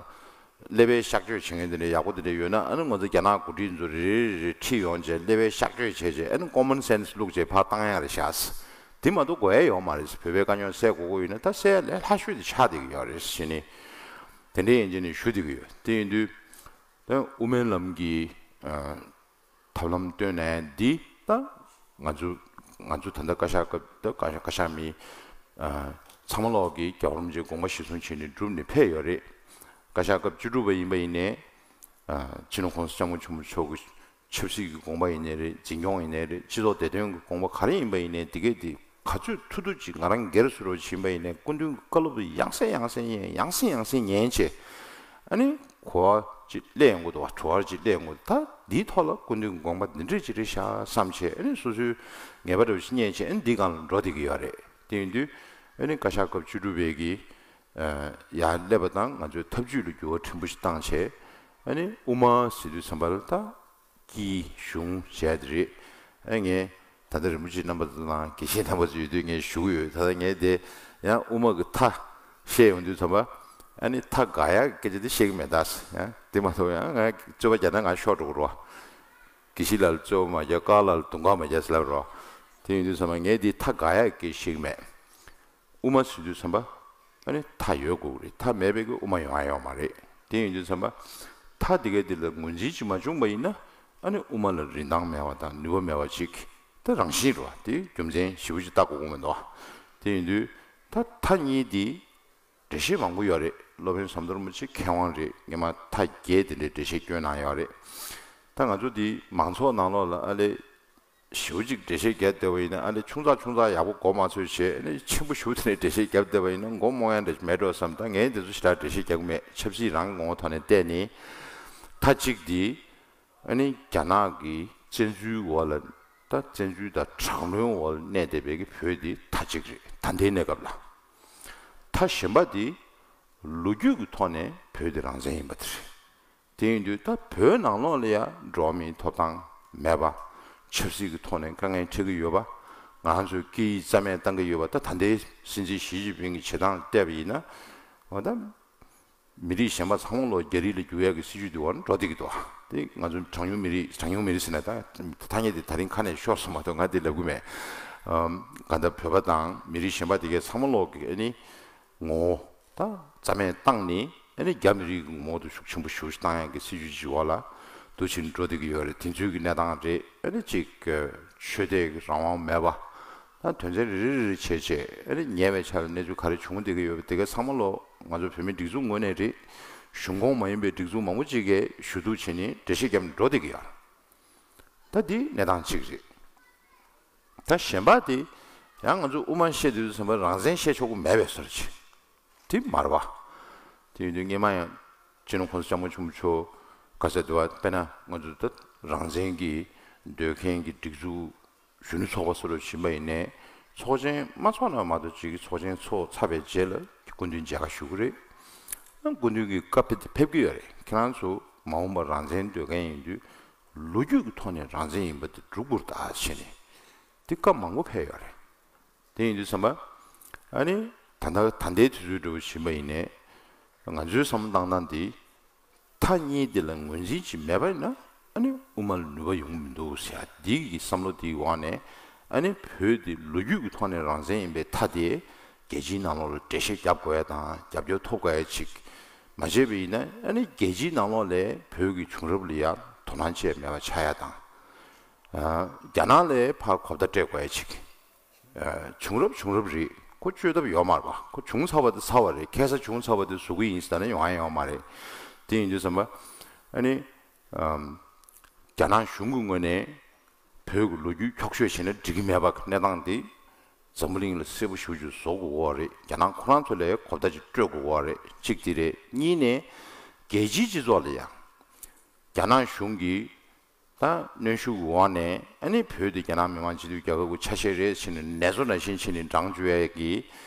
ཀླད་པའི་གཤག་བཅོས་བྱེད་མཁན་དེ་འདྲའི་ཡག་པོ་དེ་འདྲ་ཡོད་ན་ཨ་ནི་ང་ཚོ་རྒྱ་ནག་འགོ་ཁྲིད་ཚོ་རེ་རེ་རེ་རེ་ཁྲིད་ཡོང་བྱས་ཀླད་པའི་གཤག་བཅོས་བྱས་བྱས་ཨ་ནི་common sense་བླུགས་བྱས་ཕར་བཏང་ཡག་རེད་ཤག་དེ་མ་གཏོགས་དགོས་ཡ་ཡོད་མ་རེད། བོད་པའི་དཀའ་རྙོག་སེལ་དགོས་ཀྱི་ཡོད་ན་ད་སེལ་ཡ་ལས་སླ་ཤོས་དེ་ཆགས་བསྡད་ཀྱི་ཡོད་རེད་ཟེར་ནས་དེ་འདྲའི་ཡན་ཆད་ནས་ཞུ་བསྡད་ཀྱི་ཡོད། དེ་ཡིན་དུས་ད་དབུ་མའི་ལམ་གྱི་ཨ། ཐབས་ལམ་བཏོན་ནས་འདི་ད་ང་ཚོ་ང་ཚོ་ད་ལྟ་བཀའ་ཤག་སྐབས་ད་བཀའ་ཤག་བཀའ་ཤག་མི་ཨ་ཚང་མ་ལོག་གིས་རྒྱལ་བ་རིན་པོ་ཆེའི་དགོངས་པ་གཞིར་བཟུང་བྱས་ནས་བསྒྲུབས་ནས་ཕེབས་ཡོད་རེད། བཀའ་ཤག་སྐབས་བཅུ་དྲུག་པ་ཡིན་པ་ཡིན་ནའི་ཨ་སྤྱི་ནོར་གོང་ས་སྐྱབས་མགོན་ཆེན་པོ་མཆོག་གི་ཆབ་སྲིད་ཀྱི་དགོངས་པ་ཡིན་ནའི་རེད། འཛིན་སྐྱོང་ཡིན་ནའི་རེད། སྤྱི་ཚོགས་བདེ་དོན་གྱི་དགོངས་པ་ག་རེ་ཡིན་པ་ཡིན་ནའི་འདི་གས་འདི་ག་ཚོད་ཐུབ་ཐུབ་ཅིག་ང་རང་སྒེར་སུ་རོགས་ཕྱིན་པ་ཡིན་ནའི་སྐུ་མདུན་གྱི་བཀའ་སློབ་ཡང་སེ་ཡང་སེ་ཉན་ཡང་སེ་ཡང་སེ་ཉན་བྱས་ཨ་ནི་གོ་བ་ཅིག་སླེབས་ཡོང་གི་འདུག་བ། བྲོ་བ་ཅིག་སླེབས་ཡོང་གི་འདུག་ད་འདིའི་ཐོག་ལ་སྐུ་མདུན་གྱི་དགོངས་པ་འདི་འདྲས་ཅིག་རེད་ཤག་བསམ་བྱས་ཨ་ནི་སོ་སོའི་ངེས་པ་འདྲ་བོ་ཞིག་རྙེད་བྱས་ཨ་ནི་འདི་སྒང་ལ་འགྲོ་བསྡད་ཀྱི་ཡོད་རེད། དེ་ཡིན་དུས་ཨ་ནི་བཀའ་ཤག་སྐབས་བཅུ་དྲུག་པའི་གི་ཡར་སླེབས་པ་དང་ང་ཚོའི་ཐབས་ཇུས་ལ་འགྱུར་བ་ཕྲན་བུ་ཞིག་བཏང་བྱས་ཨ་ནི་དབུ་མ་ཟེར་དུས་ཙམ་པ་ལ་ད། ཀྱི་གཞུང་བྱས་ཏེ་རེད། ཨ་ངས་ད་ལྟ་རིན་པོ་ཆེ་རྣམ་པ་ཚོ་དང་དགེ་བཤེས་རྣམ་པ་ཚོ་ཡོད་དུས་ངས་ཞུ་གི་ཡོད། ད་ལྟ་ངས་དེ་ཡང་དབུ་མ་གི་མཐའ་བཤད་ཡོང་དུས་ཙམ་པ་ཨ་ནི་མཐའ་དགག་ཡག་གི་སྐད་ཆ་དེ་བཤད་ཀྱི་མེད་ད། ཡང་དེ་མ་གཏོགས་ཡང་ང་རྩོད་པ་རྒྱག་ན་ང་ཤོར་འགྲོ་གི་རེད་བ། དགེ་བཤེས་ལགས་ལ་རྩོད་པ་མ་རྒྱག་ཀར་ལགས་ལ་དུང་དཀར་མ་རྒྱག་ཟེར་ལབ་རེད་བ། དེ་ཡོང་དུས་ཙམ་པ་ངས་དེ་མཐའ་དགག་ཡག་གི་སྐད་ཆ་བཤད་ཀྱི་མེད། དབུ་མ་ཟེར་དུས་ཙམ་པ་ཨ་ནི་མཐའ་ཡོད་དགོས་ཀྱི་རེད། མཐའ་མེད་པའི་གི་དབུ་མ་ཡོང་ཡ་ཡོད་མ་རེད། དེ་ཡིན་དུས་ཙམ་པ་མཐའ་དེ་གའི་དེ་ལ་ངོས་འཛིན་ཅིག་མ་བྱུང་པ་ཡིན་ན་ཨ་ནི་དབུ་མ་ལ་རིན་ཐང་མེད་པ་དང་ནུས་པ་མེད་པ་ཅིག་ད་རང་བཞིན་རེད་བ། དེ་རྒྱུ་མཚན་ཞིབ་པོ་ཅིག་བལྟ་དགོས་ཀྱི་མི་འདུག་དེ་ཡིན་དུས་ད་མཐའ་གཉིས་དེ་འགྲེལ་བཤད་མང་པོ་ཡོད་རེད། སློབ་དཔོན་ཟམ་གདོང་རིན་པོ་ཆེ་མཁས་དབང་རེད། སྔོན་མ་མཐའ་བརྒྱད་དེ་འདྲའི་འགྲེལ་བཤད་བསྐྱོན་གནང་ཡོད་རེད། ད་ང་ཚོ་འདི་མང་ཚོགས་ནང་ལོགས་ལ་ཨ་ལེ། ཞེ་པོ་ཅིག་འགྲེལ་བཤད་བརྒྱབ་བསྡད་པ་ཡིན་ན་ཨ་ནི་ཆུང་ཙག་ཆུང་ཙག་ཡག་པོ་གོ་མ་ཚོད་བྱས་ཨ་ནི་ཆེན་པོ་ཞེ་པོ་དེ་ནས་འགྲེལ་བཤད་བརྒྱབ་བསྡད་པ་ཡིན་ན་མགོ་རྨོངས་ཡ་འདྲ་ཞིག་མེད་འགྲོ་བསམ། ད་ངས་དེ་ཚོ་ཞེ་དྲག་འགྲེལ་བཤད་རྒྱག་གི་མེད། ཆབ་སྲིད་རང་གི་ངོ་བོ་ཐོག་ནས་བལྟས་ནས་མཐའ་གཅིག་འདི་ཨ་ནི་རྒྱ་ནག་གི་བཙན་འཛུལ་འོག་ལ་ད་བཙན་འཛུལ་དང་དྲག་གནོན་འོག་ལ་གནས་བསྡད་པའི་གི་བོད་འདི་མཐའ་གཅིག་རེད། ད་ལྟའི་གནས་སྐབས་ལ། མཐའ་གཞན་པ་འདི་ལོ་རྒྱུས་ཀྱི་ཐོག་ནས་བོད་འདི་རང་བཙན་ཡིན་པ་དེ་རེད། དེ་ཡིན་དུས་ད་བོད་ནང་ལོགས་ལ་ཡ་འགྲོ་བ་མིའི་ཐོབ་ཐང་མེད་པ། ཆབ་སྲིད་ཀྱི་ཐོག་ནས་དཀའ་ངལ་འཕྲད་ཀྱི་ཡོད་པ། ང་ཚོའི་སྐད་ཡིག་རྩ་མེད་བཏང་གི་ཡོད་པ། ད་ད་ལྟའི་སྲིད་འཛིན་ཞི་ཅིན་ཕིང་གི་བྱེད་སྟངས་བལྟས་པ་ཡིན་ན། འོ་ད་མི་རིགས་གཞན་པ་ཚང་མ་ལོག་རྒྱ་རིགས་ལ་བསྒྱུར་ཡག་གི་སྲིད་ཇུས་འདི་འོག་ནས་འགྲོ་བསྡད་ཀྱི་འདུག་དེ་ང་ཚོ་གྲངས་ཉུང་མི་རིགས་གྲངས་ཉུང་མི་རིགས་ཟེར་ན་ད་ཐ་སྙད་དེ་ད་རིང་ཁ་ནས་ཤོར་སོང་མ་གཏོགས་ང་དེ་ལབ་ཀྱི་མེད། ཨམ་ག་ད་བོད་པ་དང་མི་རིགས་གཞན་པ་དེ་གའི་ཚང་མ་ལོག་གི་ཨ་ནི། ངོ་བོ་ད་རྩ་མེད་བཏང་ནས་ཨ་ནི་རྒྱ་མི་རིགས་ཀྱི་ངོ་བོ་དེ་ཤུགས་ཆེན་པོ་ཞེ་པོ་ཞིག་བཏང་ཡག་གི་སྲིད་ཇུས་ཅིག་འོག་ལ་འདུག་ཕྱིན་འགྲོ་བསྡད་ཀྱི་ཡོད་རེད། དེ་ཚོའི་གི་གནས་སྟངས་རེད། ཨ་ནི་གཅིག་གི་ཆོས་དད་ཀྱི་རང་དབང་མེད་པ། ད་དོན་ཚན་རེ་རེ་རེ་རེ་བྱས་བྱས་ཨ་ནི་ཉེ་བའི་ཆར་གནས་ཚུལ་ག་རེ་བྱུང་བསྡད་ཀྱི་ཡོད་པ་དེ་ག་ཚང་མ་ལོ་ང་ཚོ་བོད་མིའི་སྒྲིག་འཛུགས་ངོས་ནས་རེད། གཞུང་ཁོངས་མ་ཡིན་པའི་སྒྲིག་འཛུགས་མང་པོ་ཅིག་གིས་ཞུ་གཏུག་བྱས་ནས་འགྲེལ་བཤད་བརྒྱབ་ནས་འགྲོ་བསྡད་ཀྱི་ཡོད་རེད། ད་འདི་གནས་སྟངས་གཅིག་རེད། ད་གཞན་པ་དེ་ཡང་ང་ཚོ་དབུ་མ་བཤད་དུས་ཙམ་པ་རང་བཙན་བཤད་ཆོག་གི་མེད་པའི་བཟོ་འདྲ་ཅིག་དེ་མ་རེད་པ། དེ་ཡིན་དུས་སྔོན་མ་ཡང་སྤྱི་ནོར་༸གོང་ས་༸སྐྱབས་མགོན་ཆེན་པོ་མཆོག་ག་ཚོད་འདུག་པ། དཔེར་ན་ང་ཚོ་ད་རང་བཙན་གྱི་འདོད་མཁན་གྱི་སྒྲིག་འཛུགས་གཞོན་ནུ་ཚོགས་པ་སོགས་ལ་ཕྱིན་པ་ཡིན་ནའི་ཚོགས་ཆེན་མ་ཚོགས་ན་མ་གཏོགས་ཅིག་གི་ཚོགས་ཆེན་ཚོགས་ཚར་བའི་རྗེས་ལ་སྐུ་མདུན་མཇལ་ཁ་ཞུ་གི་རེད། སྐུ་མདུན་གྱི་བཀའ་ཕེབས་ཕེབས་ཀྱི་ཡོད་རེད། ཁྱེད་རང་ཚོ་མ་འོངས་པར་རང་བཙན་འདོད་མཁན་ཡིན་དུས་ལོ་རྒྱུས་ཀྱི་ཐོག་ནས་རང་བཙན་ཡིན་པ་དེ་སྒྲུབ་དགོས་རེད་ད་ཟེར་ནས་དེ་བཀའ་མང་པོ་ཕེབས་ཡོད་རེད། དེ་ཡིན་དུས་ཙམ་པ་ཨ་ནི་ད་ལྟ་ད་ལྟའི་དུས་ཚོད་འདྲ་བོ་ཕྱིན་པ་ཡིན་ནའི་ང་ཚོའི་བསམ་བློ་བཏང་སྟངས་དེ། མཐའ་གཉིས་དེ་ལ་ངོས་འཛིན་ཅིག་མེད་པ་ཡིན་ན་ཨ་ནི་དབུ་མ་ལ་ནུས་པ་ཡོང་གི་མི་འདུག་ཟེར་ཡ་འདི་གི་བསམ་བློ་དེའི་འོག་ནས་ཨ་ནི་བོད་དེ་ལོ་རྒྱུས་ཀྱི་ཐོག་ནས་རང་བཙན་ཡིན་པའི་མཐའ་དེ་རྒྱལ་སྤྱིའི་ནང་ལོགས་ལ་འགྲེལ་བཤད་རྒྱབ་དགོས་ཡ་དང་རྒྱབ་སྐྱོར་ཐོབ་དགོས་ཡ་ཅིག་མ་བྱས་པ་ཡིན་ན་ཨ་ནི་རྒྱལ་སྤྱིའི་ནང་ལོགས་ལ་བོད་ཀྱི་བྱུང་རབས་ལ་ཡ་དོ་སྣང་བྱས་མེད་པ་ཆགས་ཡ་དང་། རྒྱ་ནག་ལ་ཕར་གོ་བརྡ་སྤྲད་དགོས་ཡ་ཅིག་བྱུང་རབས་བྱུང་རབས་རེད། ཁོ་བཅོས་ཐབས་ཡོད་མ་རེད་པ། ཁོ་བྱུང་ཚར་བ་དེ་ཚར་བ་རེད། ཁ་སང་བྱུང་ཚར་བ་དེ་བཟོ་གི་ཡིན་ཟེར་ན་ཡོང་ཡ་ཡོད་མ་རེད། དེ་ཡིན་དུས་ཙམ་པ་ཨ་ནི་རྒྱ་ནག་གཞུང་གི་ངོས་ནས་བོད་ཀྱི་ལོ་རྒྱུས་འཁྱོག་བཤད་བྱས་ན་འགྲིག་གི་མེད་པ་གནས་སྟངས་དེ་འཛམ་བུ་གླིང་ལ་གསལ་པོ་ཞེ་པོ་ཅིག་བཟོ་དགོས་ཀྱི་ཡོད་རེད། རྒྱ་ནག་ཁོ་རང་ཚོ་ལ་གོ་བརྡ་ཅིག་སྤྲོད་དགོས་ཀྱི་ཡོད་རེད། གཅིག་དེ་རེད། གཉིས་ནས་རྒྱལ་སྤྱིའི་སྤྱི་ཚོགས་ལ་ཡང་རྒྱ་ནག་གཞུང་གིས། ད་གནོན་ཤུགས་ཀྱི་འོག་ནས་ཨ་ནི་བོད་དེ་རྒྱ་ནག་མི་དམངས་སྤྱི་མཐུན་རྒྱལ་ཁབ་ཀྱི་ཆ་ཤས་རེད་ཟེར་ནས་ནེ་ཙོ་ནང་བཞིན་བྱས་ནས་བགྲང་བཅུག་ཡས་ཀྱི་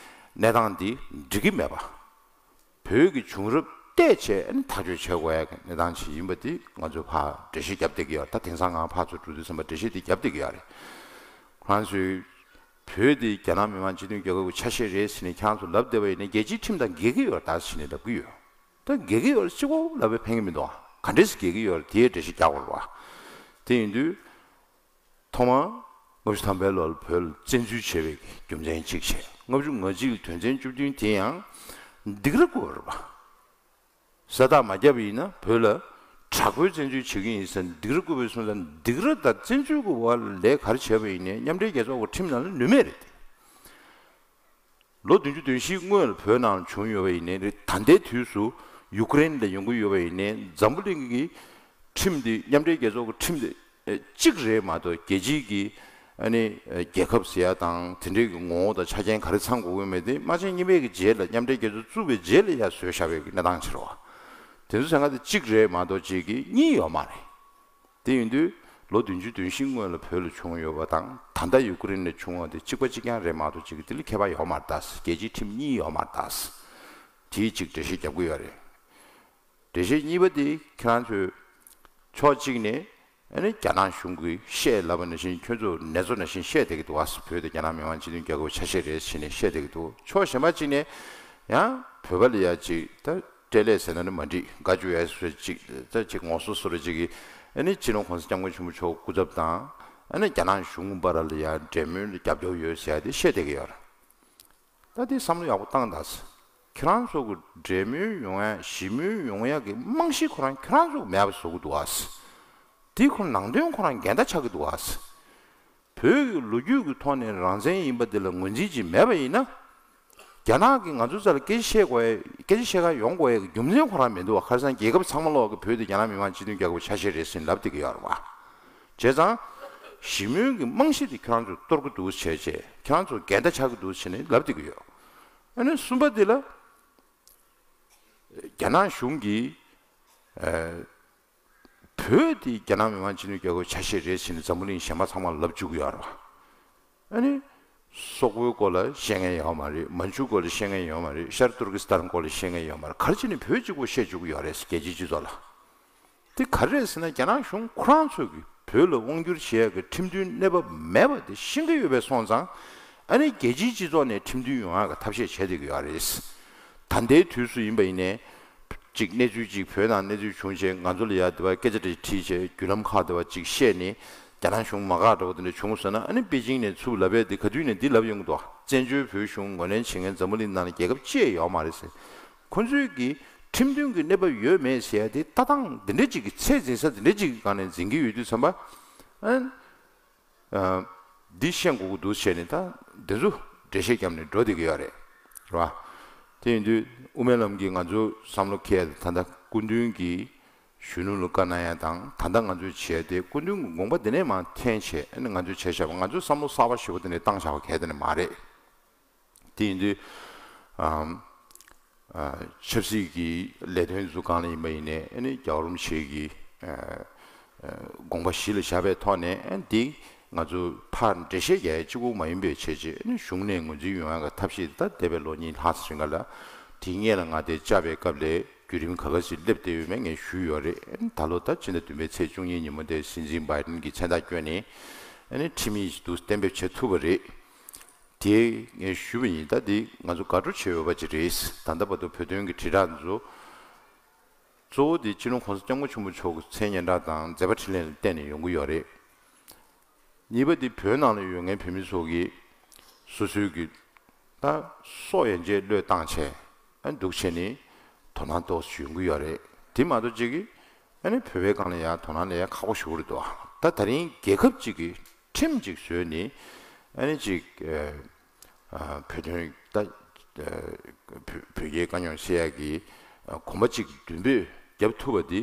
གནས་སྟངས་འདི་འགྲིག་གི་མེད་པ། བོད་ཀྱི་བྱུང་རབས་བལྟས་བྱས་ཨ་ནི་ཐག་གཅོད་བྱེད་དགོས་ཡས་ཀྱི་གནས་སྟངས་ཅིག་ཡིན་པ་འདི་ང་ཚོས་ཕར་འགྲེལ་བཤད་བརྒྱབ་བསྡད་ཀྱི་ཡོད། ད་དེང་སང་ང་ཕར་ཚུར་འགྲོ་དུས་ཙམ་པ་འགྲེལ་བཤད་འདི་བརྒྱབ་བསྡད་ཀྱི་ཡོད་རེད། ཁོ་རང་ཚོས་བོད་འདི་རྒྱ་ནག་མི་དམངས་སྤྱི་མཐུན་རྒྱལ་ཁབ་ཀྱི་ཆ་ཤས་རེད་ཟེར་ནས་ཁྱེད་རང་ཚོ་ལབ་བསྡད་པ་ཡིན་ན་རྒྱལ་སྤྱིའི་ཁྲིམས་དང་འགལ་གྱི་ཡོད་ད་ཟེར་ནས་ལབ་ཀྱི་ཡོད། ད་འགལ་གྱི་ཡོད་རེད་གཅིག་པོ་ལབ་པས་ཕན་གྱི་མི་འདུག་ག་འདྲས་སེ་འགལ་གྱི་ཡོད་རེད་དེའི་འགྲེལ་བཤད་རྒྱག་དགོས་རེད་བ། དེ་ཡིན་དུས། ཐོག་མར་ལྔ་བཅུ་ཐམ་པའི་ལོར་བོད་ལ་བཙན་འཛུལ་བྱས་པའི་རྒྱུ་མཚན་གཅིག་བྱས། ལྔ་བཅུ་ང་གཅིག་ལ་དོན་ཚན་བཅུ་བདུན་དེ་ཡང་སྡིགས་ར་བསྐུལ་བ་རེད་བ། ས་རྟགས་མ་བརྒྱབ་པ་ཡིན་ན་བོད་ལ་དྲག་པོའི་བཙན་འཛུལ་བྱེད་ཀྱི་ཡིན་ཟེར་སྡིགས་ར་བསྐུལ་བའི་སོང་ཙང་སྡིགས་ར་དང་བཙན་འཛུལ་གྱི་འོག་ལ་ལས་ག་རེ་བྱས་པ་ཡིན་ནའི་མཉམ་འབྲེལ་རྒྱལ་ཚོགས་ཀྱི་ཁྲིམས་ནང་ལ་ནུས་མེད་རེད་དེ། ལོ་བདུན་ཅུ་དོན་བཞིའི་སྔོན་ལ་བོད་ནང་བྱུང་ཡོད་པ་ཡིན་ནའི་རེད། ད་ལྟའི་དུས་སུ་ཡུ་ཀེ་རེན་ལ་ཡོང་གི་ཡོད་པ་ཡིན་ནའི་འཛམ་བུ་གླིང་གི་ཁྲིམས་དེ་མཉམ་འབྲེལ་རྒྱལ་ཚོགས་ཀྱི་ཁྲིམས་དེ་གཅིག་རེད་མ་གཏོགས་རྒྱལ་སྤྱིའི་གི་ཨ་ནི་རྒྱལ་ཁབ་ཟེར་ཡ་དང་དེ་འདྲའི་གི་ངོ་བོ་དང་ཆ་རྐྱེན་ག་རེ་ཚང་དགོས་ཀྱི་མེད་དེ་དམག་ཆེན་གཉིས་པའི་གི་རྗེས་ལ་མཉམ་འབྲེལ་རྒྱལ་ཚོགས་བཙུགས་པའི་རྗེས་ལ་ཡ་བཟོས་བཞག་པའི་གི་གནས་སྟངས་ཕྱིར་བ། དེ་ཚོ་ཟེར་ང་དེ་གཅིག་རེད་མ་གཏོགས་གཅིག་གི་གཉིས་ཡོད་མ་རེད། དེ་ཡིན་དུས་ལོ་བདུན་ཅུ་དོན་བཞི་སྔོན་ལ་བོད་ལ་བྱུང་ཡོད་པ་དང་ད་ལྟ་ཡུ་ཀེ་རེན་ལ་བྱུང་བ་དེ་གཅིག་པ་གཅིག་རྐྱང་རེད་མ་གཏོགས་གཅིག་གི་དེ་ལ་ཁྱད་པར་ཡོད་མ་རེད་ད། རྒྱལ་སྤྱིའི་ཁྲིམས་གཉིས་ཡོད་མ་རེད་ད། དེའི་གཅིག་འགྲེལ་བཤད་རྒྱབ་ཀྱི་ཡོད་རེད། འགྲེལ་བཤད་གཉིས་པ་དེ་ཁྱེད་རང་ཚོས་ཕྱོགས་གཅིག་ནས་ཨ་ནི་རྒྱ་ནག་གཞུང་གིས་བཤད་ལབ་པ་ནང་བཞིན་ཁྱོད་ཚོ་ནེ་ཙོ་ནང་བཞིན་བཤད་བསྡད་ཀྱི་འདུག་ཨ། བོད་དེ་རྒྱ་ནག་མི་དམངས་སྤྱི་མཐུན་རྒྱལ་ཁབ་ཆ་ཤས་རེད་ཟེར་ནས་བཤད་བསྡད་ཀྱི་འདུག་ཕྱོགས་གཞན་པ་གཅིག་ནས་ཡང་བོད་པ་ལ་ཡ་གཅིག་ད་སྤྲེལ་ལད་ཟེར་ན་ནི་མ་འགྲིག་དགའ་བཅུག་ཡ་བཟོ་ཅིག་ད་ཅིག་ངོ་སོ་བཟོ་འདྲ་ཅིག་གིས་ཨ་ནི་སྤྱི་ནོར་༸གོང་ས་༸སྐྱབས་མགོན་ཆེན་པོ་མཆོག་སྐུ་ཚབ་དང་ཨ་ནི་རྒྱ་ནག་གཞུང་བར་ལ་ཡང་འབྲེལ་མོལ་ལ་རྒྱབ་སྐྱོར་ཡོད་ཟེར་ཡ་དེ་བཤད་བསྡད་ཀྱི་ཡོད་རེད། ད་དེ་བསམ་བློ་ཡག་པོ་བཏང་དང་། ཁྱེད་རང་ཚོ་གི་འབྲེལ་མོལ་ཡོང་ཡ་ཞི་མོལ་ཡོང་ཡ་གི་རྨང་གཞི་ཁོ་རང་ཁྱེད་རང་ཚོ་གི་མེད་པ་བཟོ་གི་འདུག་ཨ། དེ་ཁོ་ནང་དོན་ཁོ་རང་འགལ་ཟླ་ཆགས་ཀྱི་འདུག་ཨ། བོད་ཀྱི་ལོ་རྒྱུས་ཀྱི་ཐོག་ནས་རང་བཙན་ཡིན་པ་དེ་ལ་ངོས་འཛིན་ཅིག་མེད་པ་ཡིན་ན། རྒྱ་ནག་གིས་ང་ཚོའི་རྩ་ལ་སྐད་ཆ་བཤད་དགོས་ཡ་སྐད་ཆ་བཤད་ག་ཡོང་དགོས་ཡ་གི་རྒྱུ་མཚན་ཁོ་རང་མི་འདུག་བ། ཁ་སང་རྒྱལ་ཁབ་ཚང་མ་ལོག་གི་བོད་དེ་རྒྱ་ནག་མི་དམངས་སྤྱི་མཐུན་རྒྱལ་ཁབ་ཆ་ཤས་རེད་ཟེར་ལབ་བསྡད་ཀྱི་ཡོད་རེད་བ། བྱས་ཙང་། ཞི་མོལ་གྱི་རྨང་གཞི་དེ་ཁྱེད་རང་ཚོས་གཏོར་གྱི་འདུག་བྱས་བྱས་ཁྱེད་རང་ཚོ་འགལ་ཟླ་ཆགས་ཀྱི་འདུག་བྱས་ནས་ལབ་བསྡད་ཀྱི་ཡོད། ཨ་ནི་གསུམ་པ་དེ་ལ། རྒྱ་ནག་གཞུང་གིས། ཨ། བོད་དེ་རྒྱ་ནག་མི་དམངས་སྤྱི་མཐུན་རྒྱལ་ཁབ་ཆ་ཤས་རེད་ཟེར་ནས་འཛམ་བུ་གླིང་གཞན་པ་ཚང་མ་ལབ་བཅུག་གི་ཡོད་རེད་བ། ཨ་ནི། སོག་པོའི་སྐོར་ལ་བཤད་མཁན་ཡོད་མ་རེད། མན་ཇུའི་སྐོར་ལ་བཤད་མཁན་ཡོད་མ་རེད། ཤར་ཏུར་ཀི་སི་ཐན་སྐོར་ལ་བཤད་མཁན་ཡོད་མ་རེད། ག་རེ་བྱས་ནས་བོད་གཅིག་པོ་བཤད་བཅུག་གི་ཡོད་རེད་རྒྱལ་སྤྱིའི་སྤྱི་ཚོགས་ལ། དེ་ག་རེ་རེད་ཟེར་ན་རྒྱ་ནག་གཞུང་ཁོ་རང་ཚོས་ཀྱི་བོད་ལ་དབང་བསྒྱུར་བྱེད་ཡག་གི་ཁྲིམས་མཐུན་གནས་བབ་མེད་པ་དེ་ཤེས་ཀྱི་ཡོད་པའི་སོང་ཙང་། ཨ་ནི་རྒྱལ་སྤྱིའི་སྤྱི་ཚོགས་ནས་ཁྲིམས་མཐུན་ཡོང་ཡག་གི་ཐབས་ཤེས་བྱས་བསྡད་ཀྱི་ཡོད་རེད། ད་ལྟའི་དུས་སུ་ཡིན་པ་ཡིན་ནའི། གཅིག་གནས་ཚུལ་གཅིག་བོད་ནང་གནས་ཚུལ་བྱུང་རྗེས་ང་ཚོ་ལ་ཡ་དེ་བ་སྐད་ཆ་དེ་བྲིས་རྗེས་བརྒྱུད་ལམ་ཁག་དེ་བ་གཅིག་བཤད་ནས་རྒྱ་ནག་གཞུང་མ་དགའ་འདྲ་བོ་དེ་འདྲ་བྱུང་སོང་ན། ཨ་ནི་པེ་ཅིང་ནས་ཚུར་ལབ་པས་དེ་ག་དུས་ནས་འདི་ལབ་ཡོང་གི་འདུག་བཙན་བྱོལ་བོད་གཞུང་ངོས་ལེན་བྱེད་མཁན་འཛམ་བུ་གླིང་ནང་ལ་རྒྱལ་ཁབ་ཅི་ཡང་ཡོད་མ་རེད་ཟེར། ཁོ་ཚོས་ཀྱི་ཁྲིམས་མཐུན་གྱི་གནས་བབ་ཡོད་མེད་ཟེར་ཡ་དེ་ལྟ་སྟངས་འདི་འདྲ་ཅིག་གི་ཚད་འཛིན་ས་འདི་འདྲ་ཅིག་གི་སྒང་ནས་འཛིན་གྱི་ཡོད་དུས་ཙམ་པ། ཨ། འདི་ཤེས་དགོས་ཀྱི་འདུག་བྱས་ནས་ད་འདི་ཚོ་འགྲེལ་བཤད་བརྒྱབ་ནས་འགྲོ་བསྡད་ཀྱི་ཡོད་རེད། རེད་བ། དེ་ཡིན་དུས་ དབུ་མའི་ལམ་གྱི་ང་ཚོ་བསམ་བློ་འཁྱེར་ཡ་དེ་ད་ལྟ་སྐུ་མདུན་གྱིས་གཞོན་ནུ་ལ་བཀའ་གནང་ཡ་དང་། ད་ལྟ་ང་ཚོས་བྱས་ཏེ་སྐུ་མདུན་གྱི་དགོངས་པ་འདི་ནས་མར་འཐེན་བྱས། ཨ་ནི་ང་ཚོས་བྱས་བཞག་པ། ང་ཚོའི་བསམ་བློ་གསར་པ་ཞེ་པོ་དེ་འདྲ་བཏང་བཞག་པ་གལ་ཏེ་ནས་མ་རེད། དེ་ཡིན་དུས། ཨམ། ཨ། ཆབ་སྲིད་ཀྱི་ལས་དོན་ཚོ་སྒང་ལ་ཡིན་པ་ཡིན་ནའི། ཨ་ནི་རྒྱལ་བ་རིན་པོ་ཆེ་གི། ཨ། ཨ། དགོངས་པ་གཞི་ལ་བཞག་པའི་ཐོག་ནས། ཨ་ནི་འདི་ང་ཚོ་ཕར་འགྲེལ་བཤད་རྒྱག་ཡ་གཅིག་པུ་མ་ཡིན་པའི་བྱས་རྗེས། ཨ་ནི་གཞུང་ནས་ངོས་འཛིན་ཡོང་ཡ་གི་ཐབས་ཤེས་དེ་ད་འདས་པའི་ལོ་གཉིས་ལྷག་ཙམ་རིང་ག་ལ། དེའི་སྔོན་ལ་ང་དེ་བཅར་བའི་སྐབས་ལ་བརྒྱུད་རིམ་ག་ག་ཞིག་སླེབས་བསྡད་ཡོད་མེད་ངས་ཞུས་ཡོད་རེད། ཨ་ནི་ད་ལོ་ད་ཕྱི་ཟླ་བདུན་པའི་ཚེས་བཅུ་གཉིས་ཉིན་མོ་དེ་སྲིད་འཛིན་བྷའི་ཌེན་གྱི་མཚན་རྟགས་བསྐྱོན་ནས། ཨ་ནི་ཁྲིམས་ཡིག་ཞིག་འདུག་གཏན་འབེབས་བྱེད་ཐུབ་པ་རེད། དེ་ངས་ཞུས་པ་ཡིན། ད་འདི་ང་ཚོ་དགའ་སྤྲོ་བྱེད་འོས་པ་ཅིག་རེད། ད་ལྟ་བར་དུ་བོད་དོན་གྱི་དྲིལ་བསྒྲགས་འདི་ཚོ་གཙོ་བོ་དེ་སྤྱི་ནོར་༸གོང་ས་༸སྐྱབས་མགོན་ཆེན་པོ་མཆོག་གི་མཚན་སྙན་གྲགས་དང་མཛད་པ་འཕྲིན་ལས་ལ་བརྟེན་ནས་ཡོང་གི་ཡོད་རེད། གཉིས་པ་དེ་བོད་ནང་ལ་ཡོད་མཁན་བོད་མི་ཚོ་གིས་སོ་སོའི་གི་ད་སྲོག་ཡན་ཆད་བློས་བཏང་བྱས། ཨ་ནི་འདུག་བྱས་ནས་དོ་སྣང་ཏོག་ཙམ་ཡོང་གི་ཡོད་རེད། དེ་མ་གཏོགས་གཅིག་གིས་ཨ་ནི་བོད་པའི་སྒང་ལ་ཡང་དོ་སྣང་ལེན་ཡ་ཁག་པོ་ཞེ་པོ་རེད་འདུག་ད་ད་རིང་རྒྱལ་ཁབ་ཅིག་གི་ཁྲིམས་ཅིག་བཟོས་ནས། ཨ་ནི་ཅིག་ཨ། ཨ། བོད་དོན་ད། ཨ། བོད་བོད་རྒྱའི་དཀའ་རྙོག་སེལ་ཡག་གི། ཨ། གོམ་པ་གཅིག་མདུན་སྤོས་བརྒྱབ་ཐུབ་པ་འདི།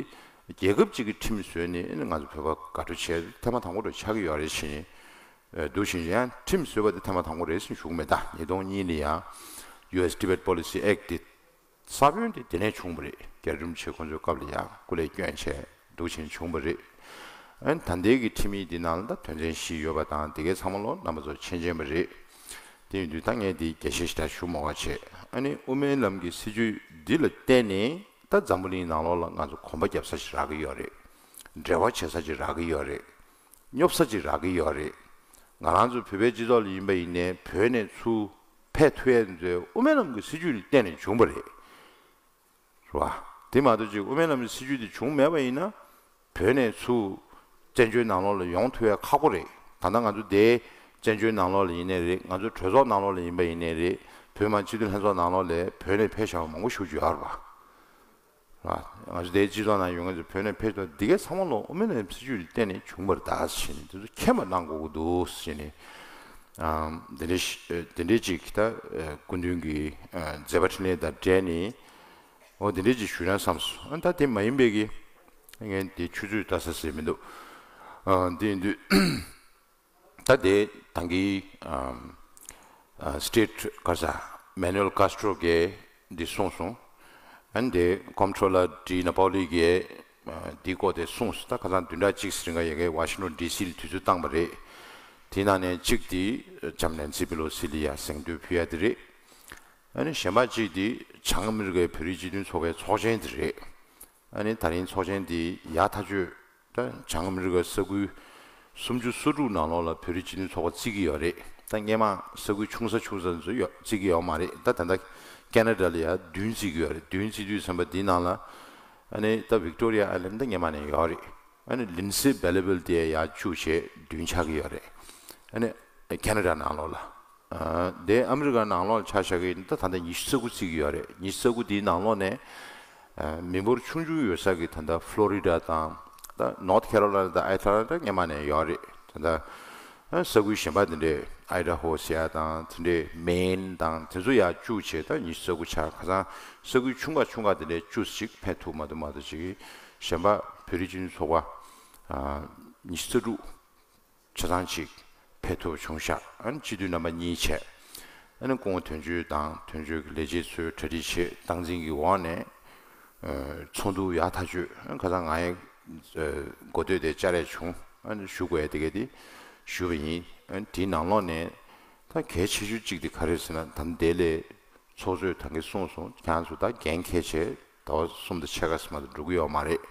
རྒྱལ་ཁབ་ཅིག་གི་ཁྲིམས་བཟོས་ནས་ང་ཚོ་བོད་པ་དགའ་སྤྲོ་བྱེད་ཐེངས་མ་དང་པོ་རུ་ཆགས་ཀྱི་ཡོད་རེད་ཟེར་ནས། ཨ། འདུག་བཞིན་ཡང་ཁྲིམས་བཟོས་པ་འདི་ཐེངས་མ་དང་པོ་རེད་ཟེར་ཞུ་གི་མེད། ད་ཉིས་སྟོང་གཉིས་ལ་ཡང་ཡུ་ཨེས་Tibet Policy Act འདི། ས་བོན་དེ་དེ་ནས་བྱུང་བ་རེད། རྒྱལ་བ་རིན་པོ་ཆེ་ཁོང་ཚོའི་སྐབས་ལ་ཡང་སྐུ་ལས་བསྐྱོན་བྱས་འདུག་བྱས་བྱུང་བ་རེད། ཨ་ནི་ད་ལྟའི་གི་ཁྲིམས་ཡིག་འདི་ནང་ལ་ད་དོན་ཚན་བཞི་ཡོད་པ་དང་། དེ་གའི་ཚང་མ་ལོ་རྣམ་པ་ཚོ་མཁྱེན་མཁྱེན་པ་རེད། དེ་ཡིན་དུས་ད་ངས་འདི་རྒྱས་བཤད་ཞེ་དྲག་ཞུ་མ་དགོས་བྱས། ཨ་ནི་དབུ་མའི་ལམ་གྱི་སྲིད་བྱུས་འདི་ལ་བརྟེན་ནས་ད་འཛམ་བུ་གླིང་ནང་ལོགས་ལ་ང་ཚོ་གོམ་པ་རྒྱབ་ས་ཞིག་རག་གི་ཡོད་རེད། འབྲེལ་བ་བྱེད་ས་ཅིག་རག་གི་ཡོད་རེད། སྙོབ་ས་ཅིག་རག་གི་ཡོད་རེད། ང་རང་ཚོ་བོད་པའི་སྤྱི་ཚོགས་ལ་ཡིན་པ་ཡིན་ནའི་བོད་ནས་ཚུར་ཕེབས་ཐུབ་ཡས་ཚོའི་དབུ་མའི་ལམ་གྱི་སྲིད་བྱུས་ལ་བརྟེན་ནས་བྱུང་བ་རེད། རེད་བ། དེ་མ་གཏོགས་ཅིག་དབུ་མའི་ལམ་གྱི་སྲིད་བྱུས་དེ་བྱུང་མེད་པ་ཡིན་ན། བོད་ནས་ཚུར་བཙན་བྱོལ་ནང་ལོགས་ལ་ཡོང་ཐུབ་ཡས་ཁག་པོ་རེད། ད་ལྟ་ང་ཚོ་འདིའི་བཙན་བྱོལ་ནང་ལོགས་ལ་ཡིན་ནའི་རེད། ང་ཚོ་གྲོས་ཚོགས་ནང་ལོགས་ལ་ཡིན་པ་ཡིན་ནའི་རེད། བོད་མི་མང་སྤྱི་འཐུས་ལྷན་ཚོགས་ནང་ལོགས་ལ་བོད་ནས་ཕེབས་བཞག་པ་མང་པོ་ཞེ་པོ་ཅིག་ཡོད་རེད་བ། རེད་བ། ང་ཚོ་འདིའི་སྤྱི་ཚོགས་ནང་ཡོད་མཁན་ཚོ་བོད་ནས་ཕེབས་ཐུབ། འདི་གའི་ཚང་མ་ལོ་དབུ་མའི་ལམ་སྲིད་བྱུས་ལ་བརྟེན་ནས་བྱུང་བ་རེད་ད་ཟེར་ནས། དེ་ཚོ་མཁྱེན་པ་གནང་དགོས་ཀྱི་འདུག་ཟེར་ནས། ཨམ། འདི་འདྲའི་ཞིག་འདི་འདྲའི་ཅིག་ད། ཨ། སྐུ་མདུན་གྱི། ཨ། མཛད་པ་འཕྲིན་ལས་དང་འབྲེལ་ནས། འོ་འདི་འདྲའི་ཅིག་ཞུ་ན་བསམས་སོང་། ཨ། ད་དེ་མ་ཡིན་པའི་གི། ངས་འདི་ཆུ་ཚོད་ལྟ་ས་ཟེར་མི་འདུག་ཨ། འདི་ཡིན་དུས། ད་དེ་ད་གིན། ཨམ། ཨ། State ག་རེ་ཟ། Manuel Castro གིས་འདི་གསུངས་སོང་། ཨ་ནི་དེ་Comptroller Di Napoli གིས། ཨ། འདིའི་སྐོར་དེ་གསུངས་སོང་། ད་ཁ་སང་བདུན་ཕྲག་གཅིག་རིང་ག་ཡ་གིའི་ཝ་ཤིང་ཊོན་ཌི་སི་ལ་དུས་ཚོད་བཏང་བ་རེད། དེའི་ནང་ནས་གཅིག་དེ་ལྕམ་ནན་སི་པེ་ལོ་སི་ལ་ཡ་གཟེངས་བསྟོད་ཕུལ་ཡ་དེ་རེད། ཨ་ནི་གཞན་པ་གཅིག་དེ་བྱང་ཨ་མི་རི་ཀའི་བོད་རིགས་སྤྱི་མཐུན་ཚོགས་པའི་ཚོགས་ཆེན་དེ་རེད། ཨ་ནི་ད་རིང་ཚོགས་ཆེན་འདི་ཡག་ཐག་ཆོད། ད་བྱང་ཨ་མི་རི་ཀ་ས་ཁུལ་སུམ་ཅུ་སོ་དྲུག་ནང་ལོགས་ལ་བོད་རིགས་སྤྱི་མཐུན་ཚོགས་པ་བརྩི་གི་ཡོད་རེད། ད་སྔོན་མ་ས་ཁུལ་ཆུང་ས་ཆུང་ས་ཚོ་ཡོད་བརྩི་གི་ཡོད་མ་རེད། ད་ད་ལྟ་ཁེ་ན་ཌ་ལ་ཡ་བདུན་བརྩི་གི་ཡོད་རེད། བདུན་བརྩི་དུས་ཙམ་པ་འདི་ནང་ལ། ཨ་ནི་ད་ཝིག་ཏོ་རི་ཡ་ཨའི་ལན་ཌི་ད་སྔོན་མ་ནས་ཡོད་རེད། ཨ་ནི་ལིན་སི་བྷེ་ལ་བྷེལ་དེ་ཡ་བཅུ་བྱས་བདུན་ཆགས་ཀྱི་ཡོད་རེད། ཨ་ནི་ཁེ་ན་ཌ་ནང་ལོགས་ལ། ཨ། དེ་ཨ་མི་རི་ཀ་ནང་ལོགས་ལ་ཆ་བཞག་གི་ཡིན་ན། ད་ད་ལྟ་ཉི་ཤུ་རྩ་དགུ་བརྩི་གི་ཡོད་རེད། ཉི་ཤུ་རྩ་དགུ་དེའི་ནང་ལོགས་ནས། ཨ། མི་འབོར་ཆུང་ཆུང་ཡོད་ས་གི་ད་ལྟ་ཕློ་རི་ཌ་དང་། ད་ནོར་ཐི་ཁེ་རོ་ལའི་ན་དང་ཨེ་ཊ་ལན་ཊ་སྔོན་མ་ནས་ཡོད་རེད། ད་ལྟ། ཨ། ས་ཁུལ་གཞན་པ་དེ་འདྲས་ཨའི་ཌ་ཧོ་ཟེར་ཡ་དང་། དེ་འདྲས་མེན་དང་། དེ་ཚོ་ཡ་བཅུ་བྱས་ད་ཉི་ཤུ་རྩ་དགུ་ཆགས། ཁ་སང་ས་ཁུལ་ཆུང་ཁག་ཆུང་ཁག་དེ་འདྲས་བཅུ་ཞིག་ཕེབས་ཐུབ་མ་ཐུབ་མ་གཏོགས་ཅིག་གཞན་པ་བོད་རིགས་སྤྱི་མཐུན་ཚོགས་པ། ཨ། ཉི་ཤུ་རྩ་དྲུག་ཆ་ཚང་ཅིག་ཕེབས་ཐུབ་བྱུང་ཤག་ཨ་ནི་སྤྱི་འཐུས་རྣམ་པ་གཉིས་བྱས། ཨ་ནི་སྐུ་ངོ་དོན་གཅོད་དང་། དོན་གཅོད་ཀྱི་ལས་བྱེད་ཚོས་གྲ་སྒྲིག་བྱས། སྟངས་འཛིན་གྱི་འོག་ནས། ཨ། ཚོགས་འདུ་ཡག་ཐག་ཆོད། ཨ། ཁ་སང་ང་ཡི། ཨ། འགོ་སྟོད་དེ་བཅར་ཡས་བྱུང་། ཨ་ནི་ཞུ་དགོས་ཡ་དེ་ག་དེ་ཞུས་པ་ཡིན། ཨ་ནི་དེའི་ནང་ལོགས་ནས་ད་གལ་ཆེ་ཤོས་གཅིག་དེ་ག་རེ་ཟེར་ན། ད་དེ་ལས། ཚོགས་གཙོས་ད་གིན་གསུངས་སོང་། ཁྱེད་རང་ཚོ་ད་འགན་འཁྱེར་བྱས་ཟླ་བ་གསུམ་དང་ཕྱེད་ཀ་ཙམ་མ་གཏོགས་འགྲོ་གི་ཡོད་མ་རེད།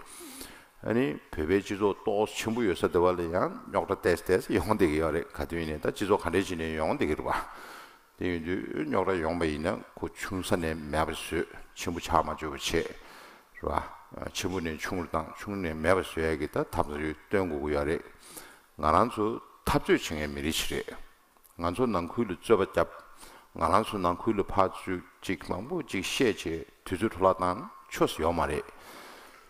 ཨ་ནི་བོད་པའི་སྤྱི་ཚོགས་ཏོག་ཙམ་ཆེན་པོ་ཡོད་ས་དེ་བ་ལ་ཡང་རྙོག་དྲ་ཏོག་ཙམ་ཡོང་བསྡད་ཀྱི་ཡོད་རེད། ག་དུས་ཡིན་ནའི་ད་སྤྱི་ཚོགས་ག་འདྲས་བྱས་ནའི་ཡོང་བསྡད་ཀྱི་རེད་པ། དེ་ཡིན་དུས་རྙོག་དྲ་ཡོང་པ་ཡིན་ན་ཁོ་ཆུང་ས་ནས་མེད་པ་བཟོས། ཆེན་པོ་ཆགས་མ་བཅུག་པ་བྱས། རེད་པ། ཆེན་པོ་ནས་ཆུང་རུ་བཏང་། ཆུང་ནས་མེད་པ་བཟོ་ཡ་གི་ད་ཐབས་ཚུལ་སྟོན་དགོས་ཀྱི་ཡོད་རེད། ང་རང་ཚོ་འཐབ་རྩོད་བྱེད་མཁན་མི་རིགས་ཤིག་རེད། ང་ཚོ་ནང་ཁུལ་ལ་རྩོད་པ་བརྒྱབ། ང་རང་ཚོ་ནང་ཁུལ་ལ་ཕར་ཚུར་ཅིག་མང་པོ་ཅིག་བཤད་བྱས་དུས་ཚོད་འཕྲོ་བརླག་བཏང་ཆོག་ས་ཡོད་མ་རེད།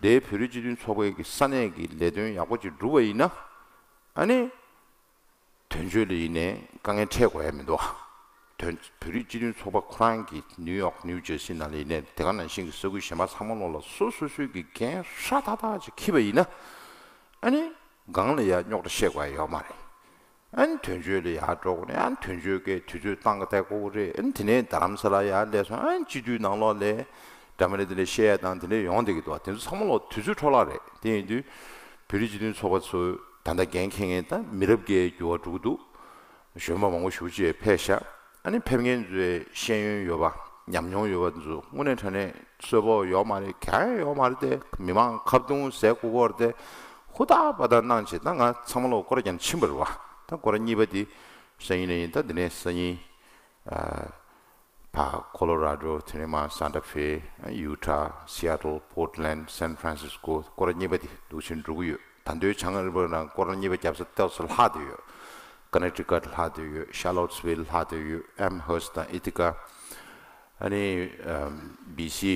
དེའི་བོད་རིགས་སྤྱི་མཐུན་ཚོགས་པའི་གི་ས་གནས་ཀྱི་ལས་དོན་ཡག་པོ་ཅིག་སྒྲུབ་པ་ཡིན་ན། ཨ་ནི། དོན་གཅོད་ལ་ཡིན་ནའི་དཀའ་ངལ་འཕྲད་དགོས་ཡ་མི་འདུག་བོད་བོད་རིགས་སྤྱི་མཐུན་ཚོགས་པ་ཁོ་རང་གི་ནིའུ་ཡོག་ནིའུ་ཇར་སི་ནང་ལ་ཡིན་ནའི་དེ་ག་ནང་བཞིན་གྱི་ས་ཁུལ་གཞན་པ་ཚང་མ་ལོག་ལ་སོ་སོ་སོའི་གི་འགན་ཧྲ་ཐག་ཐག་ཅིག་འཁྱེར་བ་ཡིན་ན། ཨ་ནི་སྒང་ལ་ཡ་རྙོག་དྲ་བཤད་དགོས་ཡ་ཡོད་མ་རེད། ཨ་ནི་དོན་གཅོད་ལ་ཡར་འགྲོ་དགོས་ནས། ཨ་ནི་དོན་གཅོད་ཀྱིས་དུས་ཚོད་བཏང་ག་བསྡད་དགོས་ཀྱི་རེད། ཨ་ནི་དེ་ནས་རྡ་རམ་ས་ལ་ཡར་སླེབས་སོང་། ཨ་ནི་སྤྱི་འཐུས་ནང་ལོགས་ལ་འདྲ་མི་འདྲ་དེ་འདྲ་བཤད་ཡ་དང་དེ་འདྲ་ཡོང་བསྡད་ཀྱི་འདུག་དེ་ཚོ་ཚང་མ་ལོག་དུས་ཚོད་འཕྲོ་བརླག་རེད། དེ་ཡིན་དུས་བོད་རིགས་སྤྱི་མཐུན་ཚོགས་པ་ཚོས་ད་ལྟ་འགན་འཁྱེར་མཁན་ད་མི་རབས་བརྒྱའི་འགྱུར་བ་འགྲོ་གི་འདུག་གཞོན་པ་མང་པོ་ཞེ་པོ་ཅིག་ཕེབས་ཤག་ཨ་ནི་ཕེབས་མཁན་ཚོའི་ཤེས་ཡོན་ཡོད་པ་ཉམས་མྱོང་ཡོད་པ་ཚོ་དངོས་གནས་དྲང་གནས་གསོན་པོ་ཡོད་མ་རེད། གང་ཡང་ཡོད་མ་རེད་དེ། མི་མང་ཁ་རྡུང་ཟ་དགོས་ཀྱི་རེད་དེ། ཧུར་ཐག་པ་ཐག་གནང་བྱས། ད་ང་ཚང་མ་ལོག་སྐོར་ར་རྒྱག་ཕྱིན་པ་རེད་པ། ད་སྐོར་ར་གཉིས་པ་དེ་སང་ཉིན་ནས་ཡིན། ད་འདི་ནས་སང་ཉིན་ཨ་ཕར་ཁོ་ལོ་ར་ཌོ། དེ་ནས་མར་སན་ཊ་ཧྥེ། ཡུ་ཊ། སི་ཨེ་ཊལ། པོར་ཊ་ལེན་ཌ། སན་ཧྥ་རན་སིས་ཀོ། སྐོར་ར་གཉིས་པ་དེ་འདུག་བྱས་འགྲོ་གི་ཡོད། ད་དུང་བྱང་ཨ་མི་རི་ཀ་ནང་སྐོར་ར་གཉིས་པ་བརྒྱབ་ས་ཏོག་ཙམ་ལྷག་བསྡད་ཡོད། ཀ་ནེག་ཊི་ཀཊ་ལྷག་བསྡད་ཡོད། ཤར་ལོཊ་སི་ཝིལ་ལྷག་བསྡད་ཡོད། ཨེམ་ཧར་སི་ཊི་དང་ཨི་ཐི་ཀ། ཨ་ནི་ཨམ་བྷི་སི་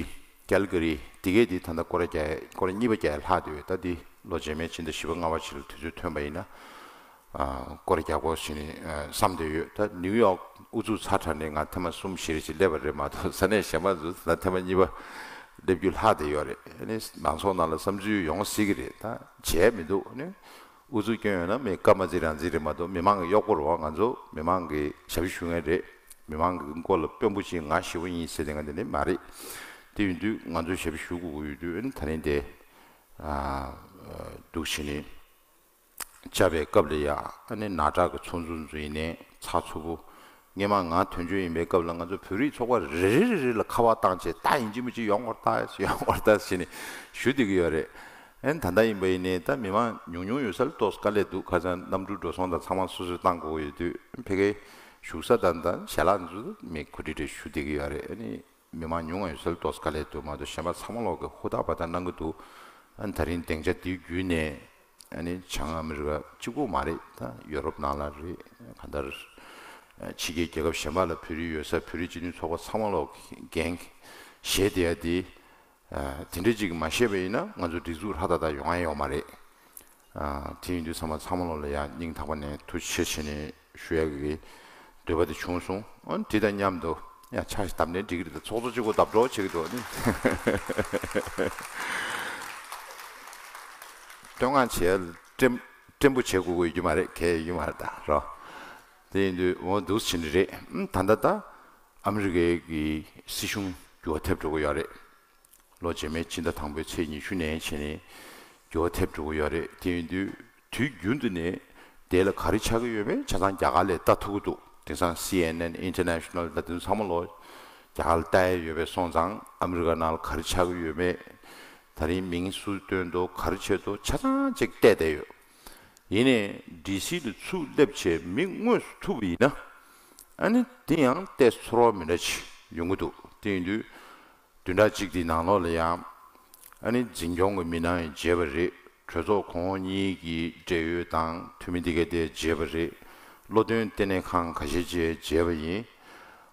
ཀལ་ག་རི། དེ་གས་དེ་ད་ལྟ་སྐོར་ར་བརྒྱབ། སྐོར་ར་གཉིས་པ་བརྒྱབ་ལྷག་བསྡད་ཡོད། ད་འདི་ལོ་རྗེས་མའི་ཕྱི་ཟླ་བཞི་པ་ལྔ་པ་ཅིག་ལ་དུས་ཚོད་ཐོན་པ་ཡིན་ན། ཨ་སྐོར་ར་རྒྱག་དགོས་ཟེར་ནས་ཨ་བསམ་བསྡད་ཡོད། ད་ནིའུ་ཡོག་ཨུ་ཚུགས་ཚ་དྲགས་ནས་ང་ཐེངས་མ་གསུམ་བཞི་རེ་ཅིག་སླེབས་པ་རེད་མ་གཏོགས། ས་གནས་གཞན་པ་ཚོ་ད་ཐེངས་མ་གཉིས་པ་སླེབས་རྒྱུ་ལྷག་བསྡད་ཡོད་རེད། ཨ་ནི་མང་ཚོགས་ནང་ལ་བསམ་ཚུལ་ཡོང་སྲིད་ཀྱི་རེད། ད་བྱས་མི་འདུག་ཨ་ནི་ཨུ་ཚུགས་སྐྱོན་ཡོད་ན་མི་སྐར་མ་རྩིས་རང་རྩིས་རེད་མ་གཏོགས། མི་མང་གི་གཡོག་པོ་རེད་པ། ང་ཚོ་མི་མང་གི་ཞབས་ཞུ་ཞུ་མཁན་རེད། མི་མང་གི་མགོ་ལ་དཔོན་པོ་ཅིག་ང་ཞེ་པོ་ཡིན་ཟེར་དེ་ང་དེ་འདྲ་མ་རེད། དེ་ཡིན་དུས་ང་ཚོ་ཞབས་ཞུ་དགོས་ཀྱི་ཡོད་དུས། ཨ་ནི་ད་རིང་དེ་ཨ་འདུག་བྱས་ནས། བཅར་བའི་སྐབས་ལ་ཡ། ཨ་ནི་ནཱ་ཊ་གི་ཚོགས་གཙོ་ཚོ་ཡིན་ནའི་ཚགས་ཚུད་པོ། སྔོན་མ་ང་དོན་གཅོད་ཡིན་པའི་སྐབས་ལ་ང་ཚོ་བོད་རིགས་ཚོགས་པ་རེ་རེ་རེ་རེ་ལ་ཁ་པར་བཏང་བྱས། ད་ཡིན་གཅིག་མིན་གཅིག་ཡོང་དགོས་རེད་ད། ཡོང་དགོས་རེད་ད་ཟེར་ནས་ཞུ་བསྡད་ཀྱི་ཡོད་རེད། ཨ་ནི་ད་ལྟ་ཡིན་པ་ཡིན་ནའི་ད་མི་མང་ཉུང་ཉུང་ཡོད་ས་ལ་ཏོག་ཙམ་དཀའ་ལས་འདུག་ཁ་སང་གནམ་གྲུ་འགྲོ་སོང་དང་ཚང་མ་སོ་སོས་བཏང་དགོས་ཀྱི་ཡོད་དུས། ཕ་གིའི་བཞུགས་ས་དང་ད་ཞལ་ལག་ཚོ་མི་གོ་སྒྲིག་རེ་ཞུ་བསྡད་ཀྱི་ཡོད་རེད། ཨ་ནི། མི་མང་ཉུང་བ་ཡོད་ས་ལ་ཏོག་ཙམ་དཀའ་ལས་འདུག་མ་གཏོགས། གཞན་པ་ཚང་མ་ལོག་གི་ཧུར་ཐག་པ་ཐག་གནང་གི་འདུག་ཨ་ནི་ད་རིང་སྡིངས་ཆ་འདི་བརྒྱུད་ནས། ཨ་ནི་བྱང་ཨ་མི་རི་ཀ་གཅིག་པོ་མ་རེད། ད་ཡོ་རོབ་ནང་ལ་རེད། གང་ལྟར་ཨ་ཕྱི་རྒྱལ་རྒྱལ་ཁབ་གཞན་པ་ལ་བོད་རིགས་ཡོད་ས། བོད་རིགས་སྤྱི་མཐུན་ཚོགས་པ་ཚང་མ་ལོག་གི་འགན་བཞེས་བསྡད་ཡ་འདི། ཨ་དེ་འདྲ་ཅིག་མ་བཤད་པ་ཡིན་ན་ང་ཚོ་སྒྲིག་འཛུགས་ཧྲ་ཏག་ཏག་ཡོང་ཡ་ཡོད་མ་རེད། ཨ་དེ་ཡིན་དུས་ཚང་མ་ཚང་མ་ལོག་ལ་ཡ་སྙིང་ཐག་པ་ནས་ཐུགས་རྗེ་ཆེ་ཞུ་ནས་ཞུ་ཡ་གི་འདོད་པ་དེ་བྱུང་སོང་། ཨ་དེ་དང་མཉམ་དུ་ཡ་ཕྱག་ཞིག་བརྡབ་ནས་འགྲིག་གི་རེད། ད་ཚོགས་གཙོ་གཅིག་པོ་བརྡབ་འགྲོ་བྱེད་ཀྱི་འདུག་ནི། བསྟོད་བསྔགས་བྱས་བཀྲེན་བཀྲེན་པོ་བྱེད་དགོས་ཀྱི་ཡོད་ཀྱི་མ་རེད། གལ་ཡོད་ཀྱི་མ་རེད་ད་རོ། དེ་ཡིན་དུས་འོ་འདུག་སེ་བྱེད་ནི་རེད། ཨ་ད་ལྟ་ད་ཨ་མི་རི་ཀའི་གི་སྲིད་གཞུང་འགྱུར་བ་ཐེབས་འགྲོ་གི་ཡོད་རེད། ལོ་རྗེས་མའི་ཕྱི་ཟླ་དང་པོའི་ཚེས་ཉི་ཤུ་ནས་བྱས་ནས་འགྱུར་བ་ཐེབས་འགྲོ་གི་ཡོད་རེད། དེ་ཡིན་དུས་དུས་རྒྱུན་དུ་ནས་དེ་ལ་ག་རེ་ཆགས་ཀྱི་ཡོད་མེད་ཆ་ཚང་རྒྱ་གར་ལས་ལྟ་ཐུབ་ཀྱི་འདུག་དེང་སང་སི་ཨེན་ཨེན། International ད་དུང་ཚང་མ་ལོ་རྒྱ་གར་ལ་ལྟ་ཡ་ཡོད་པས་སོང་ཙང་། ཨ་མི་རི་ཀ་ནང་ལ་ག་རེ་ཆགས་ཀྱི་ཡོད་མེད། ད་རིང་མིང་སུས་བཏོན་འདུག་ག་རེ་བྱས་འདུག་ཆ་ཚང་ཅིག་བལྟས་བསྡད་ཡོད། ཡིན་ནའི་ཌི་སི་ལ་ཚུར་སླེབས་བྱས་མི་དངོས་སུ་ཐུག་པ་ཡིན་ན། ཨ་ནི་དེ་ཡང་ཏོག་ཙམ་ཚོར་བ་མི་འདྲ་ཅིག་ཡོང་གི་འདུག་དེ་ཡིན་དུས་བདུན་ཕྲག་གཅིག་དེའི་ནང་ལོགས་ལ་ཡང་། ཨ་ནི་འཛིན་སྐྱོང་གི་མི་སྣ་ཡང་མཇལ་བ་རེད། གྲོས་ཚོགས་གོང་འོག་གཉིས་ཀྱི་འབྲེལ་ཡོད་དང་འཐུས་མི་དེ་ག་དེ་མཇལ་བ་རེད། བློ་འདོན་ལྟེ་གནས་ཁང་ཁ་ཤས་ཅིག་མཇལ་བ་ཡིན།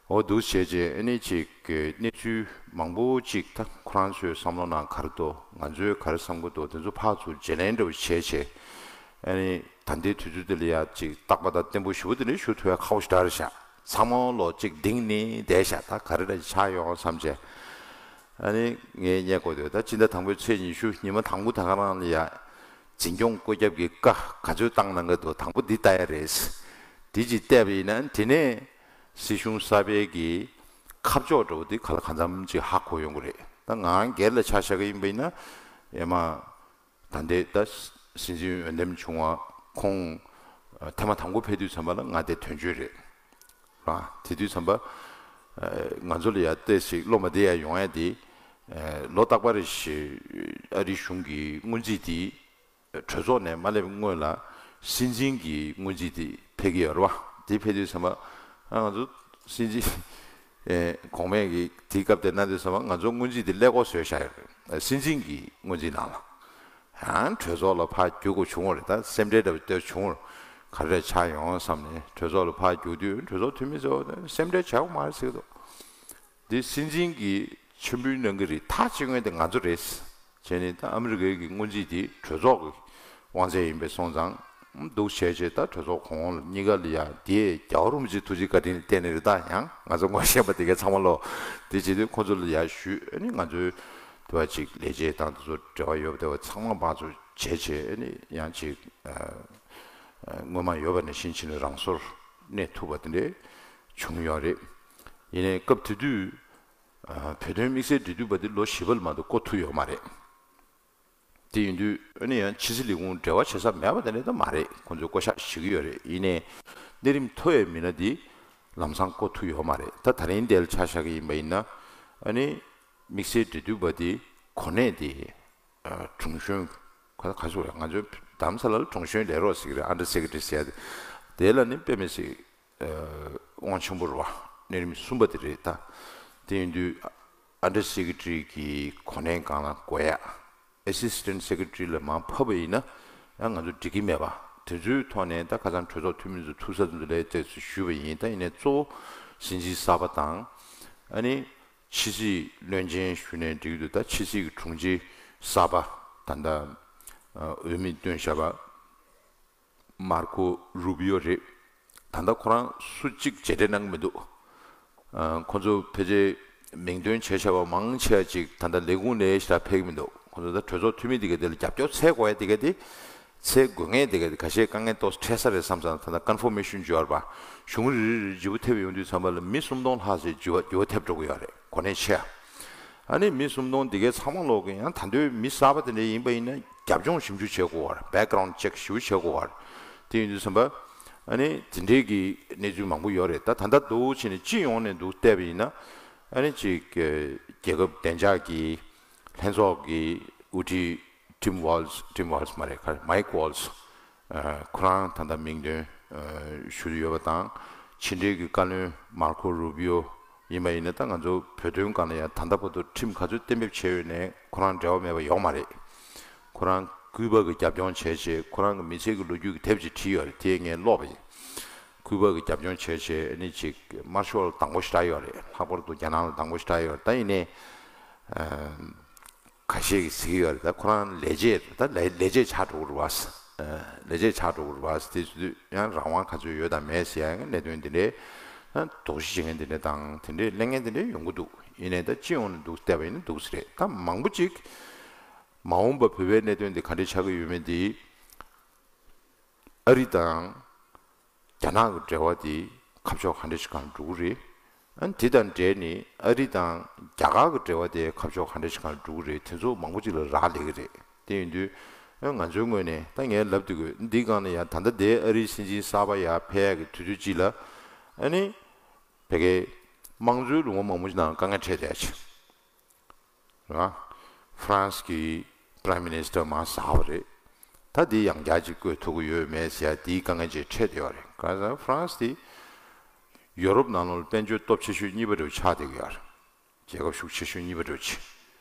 འོ་འདུག་བྱས་རྗེས་ཨ་ནི་ཅིག་གི་གནས་ཚུལ་མང་པོ་ཅིག་ད་ཁོ་རང་ཚོའི་བསམ་བློ་ནང་ག་རེ་འདུག་ང་ཚོས་ག་རེ་བསམ་གྱི་འདུག་དེ་ཚོ་ཕར་ཚུར་བརྗེ་ལེན་འདྲ་བོ་བྱས་བྱས། ཨ་ནི་ད་ལྟའི་དུས་ཚོད་འདི་ལ་ཡ་ཅིག་རྟག་པ་དང་བརྟན་པོ་ཞེ་པོ་དེ་འདྲ་ཞུ་ཐུབ་ཡ་ཁག་པོ་ཞེ་དྲག་རེད་ཤག་ཚང་མ་ལོག་ཅིག་གདེང་ནས་བསྡད་ཤག་ད་ག་རེ་འདྲ་ཆགས་ཡོང་བསམ་བྱས། ཨ་ནི་ངས་བསྙད་དགོས་འདུག་ད་ཕྱི་ཟླ་དང་པོའི་ཚེས་ཉི་ཤུ་ཉི་མ་དང་པོ་ད་ག་རང་ལ་ཡ། འཛིན་སྐྱོང་བཀོད་ཁྱབ་ཀྱི་བཀའ་ག་ཚོད་བཏང་གནང་གི་འདུག་དང་པོ་འདི་ལྟ་ཡ་རེད། འདི་ཅིག་བལྟས་པ་ཡིན་ན་དེ་ནས་སྲིད་གཞུང་གསར་པའི་གི་ཁ་ཕྱོགས་འདྲ་བོ་འདི་ག་ལ་གང་འཚམ་ཅིག་ཧ་གོ་ཡོང་གི་རེད། ད་ང་སྒེར་ལ་ཆ་བཞག་གི་ཡིན་པ་ཡིན་ན། ཡ་མ་ད་ལྟའི་ད་སྲིད་འཛིན་འོས་འདེམས་བྱུང་བ་ཁོང་ཐེངས་མ་དང་པོ་ཕེབས་དུས་ཙམ་པ་ལ་ང་དེ་དོན་གཅོད་རེད། ར་དེ་དུས་ཙམ་པ་ང་ཚོ་ལ་ཡ་ཏོག་ཙམ་བློ་མ་བདེ་ཡ་ཡོང་ཡ་དེ། ལོ་རྟག་པར་རེ་བཞིན་ཨ་རིའི་གཞུང་གི་སྔོན་རྩིས་དེ། གྲོས་ཚོགས་ནས་མ་སླེབས་སྔོན་ལ་སྲིད་འཛིན་གྱི་སྔོན་རྩིས་དེ་ཕེབས་ཀྱི་ཡོད་རེད་བ། དེ་ཕེབས་དུས་ཙམ་པ་ཨ་ང་ཚོ་སྲིད་འཛིན་ཨེ་གོང་མས་ཀྱི་དེའི་སྐབས་དེ་གནང་དུས་ཙམ་པ་ང་ཚོ་སྔོན་རྩིས་དེ་ཀླད་ཀོར་བཟོས་བཞག་ཡོད་རེད། སྲིད་འཛིན་གྱི་སྔོན་རྩིས་ནང་ལ། ཡང་གྲོས་ཚོགས་ལ་ཕར་བསྒྱུར་དགོས་བྱུང་བ་རེད། ད་སེམས་ཁྲལ་འདྲ་བོ་ཏོག་ཙམ་བྱུང་བ་རེད། ག་རེ་ཆགས་ཡོང་བསམ་ནས་གྲོས་ཚོགས་ལ་ཕར་བསྒྱུར་དུས་གྲོས་ཚོགས་འཐུས་མི་ཚོ་སེམས་ཁྲལ་བྱེད་དགོས་མ་རེད་ཟེར་གྱི་འདུག་འདི་སྲིད་འཛིན་གྱིས་མཆན་འབུལ་གནང་གི་རེད། ཐག་གཅོད་མཁན་དེ་ང་ཚོ་རེད། བྱས་ནས་ད་ཨ་མི་རི་ཀའི་གི་སྔོན་རྩིས་དེ་གྲོས་ཚོགས་ཀྱི་དབང་ཚད་ཡིན་པས་སོང་ཙང་ འདུག་བྱས་བྱས་ད་གྲོས་ཚོགས་གོང་འོག་གཉིས་ཀ་ལ་ཡ་དེ་རྒྱལ་བ་རིན་པོ་ཆེ་ཐུགས་རྗེ་བཀའ་དྲིན་བརྟེན་ནས་རེད། ད་ཡང་ང་ཚོ་ངོ་ཤེས་པ་དེ་གའི་ཚང་མ་ལོ་དེ་བྱེད་དུས་ཁོང་ཚོ་ལ་ཡ་ཞུས། ཨ་ནི་ང་ཚོའི་དེ་བ་ཅིག་ལས་བྱེད་དང་དེ་ཚོ་འབྲེལ་བ་ཡོད་པ་དེ་བ་ཚང་མ་ཕར་ཚུར་བྱས་བྱས། ཨ་ནི་ཡང་ཅིག་ཨ་ཨ་སྔོན་མ་ཡོད་པ་ནང་བཞིན་བྱས་ནས་རང་སོར་གནས་ཐུབ་པ་དེ་འདྲས་བྱུང་ཡོད་རེད། ཡིན་ནའི་སྐབས་དེ་དུས་ཨ་བོད་དོན་དམིགས་བསལ་འབྲེལ་མཐུད་པ་དེ་ལོ་བཞི་པ་ལ་མ་གཏོགས་བསྐོ་ཐུབ་ཡོད་མ་རེད། དེ་ཡིན་དུས་ཨ་ནི་ཡང་ཕྱི་སྲིད་ལས་ཁུངས་འབྲེལ་བ་བྱེད་ས་མེད་པ་དེ་འདྲ་ད་མ་རེད། ཁོང་ཚོས་བསྐོ་གཞག་ཞུ་གི་ཡོད་རེད། ཡིན་ནའི་གནས་རིམ་མཐོ་བའི་མི་སྣ་འདི་ལམ་སང་བསྐོ་ཐུབ་ཡོད་མ་རེད། ད་ད་རིང་འདིར་ཆ་བཞག་གི་ཡིན་པ་ཡིན་ན། ཨ་ནི་དམིགས་བསལ་འབྲེལ་མཐུད་པ་འདི་གོ་གནས་འདི་ཨ་དྲུང་གཞོན། ག་ག་ཟེར་རེད། ང་ཚོའི་རྡ་རམ་ས་ལ་ལ་དྲུང་གཞོན་ལས་རོགས་ཟེར་གི་རེད། ཨན་ཌར་སེ་ཀེ་ཊི་རི་ཟེར་ཡ་དེ། དེ་ལ་ནི་དཔེ་མི་སྲིད་ཨ་དབང་ཆེན་པོ་རེད་བ། གནས་རིམ་གསུམ་པ་དེ་རེད་ད། དེ་ཡིན་དུས་ཨན་ཌར་སེ་ཀེ་ཊི་རི་གི་གོ་གནས་སྒང་ལ་བསྐོ་ཡ། ཨེ་སི་སི་ཊེན་ཊི་སེ་ཀེ་ཊི་རི་ལ་མར་ཕབ་པ་ཡིན་ན་ཡང་ང་ཚོ་འགྲིག་གི་མེད་པ། དེ་ཚོའི་ཐོག་ནས་ད་ཁ་སང་གྲོས་ཚོགས་འཐུས་མི་ཚོ་ཐུག་ས་ཚོ་ལ་བལྟས་ཚེ་ཞུས་པ་ཡིན། ད་ཡིན་ནའི་གཙོ་བོ་སྲིད་འཛིན་གསར་པ་དང་། ཨ་ནི་ཕྱི་སྲིད་བློན་ཆེན་ཞུས་ནའི་འགྲིག་གི་འདུག་ད་ཕྱི་སྲིད་ཀྱི་དྲུང་ཆེ་གསར་པ་ད་ལྟ་ཨ་འོས་མི་བཏོན་བཞག་པ། མར་ཁོ་རུ་བི་ཡོ་རེད། ད་ལྟ་ཁོ་རང་སུ་གཅིག་མཇལ་འཕྲད་གནང་གི་མི་འདུག་ཨ་ཁོ་ཚོ་ཕལ་ཆེར་མིང་འདོན་བྱས་བཞག་པ་མང་ཆེ་བ་ཅིག་ད་ལྟ་ལས་ཁུངས་ནས་ཞེ་དྲག་ཕེབས་ཀྱི་མི་འདུག་ཁོ་ཚོ་ད་གྲོས་ཚོགས་འཐུས་མི་དེ་ག་དེ་ལ་རྒྱབ་སྐྱོར་འཚོལ་དགོས་ཡ་དེ་ག་དེ། འཚོལ་དགོས་ངེས་དེ་ག་དེ་ཁ་ཤས་དཀའ་ངལ་ཏོག་ཙམ་འཕྲད་ས་རེད་བསམ་བསམ། ད་ལྟ་ཀོན་ཕོར་མེ་ཤན་བྱུང་བ་རེད་པ། གཞུང་རེ་རེ་རེ་བརྗེ་པོ་ཐེབས་ཡོང་དུས་ཙམ་པ་ལ་མི་སུམ་སྟོང་ལྷག་ཙམ་བརྗེ་པོ་བརྗེ་པོ་ཐེབས་འགྲོ་གི་ཡོད་རེད། གོ་གནས་ཆེ་ཡ། ཨ་ནི་མི་སུམ་སྟོང་འདི་གའི་ཚང་མ་ལོག་གི་ཡང་ད་འདོད་མི་གསར་པ་དེ་འདྲ་ཡིན་པ་ཡིན་ན་རྒྱབ་ལྗོངས་ཞིབ་འཇུག་བྱེད་དགོས་པ་རེད། བེག་གྷ་རའུན་ཌི་ཅེག་ཞིབ་བྱེད་དགོས་པ་རེད། དེ་ཡིན་དུས་ཙམ་པ་ཨ་ནི་དེ་འདྲའི་གི་གནས་ཚུལ་མང་པོ་ཡོད་རེད། ད་ད་ལྟ་འདུག་བྱས་ནས་སྤྱི་ཡོངས་ནས་འདུག་བལྟས་པ་ཡིན་ན། ཨ་ནི་ཅིག་རྒྱལ་ཁབ་བདེ་འཇགས་ཀྱི་ལྷན་ཚོགས་ཀྱི་དབུ་ཁྲིད་ཊིམ་ཝོལ་ཊིམ་ཝོལ་མ་རེད། ཁ་མའིག་ཝོལ། ཨ་ཁོ་རང་ད་ལྟ་མིང་འདོན་ཨ་ཞུ་གི་ཡོད་པ་དང་། ཕྱི་འབྲེལ་གྱི་བཀའ་བློན་མར་ཁོ་རུ་བི་ཡོ་ཡིན་པ་ཡིན་ན། ད་ང་ཚོ་བོད་དོན་སྒང་ལ་ཡང་ད་ལྟ་བར་དུ་ཁྲིམས་ག་ཚོད་གཏན་འབེབས་བྱས་ཡོད་ནའི་ཁོ་རང་འབྲེལ་བ་མེད་པ་ཡོད་མ་རེད། ཁོ་རང་ཀུའི་པ་གི་རྒྱབ་ལྗོངས་བྱས་བྱས། ཁོ་རང་གི་མི་ཚེ་གི་ལོ་རྒྱུས་ཀྱི་དེབ་ཅིག་བྲིས་ཡོད་རེད། དེ་ངས་ཀློག་པ་ཡིན། ཀུའི་པ་གི་རྒྱབ་ལྗོངས་བྱས་བྱས། ཨ་ནི་ཅིག་དམར་ཤོག་ལ་སྡང་པོ་ཞེ་དྲག་ཡོད་རེད། ལྷག་པར་དུ་རྒྱ་ནག་ལ་སྡང་པོ་ཞེ་དྲག་ཡོད་རེད། ད་ཡིན་ནའི་ཨ། ཁ་ཤས་ཀྱིས་ཟེར་གྱི་ཡོད་རེད། ད་ཁོ་རང་ལས་བྱེད་ད་ལས་ལས་བྱེད་ཆགས་འགྲོ་གི་རེད་བ། ལས་བྱེད་ཆགས་འགྲོ་གི་རེད་བ། དེ་ཚོ་ཡང་རང་དབང་ག་ཚོད་ཡོད་དང་མེད་ཟེར་ཡ་གནད་དོན་དེ་འདྲའི་དོགས་གཞི་བྱེད་མཁན་དེ་འདྲ་དང་དེ་འདྲའི་གླེང་མཁན་དེ་འདྲ་ཡོང་གི་འདུག་ཡིན་ནའི་ད་སྤྱི་ཡོངས་ནས་འདུག་བལྟས་པ་ཡིན་ན་འདུག་ཟེར་རེད། ད་མང་པོ་ཅིག་མ་འོངས་པ་བོད་པའི་གནད་དོན་དེ་ག་འདྲ་ཆགས་ཀྱི་ཡོད་མེད་དེ་ཨ་རི་དང་རྒྱ་ནག་གི་འབྲེལ་བ་དེ་ཁ་ཕྱོགས་ག་འདྲ་ཞིག་སྒང་འགྲོ་གི་རེད། ཨ་ནི་དེ་དང་འབྲེལ་ནས་ཨ་རི་དང་རྒྱ་གར་གྱི་འབྲེལ་བ་དེ་ཁ་ཕྱོགས་ག་འདྲ་ཞིག་སྒང་འགྲོ་གི་རེད། དེ་ཚོ་མང་པོ་ཅིག་ལ་རག་ལས་ཀྱི་རེད། དེ་ཡིན་དུས་ཨ་ང་ཚོའི་ངོས་ནས་ད་ངས་ལབ་བསྡད་དགོས། འདི་སྒང་ནས་ཡང་ད་ལྟ་དེ་ཨ་རིའི་སྲིད་འཛིན་གསར་པ་ཡར་ཕེབས་ཡག་གི་དུས་ཚོད་ཅིག་ལ་ཨ་ནི་བོད་སྐད་དམངས་གཙོའི་ལུང་པ་མང་པོ་ཅིག་ནང་དཀའ་ངལ་འཕྲད་བསྡད་ཡག་ཅིག་རེད་བ། ཧྥ་རན་སི་གི་Prime Minister་མར་ཟགས་པ་རེད། ད་འདི་ཡང་བསྐྱར་ཅིག་བསྐོ་ཐུབ་ཀྱི་ཡོད་མེད་ཟེར་ཡ་འདིའི་དཀའ་ངལ་ཅིག་འཕྲད་བསྡད་ཡོད་རེད། གང་ཟེར་ཧྥ་རན་སི་དེ་ཡོ་རོབ་ནང་ལོགས་ལ་དཔལ་འབྱོར་སྟོབས་ཆེ་ཤོས་གཉིས་པ་འདྲ་བོ་ཆགས་བསྡད་ཀྱི་ཡོད་རེད། རྒྱལ་ཁབ་ཤུགས་ཆེ་ཤོས་གཉིས་པ་འདྲ་བོ་ཅིག་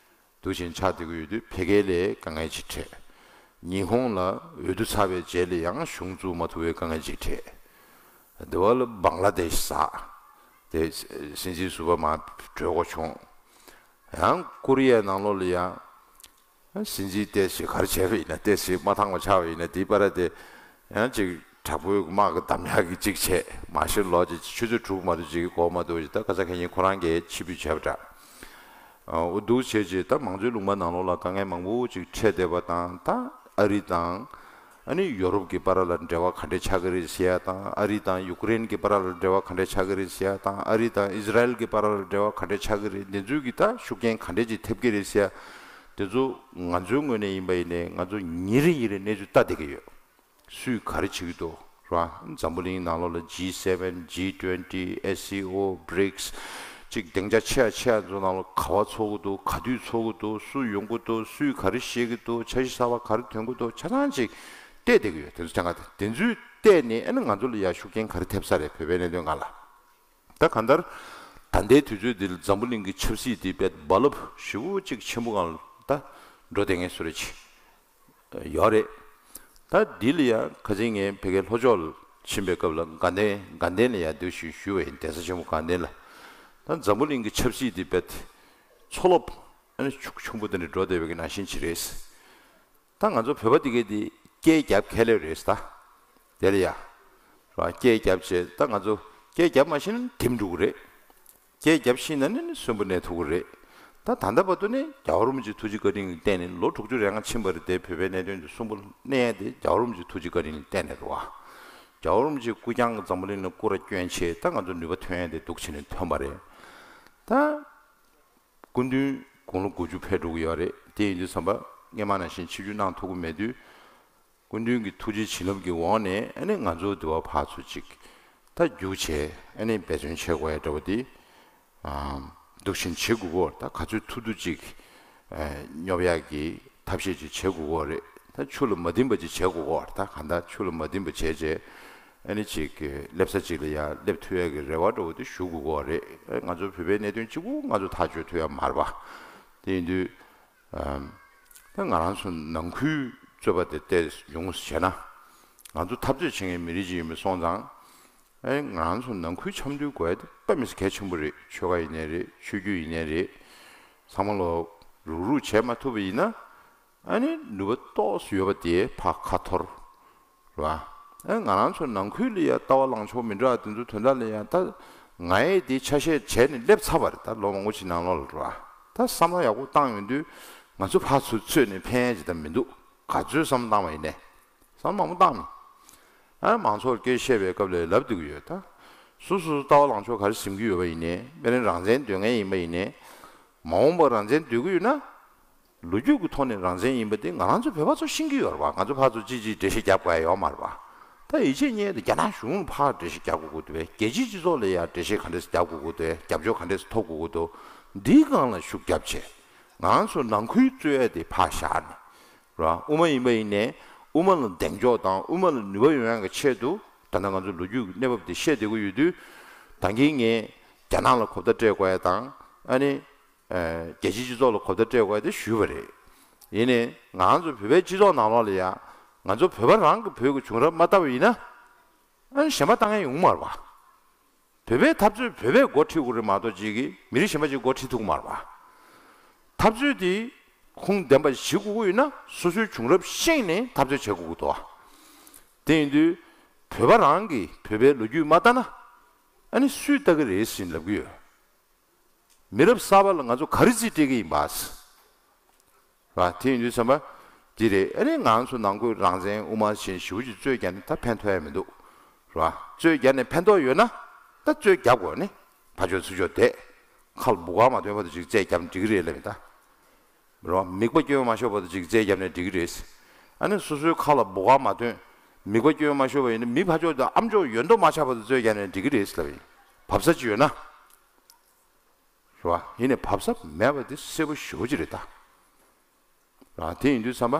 འདུག་བྱས་ནས་ཆགས་བསྡད་ཀྱི་ཡོད་དུས་བོད་སྐད་ལ་དཀའ་ངལ་ཅིག་འཕྲད། ཉི་ཧོང་ལ་འོས་བསྡུ་ཚར་བའི་རྗེས་ལ་ཡང་གཞུང་བཙུགས་མ་ཐུབ་པའི་དཀའ་ངལ་ཅིག་འཕྲད། དེ་བ་ལ་བང་ལ་དེཤ་ཟགས། དེ་སྲིད་འཛིན་ཟུར་པ་མར་བྲོས་དགོས་བྱུང་། ཡང་ཀོ་རི་ཡའི་ནང་ལོགས་ལ་ཡང་སྲིད་འཛིན་ཏོག་ཙམ་ག་རེ་བྱས་པ་ཡིན་ན། ཏོག་ཙམ་མ་ཐང་བ་ཆགས་པ་ཡིན་ན། དེའི་བར་དེ་ཡང་ཅིག་དྲག་པོའི་དམག་གི་གདམ་ཡག་གི་ཅིག་བྱས། མར་ཤལ་ལོ་ཅིག་ཆུ་ཚོད་དྲུག་མ་གཏོགས་ཅིག་འགོར་མ་འདུག་ཅིག་ད་ཁ་ས་ཁ་ཉིན་ཁོ་རང་གིས་ཕྱིར་འབུད་བྱས་པ་འདྲ། འོ་འདུག་བྱས་རྗེས་ད་མང་གཙོའི་ལུང་པ་ནང་ལོགས་ལ་དཀའ་ངལ་མང་པོ་ཅིག་འཕྲད་བསྡད་པ་དང་། ད་ཨ་རི་དང་ཨ་ནི་ཡོ་རོབ་ཀྱི་བར་ལ་འབྲེལ་བ་ག་འདྲས་ཆགས་ཀྱི་རེད་ཟེར་ཡ་དང་། ཨ་རི་དང་ཡུ་ཀེ་རེན་གྱི་བར་ལ་འབྲེལ་བ་ག་འདྲས་ཆགས་ཀྱི་རེད་ཟེར་ཡ་དང་། ཨ་རི་དང་ཨི་ཟི་རལ་གྱི་བར་ལ་འབྲེལ་བ་ག་འདྲས་ཆགས་ཀྱི་རེད། འདི་ཚོའི་གི་ད་ཤུགས་རྐྱེན་ག་འདྲས་ཅིག་ཐེབས་ཀྱི་རེད་ཟེར་ཡ། འདི་ཚོ་ང་ཚོའི་ངོས་ནས་ཡིན་པ་ཡིན་ནའི་ང་ཚོ་ཉིན་རེ་ཉིན་རེ་གནས་ཚུལ་ལྟ་བསྡད་ཀྱི་ཡོད། སུས་ག་རེ་བྱེད་ཀྱི་འདུག་ར། འཛམ་བུ་གླིང་ནང་ལོགས་ལ་ཇི་སེ་ཝེན། ཇི་ཊུ་ཝེན་ཊི། ཨེས་སི་ཨོ། བྷི་རིགས། ཅིག་སྡིངས་ཆ་ཆེ་ཡ་ཆེ་ཡ་ཚོ་ནང་ལོགས་ག་པར་ཚོགས་ཀྱི་འདུག་ག་དུས་ཚོགས་ཀྱི་འདུག་སུ་ཡོང་གི་འདུག་སུས་ག་རེ་བཤད་ཀྱི་འདུག་འཆར་གཞི་གསར་པ་ག་རེ་འདོན་གྱི་འདུག་ཆ་ཚང་ཅིག་བལྟས་བསྡད་ཀྱི་ཡོད། དེ་ཚོ་ཆ་ཚང་དེ་ཚོས་བལྟས་ནས་ཨ་ནི་ང་ཚོ་ལ་ཡ་ཤུགས་རྐྱེན་ག་རེ་ཐེབས་ས་རེད། བོད་པའི་གནད་དོན་སྒང་ལ། ད་གང་ལྟར་ད་ལྟའི་དུས་ཚོད་འདིར་འཛམ་བུ་གླིང་གི་ཆབ་སྲིད་འདི་དཔེ་རྦ་རླབས་ཞེ་པོ་ཅིག་ཆེན་པོ་སྒང་ལ་ད་འགྲོ་བསྡད་མཁན་བཟོ་འདྲ་ཅིག་ཡོད་རེད། ད་འདི་ལ་ཡང་ཁ་སང་ངས་བོད་ཀྱི་ལྷོ་ཕྱོགས་ལ་ཕྱིན་པའི་སྐབས་ལ་དགའ་ལྡན་དགའ་ལྡན་ལ་ཡང་འདུག་ཞུ་ཞུས་པ་ཡིན། གདན་ས་ཆེན་པོ་དགའ་ལྡན་ལ། ད་འཛམ་བུ་གླིང་གི་ཆབ་སྲིད་འདི་དཔེ་མཚོ་རླབས་ཨ་ནི་ཆུང་ཆུང་པོ་དེ་འདྲ་འགྲོ་བསྡད་པའི་གི་ནང་བཞིན་ཅིག་རེད། ད་ང་ཚོ་བོད་པ་དེ་གས་དེ་སྐད་རྒྱབ་ཁས་ལེན་རེད་ད། དེ་ལ་ཡ། ར་སྐད་རྒྱབ་བྱས་ད་ང་ཚོ་སྐད་རྒྱབ་མ་ཤེས་ན་དེམ་འགྲོ་གི་རེད། སྐད་རྒྱབ་ཤེས་ན་ནི་གསོན་པོ་གནས་ཐུབ་ཀྱི་རེད། ད་ད་ལྟ་བར་དུ་ནི་རྒྱལ་བ་རིན་པོ་ཆེ་ཐུགས་རྗེ་བཀའ་དྲིན་གྱི་སྟེང་ནས་ལོ་དྲུག་ཅུ་རེ་ལྔ་ཕྱིན་པ་རེད་དེ། བོད་པའི་གནད་དོན་དེ་གསོན་པོ་གནས་ཡ་དེ་རྒྱལ་བ་རིན་པོ་ཆེ་ཐུགས་རྗེ་བཀའ་དྲིན་གྱི་སྟེང་ནས་རེད་བ། རྒྱལ་བ་རིན་པོ་ཆེ་སྐུ་རྐྱང་གི་འཛམ་བུ་གླིང་ལ་སྐུ་ར་བསྐྱོན་བྱས་ད་ང་ཚོ་ནུས་པ་ཐོན་ཡ་དེ་འདུག་བྱས་ནས་ཐོན་པ་རེད། ད་སྐུ་མདུན་དགུང་ལོ་དགུ་བཅུ་ཕེབས་འགྲོ་གི་ཡོད་རེད། དེ་ཡིན་དུས་ཙམ་པ་སྔོན་མ་ནང་བཞིན་ཆིབས་བསྒྱུར་གནང་ཐུབ་ཀྱི་མེད་དུས། སྐུ་མདུན་གྱི་ཐུགས་རྗེ་བྱིན་རླབས་ཀྱི་འོག་ནས་ཨ་ནི་ང་ཚོ་འདི་བ་ཕར་ཚུར་ཅིག་ད་རྒྱུགས་བྱས་ཨ་ནི་འབད་བརྩོན་བྱེད་དགོས་ཡ་འདྲ་བོ་དེ་ཨམ་འདུག་བཞིན་བྱེད་དགོས་ཀྱི་ཡོད་རེད། ད་ག་ཚོད་ཐུབ་ཐུབ་ཅིག་ཨ་སྙོབ་ཡ་གི་ཐབས་ཤེས་ཅིག་བྱེད་དགོས་ཀྱི་ཡོད་རེད། ད་ཆུ་ལ་མ་ལྡིང་བ་ཅིག་བྱེད་དགོས་ཀྱི་ཡོད་རེད། ད་གང་ལྟར་ཆུ་ལ་མ་ལྡིང་བ་བྱས་བྱས་ཨ་ནི་ཅིག་གི་སླེབས་ས་ཅིག་ལ་ཡ་སླེབས་ཐུབ་ཡ་གི་རེ་བ་འདྲ་བོ་དེ་ཞུ་དགོས་ཀྱི་ཡོད་རེད། ཨ་ང་ཚོ་བོད་པའི་གནད་དོན་གཅིག་པུ་ང་ཚོ་ཐག་གཅོད་ཐུབ་ཡ་མ་རེད་པ། དེ་ཡིན་དུས། ཨམ། ད་ང་རང་ཚོ་ནང་ཁུལ་རྩོད་པ་དེ་བལྟས་ཡོང་ཟེར་ན། ང་ཚོ་འཐབ་རྩོད་བྱེད་མཁན་མི་རིགས་ཅིག་ཡིན་པ་སོང་ཙང་། ཨེ་ང་རང་ཚོ་ནང་ཁུལ་འཆམ་མཐུན་དགོས་ཡ་དེ་དཔེ་མི་སྲིད་གལ་ཆེན་པོ་རེད། ཆོལ་ཁ་ཡིན་ནའི་རེད། ཆོས་བརྒྱུད་ཡིན་ནའི་རེད། ཚང་མ་ལོ་རུག་རུག་བྱས་མ་ཐུབ་པ་ཡིན་ན། ཨ་ནི་ནུས་པ་ཏོག་ཙམ་ཡོད་པ་དེ་ཕར་ཁ་འཐོར། རེད་བ། ཨ་ང་རང་ཚོ་ནང་ཁུལ་ལ་ཡ་ལྟ་བ་ལངས་ཕྱོགས་མི་འདྲ་བ་དེ་ཚོ་དོན་དག་ལ་ཡ་ད་ང་ཡི་དེ་ཆ་ཤས་བྱས་ནས་སླེབས་ཚར་བ་རེད། ད་ལོ་མང་པོ་ཞིག་ནང་ལོགས་ལ་རེད་བ། ད་བསམ་བློ་ཡག་པོ་བཏང་ཡོང་དུས་ང་ཚོ་ཕར་ཚུར་རྩོད་ནས་ཕན་ཡ་ཅིག་ད་མི་འདུག་ག་ཚོད་བསམ་བློ་བཏང་བ་ཡིན་ནའི། བསམ་བློ་མང་པོ་བཏང་མི། ཨ་མང་ཚོགས་ལ་སྐད་བཤད་པའི་སྐབས་ལ་ལབ་བསྡད་ཀྱི་ཡོད་ད། སོ་སོ་ལྟ་བ་ལངས་ཕྱོགས་ག་རེ་འཛིན་གྱི་ཡོད་པ་ཡིན་ནའི། དཔེར་ན་རང་བཙན་འདོད་མཁན་ཡིན་པ་ཡིན་ནའི། མ་འོངས་པར་རང་བཙན་འདོད་ཀྱི་ཡོད་ན། ལོ་རྒྱུས་ཀྱི་ཐོག་ནས་རང་བཙན་ཡིན་པ་དེ་ང་རང་ཚོ་བོད་པ་ཚོ་ཤེས་ཀྱི་ཡོད་རེད་བ། ང་ཚོ་ཕར་ཚུར་ཅིག་ཅིག་འགྲེལ་བཤད་རྒྱབ་དགོས་ཡ་ཡོད་མ་རེད་བ། ད་ཡིད་ཆེས་རྙེད་དེ་རྒྱ་ནག་གཞུང་ལ་ཕར་འགྲེལ་བཤད་རྒྱབ་དགོས་ཀྱི་འདུག་བས། རྒྱལ་སྤྱིའི་སྤྱི་ཚོགས་ལ་ཡ་འགྲེལ་བཤད་ག་འདྲས་རྒྱབ་དགོས་ཀྱི་འདུག་བས། རྒྱབ་སྐྱོར་ག་འདྲས་ཐོབ་དགོས་ཀྱི་འདུག་འདིའི་སྒང་ལ་ཤུགས་རྒྱབ་བྱས། ང་རང་ཚོ་ནང་ཁུལ་རྩོད་ཡ་དེ་ཕར་བཞག་ནས། རེད་བ། དབུ་མ་ཡིན་པ་ཡིན་ནའི་དབུ་མ་ལ་གདེང་འཇོག་དང་དབུ་མ་ལ་ནུས་པ་ཡོང་ཡ་གི་ཆེད་དུ་ད་ལྟ་ང་ཚོ་ལོ་རྒྱུས་ཀྱི་གནས་བབ་དེ་བཤད་བསྡད་ཀྱི་ཡོད་དུས། ད་གིན་ངས་རྒྱ་ནག་ལ་གོ་བརྡ་སྤྲད་དགོས་ཡ་དང་ཨ་ནི། རྒྱལ་སྤྱིའི་སྤྱི་ཚོགས་ལ་གོ་བརྡ་སྤྲད་དགོས་ཡ་དེ་ཞུས་པ་རེད། ཡིན་ནའི་ང་ཚོ་བོད་པའི་སྤྱི་ཚོགས་ནང་ལོགས་ལ་ཡ་ང་ཚོ་བོད་པ་རང་གི་བོད་ཀྱི་བྱུང་རབས་མ་ལྟ་བ་ཡིན་ན། ཨ་ནི་གཞན་པ་ལྟ་མཁན་ཡོང་མ་རེད་བ། བོད་པའི་འཐབ་རྩོད་བོད་པས་འགོ་ཁྲིད་དགོས་རེད་མ་གཏོགས་ཅིག་གིས་མི་རིགས་གཞན་པ་ཅིག་འགོ་ཁྲིད་ཐུབ་ཀྱི་མ་རེད་བ། འཐབ་རྩོད་དེ་ཁུངས་ལྡན་པ་ཞིག་བྱེད་དགོས་ཀྱི་ཡོད་ན་སོ་སོའི་བྱུང་རབས་ཤེས་ནས་འཐབ་རྩོད་བྱེད་དགོས་ཀྱི་འདུག་བ། དེ་ཡིན་དུས་བོད་པ་རང་གིས་བོད་པའི་ལོ་རྒྱུས་མ་ལྟ་ན། ཨ་ནི་སུས་ལྟ་གི་རེད་ཟེར་ལབ་ཀྱི་ཡོད། མི་རབས་གསར་པ་ལ་ང་ཚོ་ག་རེ་རྩིས་སྤྲད་ཀྱི་ཡིན་པ། ར་དེ་ཡིན་དུས་ཙམ་པ། འདི་རེད། ཨ་ནི་ང་ཚོ་ནང་ཁུལ་རང་བཙན་དབུ་མ་ཞེས་ཞེ་པོ་ཅིག་རྩོད་རྒྱག་ནས་ད་ཕན་ཐོགས་ཡ་མི་འདུག་ར་རྩོད་རྒྱག་ནས་ཕན་ཐོགས་ཡོད་ན་ད་རྩོད་རྒྱག་དགོས་ནི། ཕར་ཕྱོགས་ཚུར་ཕྱོགས་བསྡད། ཁ་ལ་འབུ་གར་མ་ཐོན་བར་དུ་ཅིག་རྩོད་རྒྱབ་ནས་འགྲིག་གི་རེད་ལབ་ཡིན་ད། ར་མིད་པ་སྐྱོན་མ་ཤོར་བར་དུ་ཅིག་རྩོད་རྒྱབ་ནས་འགྲིག་གི་རེད། ཨ་ནི་སོ་སོའི་ཁ་ལ་འབུ་གར་མ་ཐོན། མིད་པ་སྐྱོན་མ་ཤོར་བ་ཡིན་ན་མི་ཕར་ཕྱོགས་དང་ཨ་མཆོག་ཡོད་མདོག་མ་ཆགས་བར་དུ་རྩོད་རྒྱག་ནས་འགྲིག་གི་རེད་ལབ་ཡིན། བབས་ས་ཅིག་ཡོད་ན། རེད་བ། ཡིན་ནའི་བབས་ས་མེད་པ་དེ་གསལ་པོ་ཞེ་པོ་ཅིག་རེད་ད། རེད་བ། དེ་ཡིན་དུས་ཙམ་པ།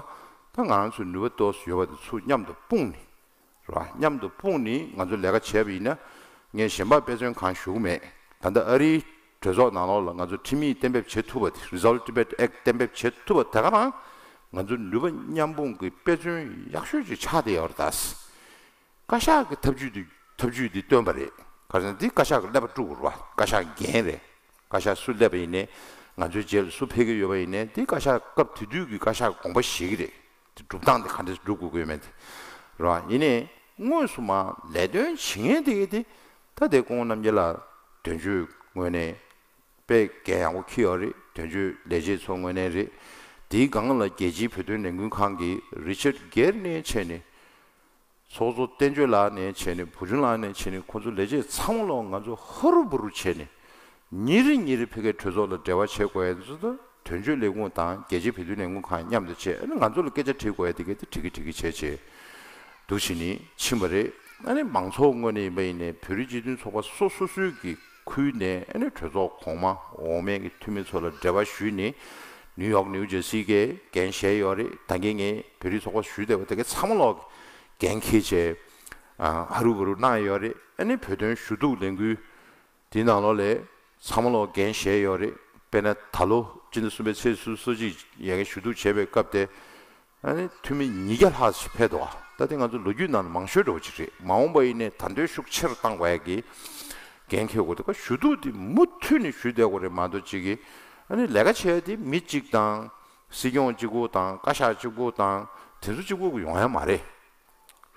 ད་ང་རང་ཚོའི་ནུས་པ་ཏོག་ཙམ་ཡོད་པ་དེ་ཚུར་མཉམ་དུ་སྤུངས་ནས། རེད་བ། མཉམ་དུ་སྤུངས་ནས་ང་ཚོ་ལས་ཀ་བྱས་པ་ཡིན་ན། ངས་གཞན་པ་དཔེ་མཚོན་གང་ཞུ་གི་མེད། ད་ལྟ་ཨ་རིའི་གྲོས་ཚོགས་ནང་ལོགས་ལ་ང་ཚོ་ཁྲིམས་ཡིག་གཏན་འབེབས་བྱེད་ཐུབ་པ་དེ། Resolve Tibet Act གཏན་འབེབས་བྱེད་ཐུབ་པ་དེ་ག་རང་། ང་ཚོ་ནུས་པ་མཉམ་སྤུངས་ཀྱི་དཔེ་མཚོན་ཡག་ཤོས་ཅིག་ཆགས་བསྡད་ཡོད་རེད་ད། བཀའ་ཤག་གི་ཐབས་ཇུས་དེ་ཐབས་ཇུས་དེ་བཏོན་པ་རེད། ག་རེ་ཟེར་ན་འདི་བཀའ་ཤག་གི་ཀླད་པ་དཀྲུག་དགོས་རེད་བ། བཀའ་ཤག་འགན་རེད། བཀའ་ཤག་སུ་སླེབས་པ་ཡིན་ནའི། ང་ཚོའི་རྗེས་ལ་སུ་ཕེབས་ཀྱི་ཡོད་པ་ཡིན་ནའི། འདི་བཀའ་ཤག་སྐབས་དེ་དུས་ཀྱི་བཀའ་ཤག་དགོངས་པ་བཞེས་ཀྱི་རེད། དེ་སྒྲུབ་སྟངས་དེ་ག་འདྲས་སྒྲུབ་དགོས་ཀྱི་ཡོད་མེད་དེ། རེད་བ། ཡིན་ནའི་དངོས་སུ་མ་ལས་དོན་བྱེད་མཁན་དེ་གས་དེ། ད་དེ་སྐུ་ངོ་རྣམ་རྒྱལ་ལགས་དོན་གཅོད་ངོས་ནས་དཔེ་འགན་ཡག་པོ་འཁྱེར་ཡོད་རེད། དོན་གཅོད་ལས་བྱེད་ཚོ་ངོས་ནས་རེད། དེའི་སྒང་ལ་རྒྱལ་སྤྱིའི་བོད་དོན་ལས་འགུལ་ཁང་གི་རི་ཆར་གྷེར་ནས་བྱས་ནས། ཚོགས་གཙོ་བསྟན་ཆོས་ལགས་ནས་བྱས་ནས། བུ་ཆུང་ལགས་ནས་བྱས་ནས། ཁོ་ཚོ་ལས་བྱེད་ཚང་མ་ལོག་ང་ཚོ་ཧ་རུ་བུ་རུ་བྱས་ནས། ཉིན་རེ་ཉིན་རེ་ཕ་གིའི་གྲོས་ཚོགས་ལ་འབྲེལ་བ་བྱེད་དགོས་ཡ་ཚོ་དང་། དོན་གཅོད་ལས་ཁུངས་དང་རྒྱལ་སྤྱིའི་བོད་དོན་ལས་ཁུངས་ཁང་མཉམ་དུ་བྱས། ཨ་ནི་ང་ཚོ་ལ་སྐད་ཆ་དྲི་དགོས་ཡ་དེ་གས་དེ་དྲི་གི་དྲི་གི་བྱས་བྱས་འདུག་བྱས་ནས་ཕྱིན་པ་རེད། ཨ་ནི་མང་ཚོགས་ངོས་ནས་ཡིན་པ་ཡིན་ནའི། བོད་རིགས་སྤྱི་མཐུན་ཚོགས་པ་སོ་སོ་སོའི་གི་ཁུལ་ནས། ཨ་ནི་གྲོས་ཚོགས་གོང་མ་འོག་མའི་གི་འཐུས་མི་ཚོ་ལ་འབྲེལ་བ་ཞུས་ནས། ནིའུ་ཡོག་ནིའུ་ཇར་སི་གི་འགན་བཞེས་ཡོད་རེད། ད་གིན་ངས་བོད་རིགས་ཚོགས་པ་ཞུས་བསྡད་པ་དེ་ག་ཚང་མ་ལོག་འགན་འཁྱེར་བྱས། ཨ། ཧ་རུ་བུ་རུ་གནང་ཡོད་རེད། ཨ་ནི་བོད་དོན་ཞུ་གཏུག་ལས་འགུལ་དེའི་ནང་ལོགས་ལ་ཚང་མ་ལོག་འགན་བཞེས་ཡོད་རེད། དཔེར་ན་ད་ལོ་སྤྱི་ཟླ་གསུམ་པའི་ཚེས་སོ་སོ་གཅིག་ཡ་གི་ཞུ་གཏུག་བྱས་པའི་སྐབས་དེ། ཨ་ནི་འཐུས་མི་ཉིས་བརྒྱ་ལྷག་ཞིག་ཕེབས་འདུག་ད་དེ་ང་ཚོ་ལོ་རྒྱུས་ནང་ལ་མང་ཤོས་འདྲ་བོ་ཅིག་རེད། མ་འོངས་པ་ཡིན་ནའི་ད་འདོད་ཤུགས་ཆེ་རུ་བཏང་དགོས་ཡ་གི་འགན་འཁྱེར་དགོས་འདུག་ཞུ་གཏུག་དེ་མུ་མཐུད་ནས་ཞུས་བསྡད་དགོས་རེད་མ་གཏོགས་ཅིག་གིས། ཨ་ནི་ལས་ཀ་བྱེད་ཡ་དེ་མི་གཅིག་དང་། སྲིད་སྐྱོང་གཅིག་པོ་དང་། བཀའ་ཤག་གཅིག་པོ་དང་། དེ་ཚོ་གཅིག་པོ་གིས་ཡོང་ཡ་མ་རེད།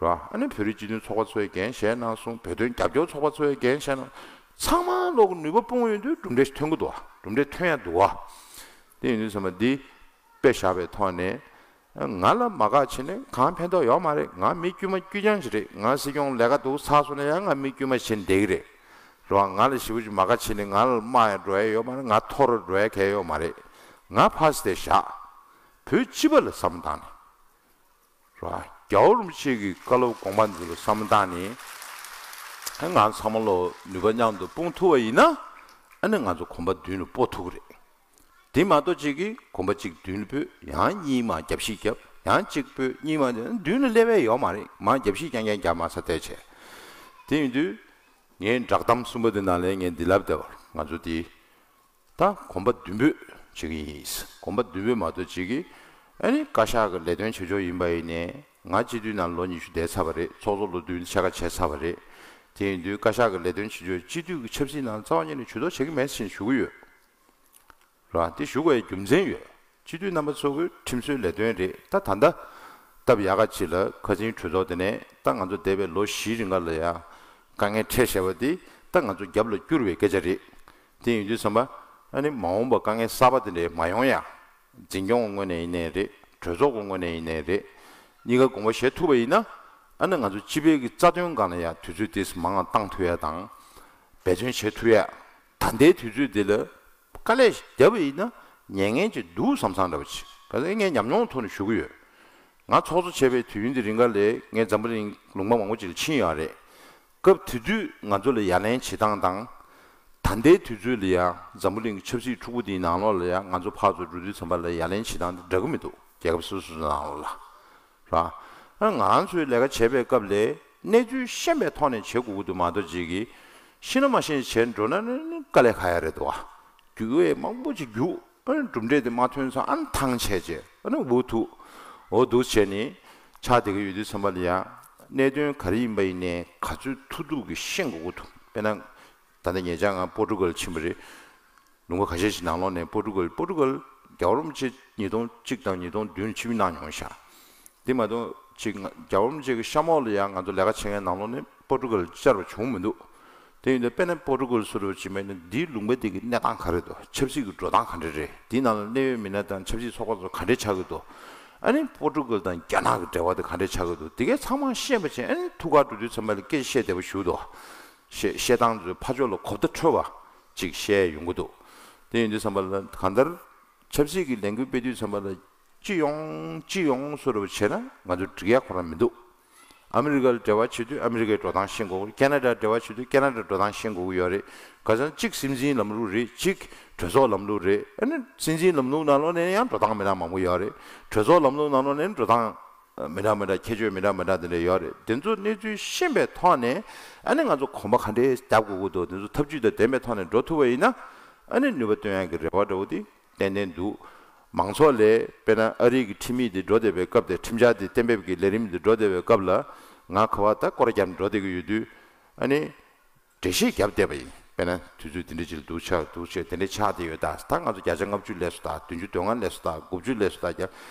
ར། ཨ་ནི་བོད་རིགས་སྤྱི་མཐུན་ཚོགས་པ་ཚོས་འགན་བཞེས་གནང་སོང་། བོད་དོན་རྒྱབ་སྐྱོར་ཚོགས་པ་ཚོས་འགན་བཞེས་གནང་། ཚང་མ་ལོག་ནུས་པ་སྤུངས་ཡོང་དུས་གྲུབ་འབྲས་ཐོན་གི་འདུག་བ། གྲུབ་འབྲས་ཐོན་ཡ་འདུག་བ། དེ་ཡིན་དུས་ཚང་མ་འདི་དཔེ་བཞག་པའི་ཐོག་ནས། ང་ལ་མ་དགའ་བྱས་ནས་གང་ཕན་ཐོགས་ཡོད་མ་རེད། ང་མི་དཀྱུས་མ་དཀྱུས་རྐྱང་ཞིག་རེད། ང་སྲིད་སྐྱོང་ལས་ཀ་འདུག་ཚར་སོང་ན་ཡང་ང་མི་དཀྱུས་མ་བྱས་ནས་བསྡད་ཀྱི་རེད། རེད་བ། ང་ལ་ཞེ་པོ་ཅིག་མ་དགའ་བྱས་ནས་ང་ལ་དམའ་ཡ་འགྲོ་ཡ་ཡོད་མ་རེད། ང་མཐོ་རུ་འགྲོ་ཡ་གང་ཡང་ཡོད་མ་རེད། ང་ཕར་ཙམ་བཞག་བོད་སྤྱི་པ་ལ་བསམ་བློ་བཏང་ནས། རེད་བ། རྒྱལ་བ་རིན་པོ་ཆེ་གི་བཀའ་སློབ་དགོངས་པ་འདི་ལ་བསམ་བློ་བཏང་ནས། ང་ཚང་མ་ལོ་ནུས་པ་མཉམ་དུ་སྤུངས་ཐུབ་པ་ཡིན་ན། ཨ་ནི་ང་ཚོ་གོམ་པ་མདུན་ལ་སྤོ་ཐུབ་ཀྱི་རེད། དེ་མ་གཏོགས་གཅིག་གིས་གོམ་པ་གཅིག་མདུན་ལ་སྤོས། ཡང་གཉིས་མར་རྒྱབ་བཤིག་རྒྱབ། ཡང་གཅིག་སྤོས། གཉིས་མར་རྒྱབ། མདུན་ལ་སླེབས་ཡ་ཡོད་མ་རེད། མར་རྒྱབ་བཤིག་རྐྱང་རྐྱང་རྒྱབ་མ་ཚར་བལྟས་བྱས། དེ་ཡིན་དུས། ངའི་བསྒྲགས་གཏམ་གསུམ་པ་དེ་ནང་ལ་ངས་འདི་ལབ་བསྡད་པ། ང་ཚོ་དེ་ད་གོམ་པ་མདུན་སྤོས་བྱེད་ཀྱི་ཡིན། གོམ་པ་མདུན་སྤོས་མ་གཏོགས་གཅིག་གིས། ཨ་ནི་བཀའ་ཤག་གི་ལས་དོན་བྱེད་ཕྱོགས་ཡིན་པ་ཡིན་ནའི། ང་སྤྱི་འཐུས་ནང་ལོ་ཉི་ཤུ་བསྡད་ཚར་བ་རེད། ཚོགས་གཙོ་ལོ་བདུན་ཕྱེད་ཀ་བྱས་ཚར་བ་རེད། དེ་ཡིན་དུས་བཀའ་ཤག་གི་ལས་དོན་བྱེད་ཕྱོགས། སྤྱི་འཐུས་ཀྱི་ཆབ་སྲིད་ནང་རྩ་བ་ཉིད་ནས་ཇུས་གཏོགས་བྱེད་ཀྱི་མེད་ཟེར་ཞུ་གི་ཡོད། ར། དེ་ཞུ་དགོས་ཡའི་རྒྱུ་མཚན་ཡོད། སྤྱི་འཐུས་རྣམ་པ་ཚོ་གི་ཁྲིམས་བཟོའི་ལས་དོན་རེད། ད་ད་ལྟ་སྟབས་ཡག་ག་ཅིག་ལ་ཁ་སང་གྲོས་ཚོགས་དེ་ནས། ད་ང་ཚོ་འདས་པའི་ལོ་བཞིའི་རིང་ག་ལ་ཡ་དཀའ་ངལ་འཕྲད་བཞག་པ་དེ་ད་ང་ཚོ་རྒྱབ་ལ་བསྐྱུར་བའི་སྐད་ཆ་རེད། དེ་ཡིན་དུས་ཙམ་པ། ཨ་ནི་མ་འོངས་པ་དཀའ་ངལ་གསར་པ་དེ་འདྲ་མ་ཡོང་ཡ། འཛིན་སྐྱོང་གི་ངོས་ནས་ཡིན་ནའི་རེད། གྲོས་ཚོགས་ཀྱི་ངོས་ནས་ཡིན་ནའི་རེད། གཉིས་ཀ་དགོངས་པ་བཞེས་ཐུབ་པ་ཡིན་ན། ཨ་ནི་ང་ཚོ་སྤྱི་པའི་གི་རྩ་དོན་སྒང་ལ་ཡ་དུས་ཚོད་དེ་མང་བ་བཏང་ཐུབ་ཡ་དང་། འབད་བརྩོན་བྱེད་ཐུབ་ཡ། ད་ལྟའི་དུས་ཚོད་འདི་ལ་དཀའ་ལས་བརྒྱབ་པ་ཡིན་ན་ཉན་མཁན་ཅིག་འདུག་བསམ་བསམ་འདྲ་པོ་ཅིག་ག་ཚོད་ངས་ཉམས་མྱོང་ཐོག་ནས་ཞུ་གི་ཡོད། ང་ཚོགས་གཙོ་བྱས་པའི་དུས་ཡུན་འདི་རིང་ག་ལ་ངས་འཛམ་བུ་གླིང་ལུང་པ་མང་པོ་ཅིག་ལ་ཕྱིན་ཡོད་རེད། སྐབས་དེ་དུས་ང་ཚོ་ལ་ཡ་ལན་བྱེད་སྟངས་དང་། ད་ལྟའི་དུས་ཚོད་ལ་ཡ་འཛམ་བུ་གླིང་གི་ཆབ་སྲིད་འཁྲུག་པོ་འདིའི་ནང་ལོགས་ལ་ཡ་ང་ཚོ་ཕར་ཚུར་འགྲོ་དུས་ཙམ་པ་ལ་ཡ་ལན་བྱེད་སྟངས་འདི་འདྲ་གི་མི་འདུག་རྒྱལ་ཁབ་སོ་སོ་སོ་ནང་ལོགས་ལ། ར། ཨ་ང་རང་ཚོའི་ལས་ཀ་བྱེད་པའི་སྐབས་ལ་གནས་ཚུལ་ཤེས་པའི་ཐོག་ནས་བྱེད་དགོས་ཀྱི་འདུག་མ་གཏོགས་གཅིག་གིས་ཤེས་ན་མ་ཤེས་བྱས་འགྲོ་ན་ནི་དཀའ་ལས་ཁག་ཡ་རེད་འདུག་བ། རྒྱུག་ཡས་མང་པོ་ཅིག་རྒྱུག་ཨ་ནི་གྲུབ་འབྲས་དེ་མ་ཐོན་ཙང་ཨ་ནི་ཐང་ཆད་བྱས་ཨ་ནི་འུ་ཐུག་འོ་འདུག་བྱས་ནས་ཆགས་བསྡད་ཀྱི་ཡོད་དུས་ཙམ་པ་ལ་ཡ། གནད་དོན་ག་རེ་ཡིན་པ་ཡིན་ནའི་ག་ཚོད་ཐུབ་ཐུབ་ཀྱིས་ཤེས་དགོས་ཀྱི་འདུག་དཔེར་ན། ད་ལྟ་ཉེ་ཆར་ང་པོར་ཀྲུ་གལ་ཕྱིན་པ་རེད། ལུང་པ་ཁ་ཤས་ཤིག་ནང་ལོགས་ནས་པོར་ཀྲུ་གལ། པོར་ཀྲུ་གལ་རྒྱལ་བ་རིན་པོ་ཆེ་ཉིས་སྟོང་གཅིག་དང་ཉིས་སྟོང་བདུན་ཆིབས་བསྒྱུར་གནང་མྱོང་ཤག་དེ་མ་གཏོགས་ཅིག་ང་རྒྱལ་བ་རིན་པོ་ཆེ་གི་གཤམ་འོག་ལ་ཡང་ང་ཚོ་ལས་ཀ་བྱེད་མཁན་ནང་ལོགས་ནས་པོར་ཀྲུ་གལ་བཅར་བ་བྱུང་མི་འདུག་དེ་ཡིན་དུས་དཔེར་ན་པོར་ཀྲུ་གལ་སུ་རུ་ཅིག་མེད་ན་འདིའི་ལུང་པ་འདི་གི་གནས་སྟངས་ག་རེ་འདུག་ཆབ་སྲིད་ཀྱི་འགྲོ་སྟངས་ག་འདྲ་རེད། འདིའི་ནང་ལ་གནད་ཡོད་མི་སྣ་དང་ཆབ་སྲིད་ཚོགས་པ་ཚོ་ག་འདྲས་ཆགས་ཀྱི་འདུག་ཨ་ནི་པོར་ཀྲུ་གལ་དང་རྒྱ་ནག་གི་འབྲེལ་བ་དེ་ག་འདྲས་ཆགས་ཀྱི་འདུག་དེ་གའི་ཚང་མ་ཤེས་པ་བྱས། ཨ་ནི་ཐུག་གར་འགྲོ་དུས་ཚང་མ་ལ་སྐད་ཆ་བཤད་བདེ་པོ་ཞུ་འདུག་བཤད་བཤད་སྟངས་ཚོའི་ཕར་ཕྱོགས་ལ་གོ་བརྡ་འཕྲོད་པ་ཅིག་བཤད་ཡོང་གི་འདུག་དེ་ཡིན་དུས་ཙམ་པ་ལ་གང་ལྟར་ཆབ་སྲིད་ཀྱི་ལས་འགུལ་སྤེལ་དུས་ཙམ་པ་ལ་སྤྱི་ཡོངས་སྤྱི་ཡོངས་སུ་རུ་བྱས་ན་ང་ཚོ་འགྲིག་ཡ་ཁོ་རང་མི་འདུག་ཨ་མི་རི་ཀ་ལ་འབྲེལ་བ་བྱེད་དུས་ཨ་མི་རི་ཀའི་འགྲོ་སྟངས་ཤེས་དགོས། ཁེ་ན་ཌ་འབྲེལ་བ་བྱེད་དུས་ཁེ་ན་ཌ་འགྲོ་སྟངས་ཤེས་དགོས་ཀྱི་ཡོད་རེད། ག་ཚོད་གཅིག་སྲིད་འཛིན་ལམ་ལུགས་རེད། གཅིག་གྲོས་ཚོགས་ལམ་ལུགས་རེད། ཨ་ནི་སྲིད་འཛིན་ལམ་ལུགས་ནང་ལོགས་ནས་ཡང་འགྲོ་སྟངས་མི་འདྲ་མང་པོ་ཡོད་རེད། གྲོས་ཚོགས་ལམ་ལུགས་ནང་ལོགས་ནས་འགྲོ་སྟངས་མི་འདྲ་མི་འདྲ་ཁྱད་ཆོས་མི་འདྲ་མི་འདྲ་དེ་འདྲ་ཡོད་རེད། དེ་ཚོ་གནས་ཚུལ་ཤེས་པའི་ཐོག་ནས་ཨ་ནི་ང་ཚོ་གོམ་པ་ག་འདྲས་བརྒྱབ་དགོས་ཀྱི་འདུག་དེ་ཚོ་ཐབས་ཇུས་དང་ལྡན་པའི་ཐོག་ནས་འགྲོ་ཐུབ་པ་ཡིན་ན་ཨ་ནི་ནུས་པ་བཏོན་ཡག་གི་རེ་བ་འདྲ་བོ་དེ་ཏན་ཏན་འདུག་མང་ཚོགས་ལས་དཔེར་ན་ཨ་རི་གི་ཁྲིམས་ཡིག་དེ་འགྲོ་བསྡད་པའི་སྐབས་དེ། ཁྲིམས་འཆར་དེ་གཏན་འབེབས་ཀྱི་ལས་རིམ་དེ་འགྲོ་བསྡད་པའི་སྐབས་ལ་ང་ག་བ་ད་སྐོར་རྒྱབ་འགྲོ་བསྡད་ཀྱི་ཡོད་དུས་ཨ་ནི་འགྲེལ་བཤད་བརྒྱབ་བསྡད་པ་ཡིན། དཔེར་ན་དུས་ཚོད་དེ་འདྲ་ཅིག་ལ་འདུག་ཆགས་འདུག་ཆགས་དེ་འདྲ་ཆགས་བསྡད་ཡོད། ད་ད་ང་ཚོ་བརྒྱ་ཆ་ལྔ་བཅུ་སླེབས་སོང་། ད་བདུན་ཅུ་དོན་ལྔ་སླེབས་སོང་། ད་དགུ་བཅུ་སླེབས་སོང་། ད་རྒྱ་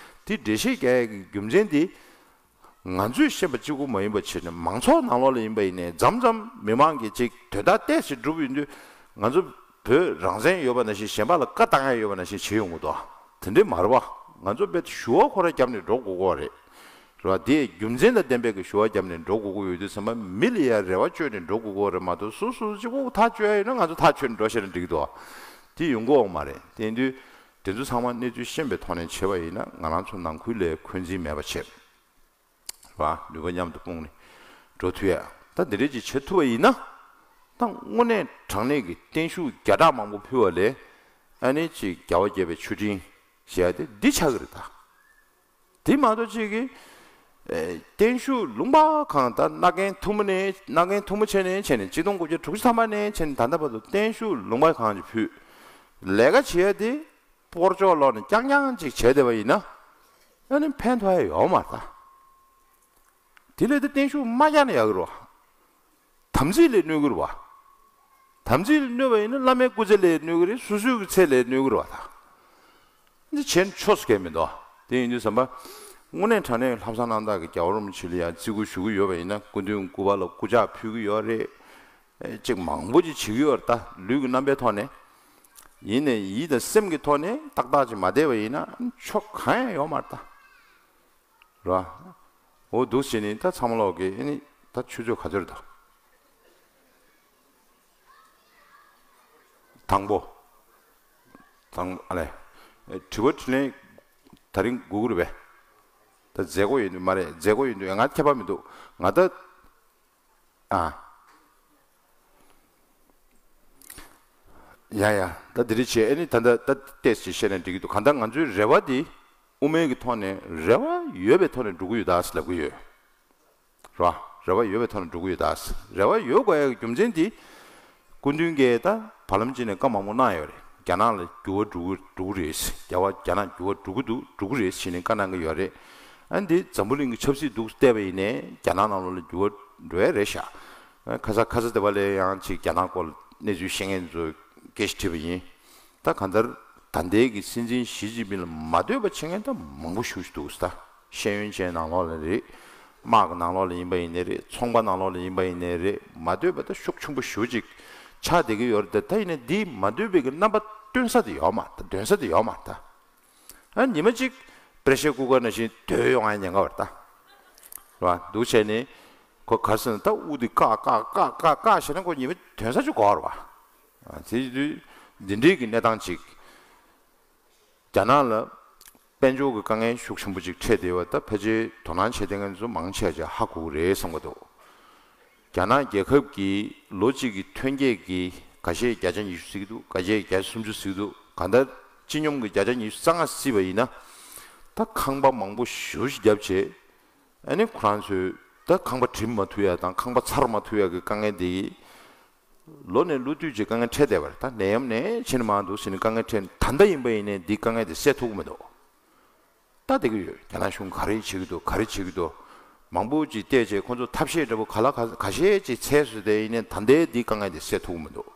དེ་འགྲེལ་བཤད་རྒྱག་ཡག་གི་རྒྱུ་མཚན་དེ། ང་ཚོས་ཤེས་པ་གཅིག་པུ་མ་ཡིན་པ་བྱས་ནས་མང་ཚོགས་ནང་ལོགས་ལ་ཡིན་པ་ཡིན་ནའི་མཚམས་མཚམས་མི་མང་གིས་ཅིག་དོན་དག་ཏོག་ཙམ་སྒྲུབ་ཡོང་དུས་ང་ཚོ་བོད་རང་བཙན་ཡོད་པ་ནང་བཞིན་གཞན་པ་ལ་བཀའ་བཏང་ཡ་ཡོད་པ་ནང་བཞིན་བྱེད་ཡོང་གི་འདུག་དེ་འདྲས་མ་རེད་བ། ང་ཚོ་རྦད་དེ་ཞུ་བ་ཁོ་རང་བརྒྱབ་ནས་འགྲོ་དགོས་ཀྱི་རེད། རེད་བ། དེ་རྒྱུ་མཚན་དང་ལྡན་པའི་གི་ཞུ་བ་བརྒྱབ་ནས་འགྲོ་དགོས་ཀྱི་ཡོད་དུས་ཙམ་པ་མི་ལ་ཡ་རེ་བ་བཅོལ་ནས་འགྲོ་དགོས་ཀྱི་རེད་མ་གཏོགས་སོ་སོ་གཅིག་པོ་ཐག་གཅོད་ཡ་ཡོད་ན་ང་ཚོ་ཐག་གཅོད་ནས་འགྲོ་ཤེས་ན་འགྲིག་གི་འདུག་དེ་ཡོང་གི་ཡོད་མ་རེད། དེ་ཡིན་དུས་དེ་ཚོ་ཚང་མ་གནས་ཚུལ་ཤེས་པའི་ཐོག་ནས་བྱས་པ་ཡིན་ན་ང་རང་ཚོ་ནང་ཁུལ་ལ་འཁོན་འཛིན་མེད་པ་བྱེད། བ། ནུས་པ་མཉམ་དུ་སྤུངས་ནས་འགྲོ་ཐུབ་ཡ། ད་འདི་འདྲས་ཅིག་བྱེད་ཐུབ་པ་ཡིན་ན། ད་དངོས་གནས་དྲང་གནས་ཀྱི་བརྟན་བཞུགས་བརྒྱ་ཕྲག་མང་པོ་ཕུལ་བ་ལས། ཨ་ནི་ཅིག་རྒྱལ་བ་དགྱེས་པའི་མཆོད་སྤྲིན་ཞེས་ཡ་དེ་འདི་ཆགས་ཀྱི་རེད་ད། དེ་མ་གཏོགས་ཅིག་གིས། ཨེ། བརྟན་བཞུགས་ལུང་པ་གང་ད་མནའ་གན་ཐུང་མོ་ནས་མནའ་གན་ཐུང་མོ་བྱས་ནས་བྱས་ནས་གཅིག་སྟོང་དགུ་བརྒྱ་དྲུག་ཅུ་ཐམ་པ་ནས་བྱས་ནས་ད་ལྟ་བར་དུ་བརྟན་བཞུགས་ལུང་པ་གང་ཅིག་ཕུལ། ལས་ཀ་བྱེད་ཡ་དེ། སྤོར་ཆོག་ལོག་ནས་རྐྱང་རྐྱང་ཅིག་བྱས་བསྡད་པ་ཡིན་ན། ཨ་ནི་ཕན་ཐོགས་ཡ་ཡོད་མ་རེད་ད། དེ་ལས་དེ་བརྟན་བཞུགས་མ་རྒྱག་ན་ཡག་གི་རེད་བ། དམ་ཚིག་ལ་གནོད་གི་རེད་བ། དམ་ཚིག་ལ་གནོད་པ་ཡིན་ན་བླ་མའི་སྐུ་ཚེ་ལ་གནོད་གི་རེད། སོ་སོའི་གི་ཚེ་ལ་གནོད་གི་རེད་བ་ད། འདི་བྱས་ན་ཆོས་སུ་གལ་མི་འདུག་དེ་ཡིན་དུས་ཙམ་པ། དངོས་གནས་དྲང་གནས་ལྷ་བཟང་སྣང་གྲགས་ཀྱིས་རྒྱལ་བ་རིན་པོ་ཆེ་ལ་ཡང་བརྩི་བཀུར་ཞུ་གི་ཡོད་པ་ཡིན་ན། སྐུ་མདུན་སྐུ་པར་ལ་སྐུ་ཕྱག་ཕུལ་གྱི་ཡོད་རེད། ཨེ་ཅིག་མང་པོ་ཅིག་བྱེད་ཀྱི་ཡོད་རེད། ད་ལུས་ཀྱི་རྣམ་པའི་ཐོག་ནས། ཡིན་ནའི་ཡིད་དང་སེམས་ཀྱི་ཐོག་ནས་ཏག་ཏག་ཅིག་མ་བསྡད་པ་ཡིན་ན་ཆོ་ག་གང་ཡང་ཡོད་མ་རེད་ད། རེད་བ། འོ་འདུག་བྱས་ནས་ད་ཚང་མ་ལོག་གི་ཨེ་ནི་ད་ཆུ་ཚོད་ག་ཚོད་རེད་ད། དང་པོ། དང་ཨ་ལས། དྲི་བ་དྲིས་ལན་ད་རིང་དགོས་ཀྱི་རེད་པས། ད་མཛད་སྒོ་ཡིན་དུས་མ་རེད། མཛད་སྒོ་ཡིན་དུས་ང་ཁྱད་པར་མི་འདུག་ང་ད། ཨ། ཡ་ཡ། ད་འདི་འདྲ་བྱས་ཨེ་ནི་ད་ལྟ་ད་ཏོག་ཙམ་བཤད་ན་འགྲིག་གི་འདུག་གང་ལྟར་ང་ཚོའི་རེ་བ་འདི་དབུ་མའི་གི་ཐོག་ནས་རེ་བ་ཡོད་པའི་ཐོག་ནས་འགྲོ་གི་ཡོད་ད་ཟེར་ལབ་གི་ཡོད། རེད་བ། རེ་བ་ཡོད་པའི་ཐོག་ནས་འགྲོ་གི་ཡོད་ད། རེ་བ་ཡོད་དགོས་ཡག་གི་རྒྱུ་མཚན་དེ། སྐུ་མདུན་གྱིས་ད་བར་ལམ་གཅིག་ནས་བཀའ་མང་པོ་གནང་ཡོད་རེད། རྒྱ་ནག་ལ་འགྱུར་བ་འགྲོ་གི་འགྲོ་གི་རེད། རྒྱ་བ་རྒྱ་ནག་འགྱུར་བ་འགྲོ་གི་འདུག་འགྲོ་གི་རེད་ཟེར་ནས་བཀའ་གནང་གི་ཡོད་རེད། ཨ་འདི་འཛམ་བུ་གླིང་གི་ཆབ་སྲིད་འདུག་བལྟས་པ་ཡིན་ནའི་རྒྱ་ནག་ནང་ལོགས་ལ་འགྱུར་བ་འགྲོ་ཡ་རེད་ཤག་ཁ་ས་ཁ་ས་དེ་བ་ལས་ཡང་ཅིག་རྒྱ་ནག་སྐོར་ལ་གནས་ཚུལ་ཤེས་མཁན་ཚོ་སྐད་ཆ་དྲིས་པ་ཡིན། ད་གང་ལྟར་ད་ལྟའི་གི་སྲིད་འཛིན་ཞི་ཅིན་ཕིན་ལ་མ་འདོད་པ་བྱེད་མཁན་ད་མང་པོ་ཞེ་པོ་ཞིག་འདུག་ཟེར། ད་ཤེས་ཡོན་ཅན་ནང་ལོགས་ལ་རེད། དམག་གི་ནང་ལོགས་ལ་ཡིན་པ་ཡིན་ནའི་རེད། ཚོང་པ་ནང་ལོགས་ལ་ཡིན་པ་ཡིན་ནའི་རེད། མ་འདོད་པ་ད་ཤུགས་ཆེན་པོ་ཞེ་པོ་ཅིག་ཆགས་བསྡད་ཀྱི་ཡོད་རེད། ད་ད་ཡིན་ན་འདི་མ་འདོད་པའི་གི་རྣམ་པ་སྟོན་ས་དེ་ཡོད་མ་རེད། ད་འདོན་ས་དེ་ཡོད་མ་རེད་ད། ཨ་ཉི་མ་གཅིག་པྲེ་ཤར་ཀུ་ཀར་ནང་བཞིན་དོད་ཡོང་ཡ་ཉེན་ཁ་བ་རེད་ད། རེད་བ། འདུག་བྱས་ནས་ཁོ་ག་རེ་ཟེར་ན་ད་དབུགས་དེ་བཀག་བཀག་བཀག་བཀག་བཀག་བྱས་ན་ཁོ་ཉི་མ་དོན་ས་ཅིག་དགོས་རེད་བ། ཨ་དེ་དུས་འདི་འདྲའི་གི་གནས་སྟངས་ཅིག་རྒྱ་ནག་ལ་དཔལ་འབྱོར་གྱི་དཀའ་ངལ་ཤུགས་ཆེན་པོ་ཅིག་འཕྲད་བསྡད་པ་ད་ཕལ་ཆེར་དོ་སྣང་བྱེད་བསྡད་མཁན་ཚོ་མང་ཆེ་ཆེ་ཧ་གོ་གི་རེད་བསམ་གྱི་འདུག་རྒྱ་ནག་རྒྱལ་ཁབ་ཀྱིས་ལོ་གཅིག་གི་ཐོན་སྐྱེད་ཀྱི་ཁ་ཤས་བརྒྱ་ཆ་ཉི་ཤུ་བརྩི་གི་འདུག་ཁ་ཤས་བརྒྱ་ཆ་སུམ་ཅུ་བརྩི་གི་འདུག་གང་ལྟར་སྤྱི་སྙོམས་ཀྱི་བརྒྱ་ཆ་ཉི་ཤུ་རྩ་ལྔ་བརྩིས་པ་ཡིན་ན། ད་ཁང་པ་མང་པོ་ཞེ་པོ་ཞིག་བརྒྱབ་བྱས། ཨ་ནི་ཁོ་རང་ཚོས་ད་ཁང་པ་འགྲིམ་མ་ཐུབ་ཡ་དང་ཁང་པ་ཚར་མ་ཐུབ་ཡ་གི་དཀའ་ངལ་དེ། ལོ་ནས་ལོ་དུས་ཀྱི་དཀའ་ངལ་འཕྲད་བསྡད་པ་རེད། ད་ནད་ཡམས་ནས་ཕྱིན་ནས་མར་འདུག་ཟེར་ནས་དཀའ་ངལ་འཕྲད། ད་ལྟ་ཡིན་པ་ཡིན་ནའི་འདི་དཀའ་ངལ་དེ་སེལ་ཐུབ་ཀྱི་མི་འདུག་ད་བསྡད་ཀྱི་ཡོད། རྒྱ་ནག་གཞུང་ག་རེ་བྱེད་ཀྱི་འདུག་ག་རེ་བྱེད་ཀྱི་འདུག་མང་པོ་ཅིག་བལྟས་བྱས་ཁོང་ཚོ་ཐབས་ཤེས་འདྲ་པོ་ག་ལ་ག་ག་ཤེད་ཅིག་འཚོལ་བཟོས་བསྡད་ཡིན་ནའི་ད་ལྟའི་འདི་དཀའ་ངལ་དེ་སེལ་ཐུབ་ཀྱི་མི་འདུག་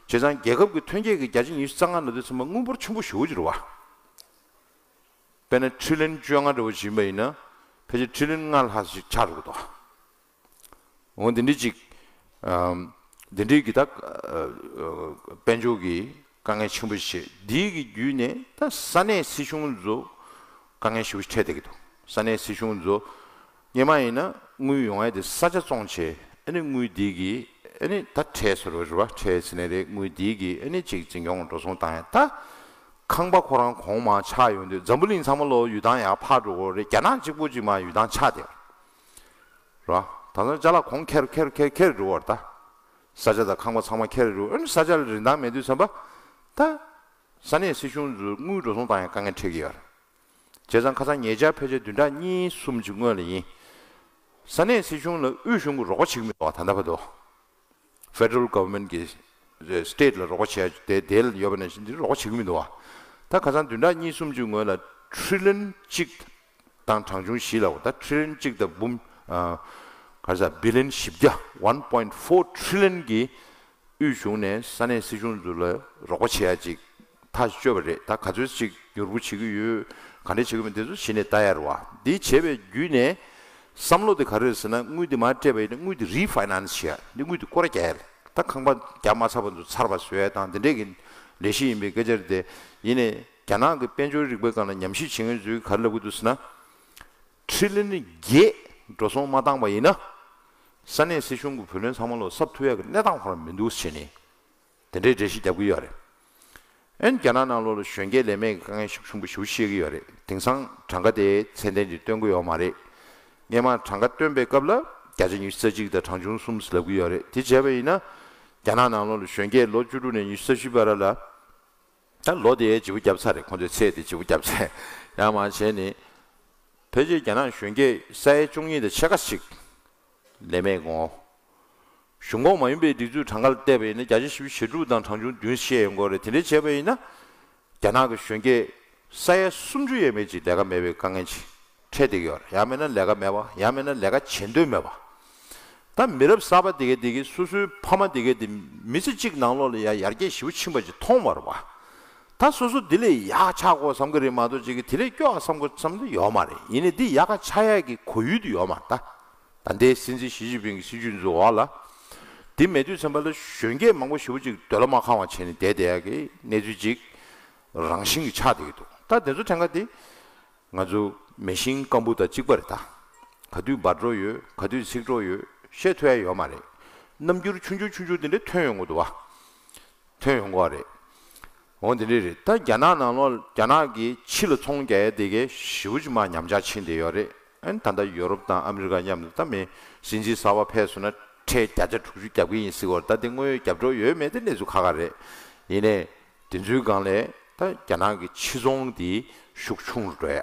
བྱས་ཙང་རྒྱལ་ཁབ་ཀྱི་ཐོན་སྐྱེད་ཀྱི་བརྒྱ་ཆ་ཉི་ཤུ་རྩ་ལྔ་ལབ་དུས་ཙམ་པ་དངུལ་འབོར་ཆེན་པོ་ཞེ་པོ་ཅིག་རེད་བ། དཔེར་ན་ཁྲི་ལན་བཅོ་ལྔ་འདྲ་པོ་ཅིག་ཡིན་པ་ཡིན་ན་ཕལ་ཆེར་ཁྲི་ལན་ལྔ་ལྷག་ཅིག་ཆགས་འགྲོ་གི་འདུག་འོ་འདི་འདྲའི་ཅིག་ཨམ། འདི་འདྲའི་གི་ད་ཨ་ཨ་དཔལ་འབྱོར་གྱི་དཀའ་ངལ་ཆེན་པོ་ཞིག་འདིའི་གི་བརྒྱུད་ནས་ད་ས་གནས་སྲིད་གཞུང་ཚོ་དཀའ་ངལ་ཞེ་པོ་ཞིག་འཕྲད་བསྡད་ཀྱི་འདུག་ས་གནས་སྲིད་གཞུང་ཚོ་སྔོན་མ་ཡིན་ན་དངུལ་ཡོང་ཡ་དེ་ས་ཆ་བཙོང་བྱས། ཨ་ནི་དངུལ་འདི་གི་ཨ་ནི་ད་ཁྲལ་ཟེར་བ་རེད་བ། ཁྲལ་ཟེར་ནས་རེད། དངུལ་འདི་གི་ཨ་ནི་ཅིག་འཛིན་སྐྱོང་འགྲོ་སོང་བཏང་ཡ། ད་ཁང་པ་ཁོ་རང་གོང་མར་ཆག་ཡོང་དུས་འཛམ་བུ་གླིང་ཚང་མ་ལོ་ཡུལ་ཐང་ཡར་འཕར་འགྲོ་གི་རེད། རྒྱ་ནག་གཅིག་པོ་ཅིག་མར་ཡུལ་ཐང་ཆག་བསྡད་རེད་བ། ད་ལྟ་ཅ་ལག་གོང་ཁེར་ཁེར་ཁེར་ཁེར་འགྲོ་བ་རེད་ད། ས་ཆ་དང་ཁང་པ་ཚང་མ་ཁེར་རེད་འགྲོ། ཨ་ནི་ས་ཆ་ལ་རིན་ཐང་མེད་དུས་ཙམ་པ་ད་ས་གནས་སྲིད་གཞུང་ཚོས་དངུལ་འགྲོ་སོང་བཏང་ཡ་དཀའ་ངལ་འཕྲད་ཀྱི་ཡོད་རེད། བྱས་ཙང་ཁ་སང་ཉེ་ཆར་ཕལ་ཆེར་བདུན་ཕྲག་གཉིས་གསུམ་གྱི་སྔོན་ལ་ཡིན། ས་གནས་སྲིད་གཞུང་ལ་དབུས་གཞུང་གིས་རོགས་པ་བྱེད་ཀྱི་མི་འདུག་བ། ད་ལྟ་བར་དུ། Federal Government གི་State ལ་རོགས་པ་བྱེད་ཡ་དེ་དེ་ལ་ཡོད་པ་ནང་བཞིན་འདིར་རོགས་པ་བྱེད་ཀྱི་མི་འདུག་བ། ད་ཁ་སང་བདུན་ཕྲག་གཉིས་གསུམ་གྱི་སྔོན་ལ་ཁྲི་ལན་གཅིག་དང་གྲངས་ཆུང་བཞི་ལ། འོ་ད་ཁྲི་ལན་གཅིག་དང་འབུམ་ཨ་ག་རེ་ཟེར་བི་ལན་བཞི་བརྒྱ། One point four trillion གི་དབུས་གཞུང་ནས་ས་གནས་སྲིད་གཞུང་ཚོ་ལ་རོགས་པ་བྱེད་ཡ་ཅིག་ཐག་གཅོད་པ་རེད། ད་ག་ཚོད་ཅིག་མྱུར་པོ་བྱེད་ཀྱི་ཡོད། ག་འདྲས་བྱེད་ཀྱི་མིན་དེ་ཚོ་གཞི་ནས་ལྟ་ཡ་རེད་བ། འདི་བྱས་པའི་བརྒྱུད་ནས་བསམ་བློ་དེ་ག་རེ་རེད་ཟེར་ན། དངུལ་འདི་མར་སྤྲད་པ་ཡིན་ན་དངུལ་འདི་རི་ཕའི་ནན་སི་བྱེད་ཡ། འདི་དངུལ་འདི་སྐོར་ར་རྒྱག་ཡ་རེད། ད་ཁང་པ་རྒྱག་མ་ཚར་བ་ཚོ་ཚར་བ་བཟོ་ཡ་དང་དེ་འདྲས་ཀྱི་ལས་གཞི་ཡིན་པའི་སྐད་ཆ་རེད་དེ། ཡིན་ནའི་རྒྱ་ནག་གི་དཔལ་འབྱོར་རིག་པའི་སྒང་ལ་ཉམས་ཞིབ་བྱེད་མཁན་ཚོས་ག་རེ་ལབ་ཀྱི་འདུག་ཟེར་ན། ཁྲི་ལན་བརྒྱད་འགྲོ་སོང་མ་བཏང་པ་ཡིན་ན། ས་གནས་སྲིད་གཞུང་གི་བུ་ལོན་ཚང་མ་ལོག་གསབ་ཐུབ་ཡག་གི་གནས་སྟངས་ཁོ་རང་མི་འདུག་ཟེར་ནས། དེ་འདྲའི་འགྲེལ་བཤད་རྒྱབ་ཀྱི་ཡོད་རེད། ཨན་རྒྱ་ནག་ནང་ལོགས་ལ་གཞོན་སྐྱེས་ལས་མེད་ཀྱི་དཀའ་ངལ་ཤུགས་ཆེན་པོ་ཞེ་པོ་བཤད་ཀྱི་ཡོད་རེད། དེང་སང་གྲངས་ཀ་དེ་ཚད་ལྡན་ཅིག་སྟོན་གྱི་ཡོད་མ་རེད། སྔོན་མ་གྲངས་ཀ་སྟོན་པའི་སྐབས་ལ་བརྒྱ་ཆ་ཉི་ཤུ་རྩ་གཅིག་དང་གྲངས་ཆུང་གསུམ་ཟེར་ལབ་ཀྱི་ཡོད་རེད། དེ་བྱས་པ་ཡིན་ན། རྒྱ་ནག་ནང་ལོགས་ལ་གཞོན་སྐྱེས་ལོ་བཅུ་དྲུག་ནས་ཉི་ཤུ་རྩ་བཞི་བར་ལ། ད་ལོ་དེའི་བརྗེ་པོ་བརྒྱབ་ཚར་རེད། ཁོང་ཚོའི་ཚད་དེ་བརྗེ་པོ་བརྒྱབ་ཚར། ཡང་མ་བྱས་ནས། ཕལ་ཆེར་རྒྱ་ནག་གཞོན་སྐྱེས་ས་ཡ་བཅུ་གཉིས་དང་ཕྱེད་ཀ་ཞིག་ལས་མེད་ངོ་། གཞུང་ཁོངས་མ་ཡིན་པའི་སྒྲིག་འཛུགས་གྲངས་ཀ་ལ་བལྟས་པ་ཡིན་ན་བརྒྱ་ཆ་བཞི་བཅུ་ཞེ་དྲུག་དང་གྲངས་ཆུང་བདུན་བཤད་ཡོང་གི་རེད། དེ་འདྲ་བྱས་པ་ཡིན་ན། རྒྱ་ནག་གི་གཞོན་སྐྱེས་ས་ཡ་སུམ་ཅུ་ཡས་མས་ཅིག་ལས་ཀ་མེད་པའི་དཀའ་ངལ་ཅིག་འཕྲད་བསྡད་ཀྱི་ཡོད་རེད། ཡང་མིན་ན་ལས་ཀ་མེད་པ། ཡང་མིན་ན་ལས་ཀ་བྱེད་འདོད་མེད་པ། ད་མི་རབས་གསར་པ་དེ་གས་དེ་གས་སོ་སོའི་ཕ་མ་དེ་གས་དེ་མི་ཚེ་གཅིག་ནང་ལོགས་ལ་ཡ་ཡར་རྒྱས་ཞེ་པོ་ཕྱིན་པ་ཅིག་མཐོང་བ་རེད་བ། ད་སོ་སོ་འདི་ལས་ཡག་ཆགས་དགོས་བསམ་གི་རེད་མ་གཏོགས་ཅིག་གི་དེ་ལས་སྐྱོ་བ་བསམ་དགོས་བསམ་དུ་ཡོད་མ་རེད། ཡིན་ནའི་འདི་ཡག་ག་ཆགས་ཡག་གི་གོ་ཡུལ་དུ་ཡོད་མ་རེད་ད། ད་ལྟའི་སྲིད་འཛིན་ཞི་ཅིན་ཕིང་གི་སྲིད་ཇུས་འཛུགས་འོག་ལ། འདི་མེད་དུས་ཙམ་པ་ལ་གཞོན་སྐྱེས་མང་པོ་ཞེ་པོ་ཅིག་འདོད་བློ་མ་ཁེངས་པ་བྱས་ནས་བསྡད་བསྡད་ཡག་གི་གནས་ཚུལ་ཅིག་རང་བཞིན་གྱི་ཆགས་བསྡད་ཀྱི་འདུག་ད་དེ་ཚོ་ཕྲན་ཁ་དེ། ང་ཚོ་མེ་ཤིང་སྐམ་པོ་དང་གཅིག་པ་རེད་ད། ག་དུས་འབར་འགྲོ་ཡོད། ག་དུས་ཚིག་འགྲོ་ཡོད། བཤད་ཐུབ་ཡ་ཡོད་མ་རེད། རྣམ་འགྱུར་ཆུང་ཆུང་ཆུང་ཆུང་དེ་འདྲ་ཐོན་ཡོང་གི་འདུག་བ། ཐོན་ཡོང་གི་རེད། འོ་དེ་འདྲ་རེད། ད་རྒྱ་ནག་ནང་ལོགས་རྒྱ་ནག་གི་ཕྱི་ལ་ཚོང་རྒྱག་ཡ་དེ་གའི་ཞེ་པོ་ཅིག་མར་ཉམས་ཆག་ཕྱིན་བསྡད་ཡོད་རེད། ཨ་ནི་ད་ལྟ་ཡོ་རོབ་དང་ཨ་མི་རི་ཀ་མཉམ་དུ་ད་མི་སྲིད་འཛིན་གསར་པ་ཕེབས་སོང་ན་ཁྲལ་བརྒྱ་ཆ་དྲུག་ཅུ་རྒྱབ་ཀྱི་ཡིན་ཟེར་གྱི་ཡོད་རེད། ད་དེ་དངོས་ཡོད་རྒྱབ་འགྲོ་ཡོད་མེད་དེ་གནས་ཚུལ་ཁག་ཁག་རེད། ཡིན་ནའི། དེ་ཚོའི་སྒང་ལས་ད་རྒྱ་ནག་གི་ཕྱི་ཚོང་དེ་ཤུགས་ཆུང་རུ་འགྲོ་ཡ།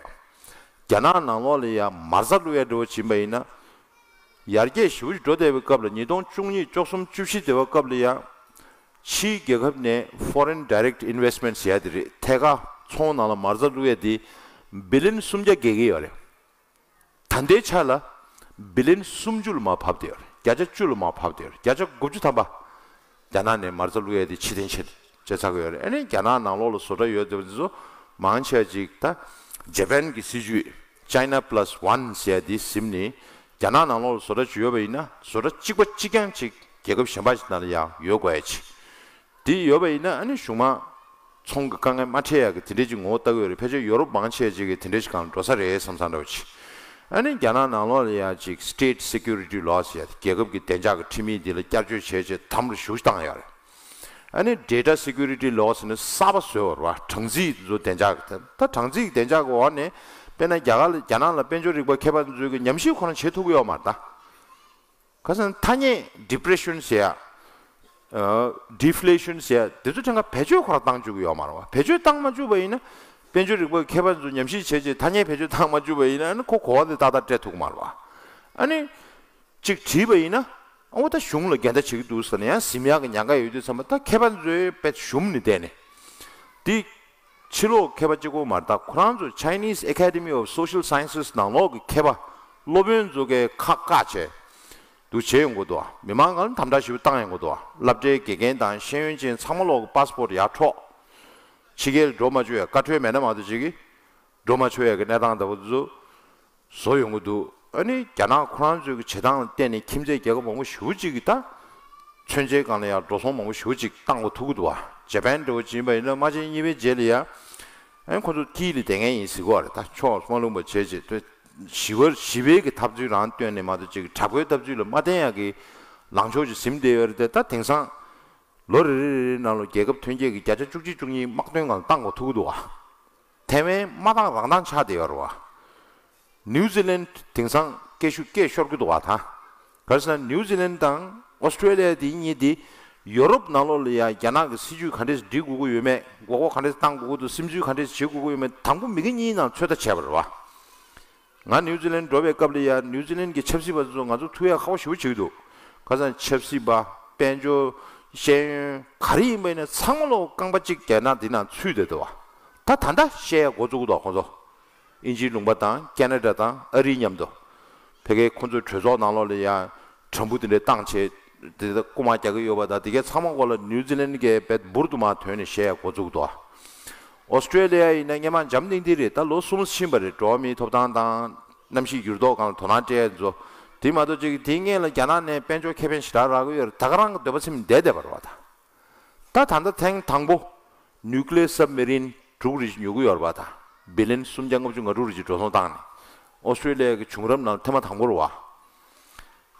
རྒྱ་ནག་ནང་ལོགས་ལ་ཡ་མ་རྩ་བླུག་ཡ་འགྲོ་བ་ཕྱིན་པ་ཡིན་ན། ཡར་རྒྱས་ཞེ་པོ་ཞིག་འགྲོ་བསྡད་པའི་སྐབས་ལ་ཉིས་སྟོང་བཅུ་གཉིས་བཅུ་གསུམ་བཅུ་བཞི་དེ་བ་སྐབས་ལ་ཡ། ཕྱིའི་རྒྱལ་ཁབ་ནས་Foreign Direct Investment ཟེར་ཡ་དེ་རེད། ཐད་ཀར་ཚོང་ནང་ལ་མ་རྩ་བླུག་ཡ་དེ་བི་ལིན་སུམ་བརྒྱ་བརྒལ་གྱི་ཡོད་རེད། ད་ལྟའི་ཆ་ལ་བི་ལིན་སུམ་ཅུ་ལ་མར་བབས་བསྡད་ཡོད་རེད། བརྒྱ་ཆ་བཅུ་ལ་མར་བབས་བསྡད་ཡོད་རེད། བརྒྱ་ཆ་དགུ་བཅུ་ཐམ་པ་རྒྱ་ནག་ནས་མ་རྩ་བླུག་ཡས་དེ་ཕྱིར་འཐེན་བྱས་བྱས་ཚར་གི་ཡོད་རེད། ཨ་ནི་རྒྱ་ནག་ནང་ལོགས་ལ་བཟོ་གྲྭ་ཡོད་བསྡད་པ་དེ་ཚོ་མང་ཆེ་བ་ཅིག་ད་ཇ་པན་གྱི་སྲིད་ཇུས་China Plus One ཟེར་ཡ་དེ་ཟིན་ནས་རྒྱ་ནག་ནང་ལོགས་ལ་བཟོ་གྲྭ་ཅིག་ཡོད་པ་ཡིན་ན་བཟོ་གྲྭ་གཅིག་པ་གཅིག་རྐྱང་ཅིག་རྒྱལ་ཁབ་གཞན་པ་ཞིག་ནང་ལ་ཡང་ཡོད་དགོས་ཡ་ཅིག་དེ་ཡོད་པ་ཡིན་ན་ཨ་ནི་གཞུང་མང་ཚོང་གི་དཀའ་ངལ་མ་འཕྲད་ཡག་གི་དེ་འདྲས་ཅིག་ངོ་བོ་ལྟ་གི་ཡོད་རེད། ཕལ་ཆེར་ཡོ་རོབ་མང་ཆེ་ཅིག་གིས་དེ་འདྲས་ཤིག་སྒང་འགྲོ་ས་རེད་བསམ་བསམ་འདྲ་བོ་ཅིག་ཨ་ནི་རྒྱ་ནག་ནང་ལོགས་ལ་ཡ་ཅིག་State Security Law ཟེར་ཡ་རྒྱལ་ཁབ་ཀྱི་བདེ་འཇགས་ཀྱི་ཁྲིམས་ཡིག་འདི་ལ་བསྐྱར་བཅོས་བྱས་རྗེས་དམ་རུ་ཞུགས་བཏང་ཡོད་རེད། ཨ་ནི་Data Security Law ཟེར་ནས་གསར་པ་བཟོས་ཡོད་རེད་བ། གྲངས་རྩིས་ཚོ་བདེ་འཇགས་ཀྱི་ད་གྲངས་རྩིས་ཀྱི་བདེ་འཇགས་ཀྱི་འོག་ནས་དཔེར་ན་རྒྱ་གར་ལ་རྒྱ་ནག་ལ་དཔལ་འབྱོར་རིག་པ་མཁས་པ་ཚོས་ཀྱི་ཉམས་ཞིབ་ཁོ་རང་བྱེད་ཐུབ་ཀྱི་ཡོད་མ་རེད་ད། ཁ་སང་ཐ་སྙད་depression ཟེར་ཡ། ཨ། deflation ཟེར་ཡ་དེ་ཚོ་ཕྲན་ཁ་བེད་སྤྱོད་ཁོ་རང་བཏང་བཅུག་གི་ཡོད་མ་རེད་བ། བེད་སྤྱོད་བཏང་མ་བཅུག་པ་ཡིན་ན། དཔལ་འབྱོར་རིག་པ་མཁས་པ་ཚོ་ཉམས་ཞིབ་བྱས་རྗེས་ཐ་སྙད་བེད་སྤྱོད་བཏང་མ་བཅུག་པ་ཡིན་ན་ཨ་ནི་ཁོ་གོ་བ་དེ་ཏག་ཏག་སྤྲད་ཐུབ་ཀྱི་མ་རེད་བ། ཨ་ནི། གཅིག་བྲིས་པ་ཡིན་ན། ཨོ་ད་གཞུང་ལ་འགལ་ཟླ་བྱེད་ཀྱི་འདུག་ཟེར་ནས་ཡང་ཟིན་ཡག་གི་ཉེན་ཁ་ཡོད་དུས་ཙམ་པ་ད་མཁས་པ་ཚོའི་དཔེ་ཞུམ་ནས་བསྡད་ནས། འདི། ཕྱི་ལོགས་མཁས་པ་གཅིག་པོ་མ་རེད་ད། ཁོ་རང་ཚོ་Chinese Academy of Social Sciences ནང་ལོགས་ཀྱི་མཁས་པ། སློབ་དཔོན་ཚོ་གའི་ཁག་བཀག་བྱས། འདུག་བྱས་ཡོང་གི་འདུག་མི་མང་གང་དམ་དྲག་ཞེ་པོ་བཏང་ཡོང་གི་འདུག་སློབ་གྲྭའི་དགེ་རྒན་དང་ཤེས་ཡོན་ཅན་ཚང་མ་ལོག་གི་པ་སི་པོར་ཡར་འཕྲོག་ཕྱི་རྒྱལ་འགྲོ་མ་བཅུག་ཡ་བཀའ་འཁྲོལ་མེད་ན་མ་གཏོགས་ཅིག་གིས་འགྲོ་མ་ཆོག་ཡ་གི་གནས་སྟངས་འདྲ་པོ་ཚོ་བཟོ་ཡོང་གི་འདུག་ཨ་ནི་རྒྱ་ནག་ཁོ་རང་ཚོའི་གི་བྱེད་སྟངས་ལ་བརྟེན་ནས་ཁྱིམ་མཚེས་རྒྱལ་ཁབ་མང་པོ་ཞེ་པོ་ཅིག་གིས་ད་མཚོན་ཆའི་སྒང་ལ་ཡང་འགྲོ་སོང་མང་པོ་ཞེ་པོ་ཅིག་བཏང་དགོས་ཐུག་གི་འདུག་བ། ཇ་པན་འདྲ་པོ་ཅིག་ཡིན་པ་ཡིན་ན་དམག་ཆེན་གཉིས་པའི་རྗེས་ལ་ཡང་ཨ་ནི་ཁོ་ཚོ་དཀྱིལ་ལ་བསྡད་མཁན་ཡིན་ཟེར་གི་ཡོད་རེད། ད་ཕྱོགས་མ་ལྷུང་པ་བྱས་རྗེས་དེ་ཞི་བ་ཞི་བའི་གི་འཐབ་རྩོད་རང་བཏོན་ནས་མ་གཏོགས་ཅིག་དྲག་པོའི་འཐབ་རྩོད་ལ་མ་བརྟེན་ཡག་གི་ལངས་ཕྱོགས་ཅིག་ཟིན་བསྡད་ཡོད་རེད་དེ། ད་དེང་སང་ལོ་རེ་རེ་རེ་རེའི་ནང་ལ་རྒྱལ་ཁབ་ཐོན་སྐྱེད་ཀྱི་བརྒྱ་ཆ་བཅུ་གཅིག་བཅུ་གཉིས་དམག་དོན་སྒང་ལ་བཏང་དགོས་ཐུག་གི་འདུག་བ། ཐའེ་ཝན་མ་བཏང་རང་བཏང་ཆགས་བསྡད་ཡོད་རེད་བ། ནིའུ་ཛི་ལན་དེང་སང་སྐད་ཤུགས་སྐད་ཤོར་གྱི་འདུག་བ་ད། ག་རེ་ཟེར་ན་ནིའུ་ཛི་ལན་དང་ཨོ་སི་ཀྲེ་ལི་ཡ་དེ་གཉིས་དེ་ཡོ་རོབ་ནང་ལོགས་ལ་ཡ་རྒྱ་ནག་གི་སྲིད་ཇུས་ག་འདྲས་སྒྲིག་དགོས་ཀྱི་ཡོད་མེད། དགོས་མཁོ་ག་འདྲས་བཏང་དགོས་ཀྱི་འདུག་སིམ་འཛུལ་ག་འདྲས་བྱེད་དགོས་ཀྱི་ཡོད་མེད་དང་པོ་མི་གི་གཉིས་ནང་ཚོད་ལྟ་བྱས་པ་རེད་བ། ང་ནིའུ་ཛི་ལན་འགྲོ་བའི་སྐབས་ལ་ཡ་ནིའུ་ཛི་ལན་གྱི་ཆབ་སྲིད་པ་ཚོ་ང་ཚོ་ཐུག་ཡ་ཁག་པོ་ཞེ་པོ་བྱེད་ཀྱི་འདུག་ཁ་སང་ཆབ་སྲིད་པ། དཔལ་འབྱོར། ཤེས་ཡོན། ག་རེ་ཡིན་པ་ཡིན་ན་ཚང་མ་ལོག་རྐང་པ་གཅིག་རྒྱ་ནག་འདི་ནང་ཚུད་བསྡད་འདུག་བ། ད་ད་ལྟ་བཤད་ཡ་འགོ་བཙུགས་འདུག་ཁོང་ཚོ། དབྱིན་ཇིའི་ལུང་པ་དང་ཁེ་ན་ཌ་དང་ཨ་རིའི་མཉམ་དུ། ཕ་གིའི་ཁོང་ཚོའི་གྲོས་ཚོགས་ནང་ལོགས་ལ་ཡང་དྲ་འབུ་དེ་འདྲའི་བཏང་བྱས། དེ་ལྟར་རྐུ་མ་རྒྱག་གི་ཡོད་པ་དང་དེ་གའི་ཚང་མ་སྐོར་ལ་ནིའུ་ཛི་ལན་གྱིས་བེད་འབུར་དུ་མ་ཐོན་ནས་བཤད་ཡ་འགོ་བཙུགས་འདུག་ཨོ་སི་ཀྲེ་ལི་ཡ་ཡིན་ན་སྔོན་མ་འཇམ་ཐིང་ཐིང་རེད། ད་ལོ་གསུམ་ཕྱིན་པ་རེད། འགྲོ་བ་མིའི་ཐོབ་ཐང་དང་གནམ་གཤིས་འགྱུར་ལྡོག་སྒང་ལ་དོ་སྣང་སྤྲད་ཡ་ཚོ། དེ་མ་གཏོགས་ཅིག་དེའི་སྔོན་ལ་རྒྱ་ནག་ནས་དཔལ་འབྱོར་ཁེ་ཕན་ཞེ་དྲག་རག་གི་ཡོད་རེད། ད་ག་རང་གི་འདོད་པ་ཚིམ་བསྡད་བསྡད་པ་རེད་བ་ད། ད་ད་ལྟ་ཐེངས་དང་པོ། Nuclear Submarine དྲུག་རེ་ཞིག་ཉོ་གི་ཡོད་རེད་པ་ད། བི་ལན་སུམ་བརྒྱ་ལྔ་བཅུ་ང་དྲུག་རེ་ཞིག་འགྲོ་སོང་བཏང་ནས། ཨོ་སི་ཀྲེ་ལི་ཡ་གི་བྱུང་རབས་ནང་ཐེངས་མ་དང་པོ་རེད་བ།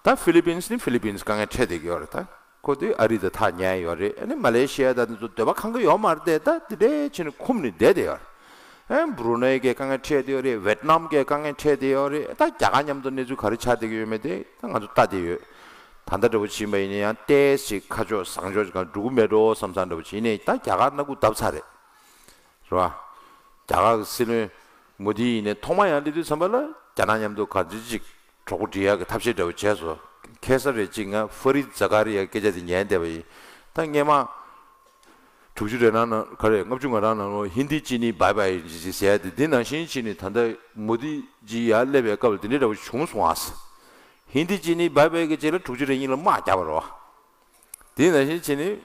ད་ཧྥི་ལི་པིན་སི་ནི་ཧྥི་ལི་པིན་སི་དཀའ་ངལ་འཕྲད་བསྡད་ཀྱི་ཡོད་རེད་ད། ཁོ་དེ་ཨ་རི་དང་ཐག་ཉེ་ཡོད་རེད། ཨ་ནི་མ་ལེ་ཤི་ཡ་དང་དེ་ཚོ་འདོད་པ་ཁེངས་ཀྱི་ཡོད་མ་རེད་དེ། ད་དེ་འདྲའི་བྱས་ནས་འཁུམས་ནས་བསྡད་བསྡད་ཡོད་རེད། ཨ་བྷུ་རུ་ནེ་གི་དཀའ་ངལ་འཕྲད་བསྡད་ཡོད་རེད། ཝེད་ནམ་གི་དཀའ་ངལ་འཕྲད་བསྡད་ཡོད་རེད། ད་རྒྱ་གར་མཉམ་དུ་གནས་ཚུལ་ག་རེ་ཆགས་བསྡད་ཀྱི་ཡོད་མེད་དེ་ད་ང་ཚོ་ལྟ་བསྡད་ཡོད། ད་ལྟ་འདྲ་པོ་ཕྱིན་པ་ཡིན་ན་ཡང་ཏོག་ཙམ་ཁ་ཕྱོགས་བཟང་ཕྱོགས་ཅིག་གང་འགྲོ་གི་མེད་འགྲོ་བསམ་བསམ་འདྲ་པོ་བྱས་ནས་ད་རྒྱ་གར་སྣ་ཁུག་བརྡབས་ཚར་རེད། རེད་བ། རྒྱ་གར་གྱི་སྲིད་བློན་མོ་དི་ཡིན་ནའི་ཐོག་མ་ཡང་སླེབས་དུས་ཙམ་པ་ལ་རྒྱ་ནག་མཉམ་དུ་ག་ཚོད་ཅིག་གྲོགས་པོ་སྒྲིག་ཡག་གི་ཐབས་ཤེས་འདྲ་པོ་བྱས་སོང་། ཁ་སང་རེད་ཅིག་ང་ཧྥ་རིད་ཛ་ཀ་རི་ཡ་སྐད་ཆ་དེ་ཉན་བསྡད་པ་ཡིན། ད་སྔས་མ། དྲུག་ཅུ་རེ་ནང་ན་ག་རེ་ལྔ་བཅུ་ང་གྲངས་ནང་ལོ་ཧིན་དི་ཅི་ནི་བྷའི་བྷའི་ཅི་ཅི་ཟེར་ཡ་དེ་འདི་ནང་བཞིན་བྱས་ནས་ད་ལྟ་མོ་དི་ཇི་ཡར་སླེབས་པའི་སྐབས་ལ་དེ་འདྲའི་འདྲ་པོ་བྱུང་སོང་ཨ། ཧིན་དི་ཅི་ནི་བྷའི་བྷའི་གི་རྗེས་ལ་དྲུག་ཅུ་རེ་གཉིས་ལ་དམག་བརྒྱབ་པ་རེད་བ། དེ་ནང་བཞིན་བྱས་ནས།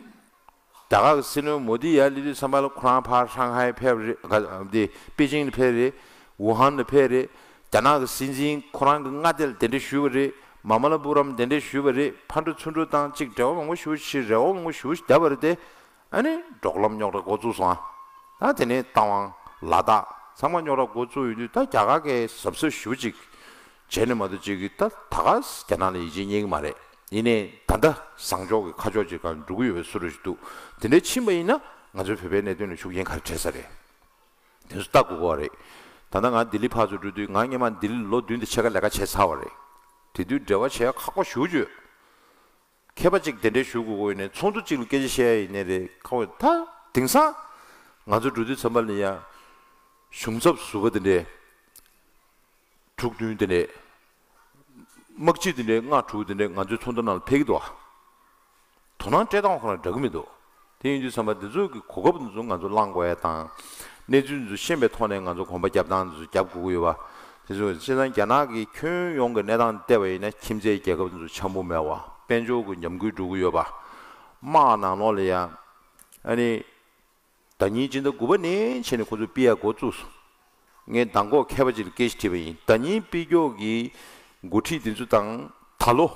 རྒྱ་གར་གྱི་སྲིད་བློན་མོ་དི་ཡར་སླེབས་དུས་ཙམ་པ་ལ་ཁོ་རང་ཕར་ཧྲང་ཧའེ་ཕེབས་རེད། ག་འདི་པེ་ཅིང་ལ་ཕེབས་རེད། ཝུ་ཧན་ལ་ཕེབས་རེད། རྒྱ་ནག་གི་སྲིད་འཛིན་ཁོ་རང་གི་མངའ་སྡེ་ལ་གདན་འདྲེན་ཞུས་པ་རེད། མ་མ་ལ་པུ་རམ་གདན་འདྲེན་ཞུས་པ་རེད། ཕར་འགྲོ་ཚུར་འགྲོ་དང་གཅིག་འབྲེལ་བ་མང་པོ་ཞེ་པོ་ཞིག་རེ་བ་མང་པོ་ཞེ་པོ་ཞིག་བརྒྱབ་པ་རེད་དེ། ཨ་ནི་འབྲོག་ལམ་རྙོག་དྲ་འགོ་བཙུགས་སོང་ཨ། ད་དེ་ནས་རྟ་དབང་ལ་དྭགས་ཚང་མ་རྙོག་དྲ་འགོ་བཙུགས་ཡོང་དུས། ད་རྒྱ་གར་གས་གཟབ་གཟབ་ཞེ་པོ་ཅིག་བྱས་ནས་མ་གཏོགས་ཅིག་གིས་ད་ད་ག་རྒྱ་ནག་ལ་ཡིད་ཆེས་རྙེད་ཀྱི་མ་རེད། ཡིན་ནའི་ད་ལྟ་བཟང་ཕྱོགས་ཀྱི་ཁ་ཕྱོགས་ཅིག་སྒང་འགྲོ་གི་ཡོད་པའི་བཟོ་འདྲ་ཞིག་འདུག་དེ་འདྲ་ཕྱིན་པ་ཡིན་ན་ང་ཚོའི་བོད་པའི་གནད་དོན་ལ་ཤུགས་རྐྱེན་ག་རེ་འཕྲད་ས་རེད། དེ་ཚོ་ལྟ་དགོས་ཀྱི་རེད། ད་ལྟ་ང་ལྡི་ལི་ཕར་ཚུར་འགྲོ་དུས། ང་སྔོན་མ་ལྡི་ལི་ལོ་བདུན་དང་ཕྱེད་ཀ་ལས་ཀ་བྱས་ཚར་བ་རེད། དེ་དུས་འབྲེལ་བ་བྱས་ཁག་པོ་ཞེ་པོ་ཅིག་ཡོད། མཁས་པ་གཅིག་གདན་འདྲེན་ཞུ་དགོས་ཀྱི་ཡོད་ནའི། ཚོགས་འདུ་གཅིག་ལ་སྐད་ཆ་བཤད་ཡ་ཡིན་ནའི་རེད། ཁ་བ་ད་དེང་སང་ང་ཚོ་འགྲོ་དུས་ཙམ་པ་ལ་ཡ་གཞུང་ཚབ་ཟུར་པ་དེ་འདྲས་དྲུག་བདུན་དེ་འདྲས། དམག་སྤྱི་དེ་འདྲས་ལྔ་དྲུག་དེ་འདྲས་ང་ཚོའི་ཚོགས་འདུ་ནང་ལ་ཕེབས་ཀྱི་འདུག་ཨ། དོ་སྣང་སྤྲད་སྟངས་ཁོ་རང་འདྲ་གི་མི་འདུག་དེ་ཡིན་དུས་ཙམ་པ་འདི་ཚོ་གི་གོ་སྐབས་འདི་ཚོ་ང་ཚོ་བླང་དགོས་ཡ་དང་། གནས་ཚུལ་འདི་ཚོ་ཤེས་པའི་ཐོག་ནས་ང་ཚོ་གོམ་པ་རྒྱབ་སྟངས་འདི་ཚོ་རྒྱབ་དགོས་ཀྱི་ཡོད་པ། དེ་ཚོ་བྱས་ཙང་རྒྱ་ནག་གི་ཁྱོན་ཡོངས་ཀྱི་གནས་སྟངས་བལྟས་པ་ཡིན་ན། ཁྱིམ་མཚེས་རྒྱལ་ཁབ་འདི་ཚོ་འཆམ་པོ་མེད་པ། དཔལ་འབྱོར་གྱི་ཉམས་རྒུད་འགྲོ་གི་ཡོད་པ། དམག་ནང་ལོགས་ལ་ཡ་ཨ་ནི། ཟླ་ཉིན་སྤྱི་ཟླ་དགུ་པ་ནས་བྱས་ནས་ཁོ་ཚོས་ཕུད་ཡ་འགོ་བཙུགས་སོང་། ངས་མདང་དགོང་མཁས་པ་ཅིག་ལ་སྐད་ཆ་དྲིས་པ་ཡིན། ཟླ་ཉིན་ཕུད་རྒྱུ་གི་འགོ་ཁྲིད་དེ་ཚོ་དང་ད་ལོ་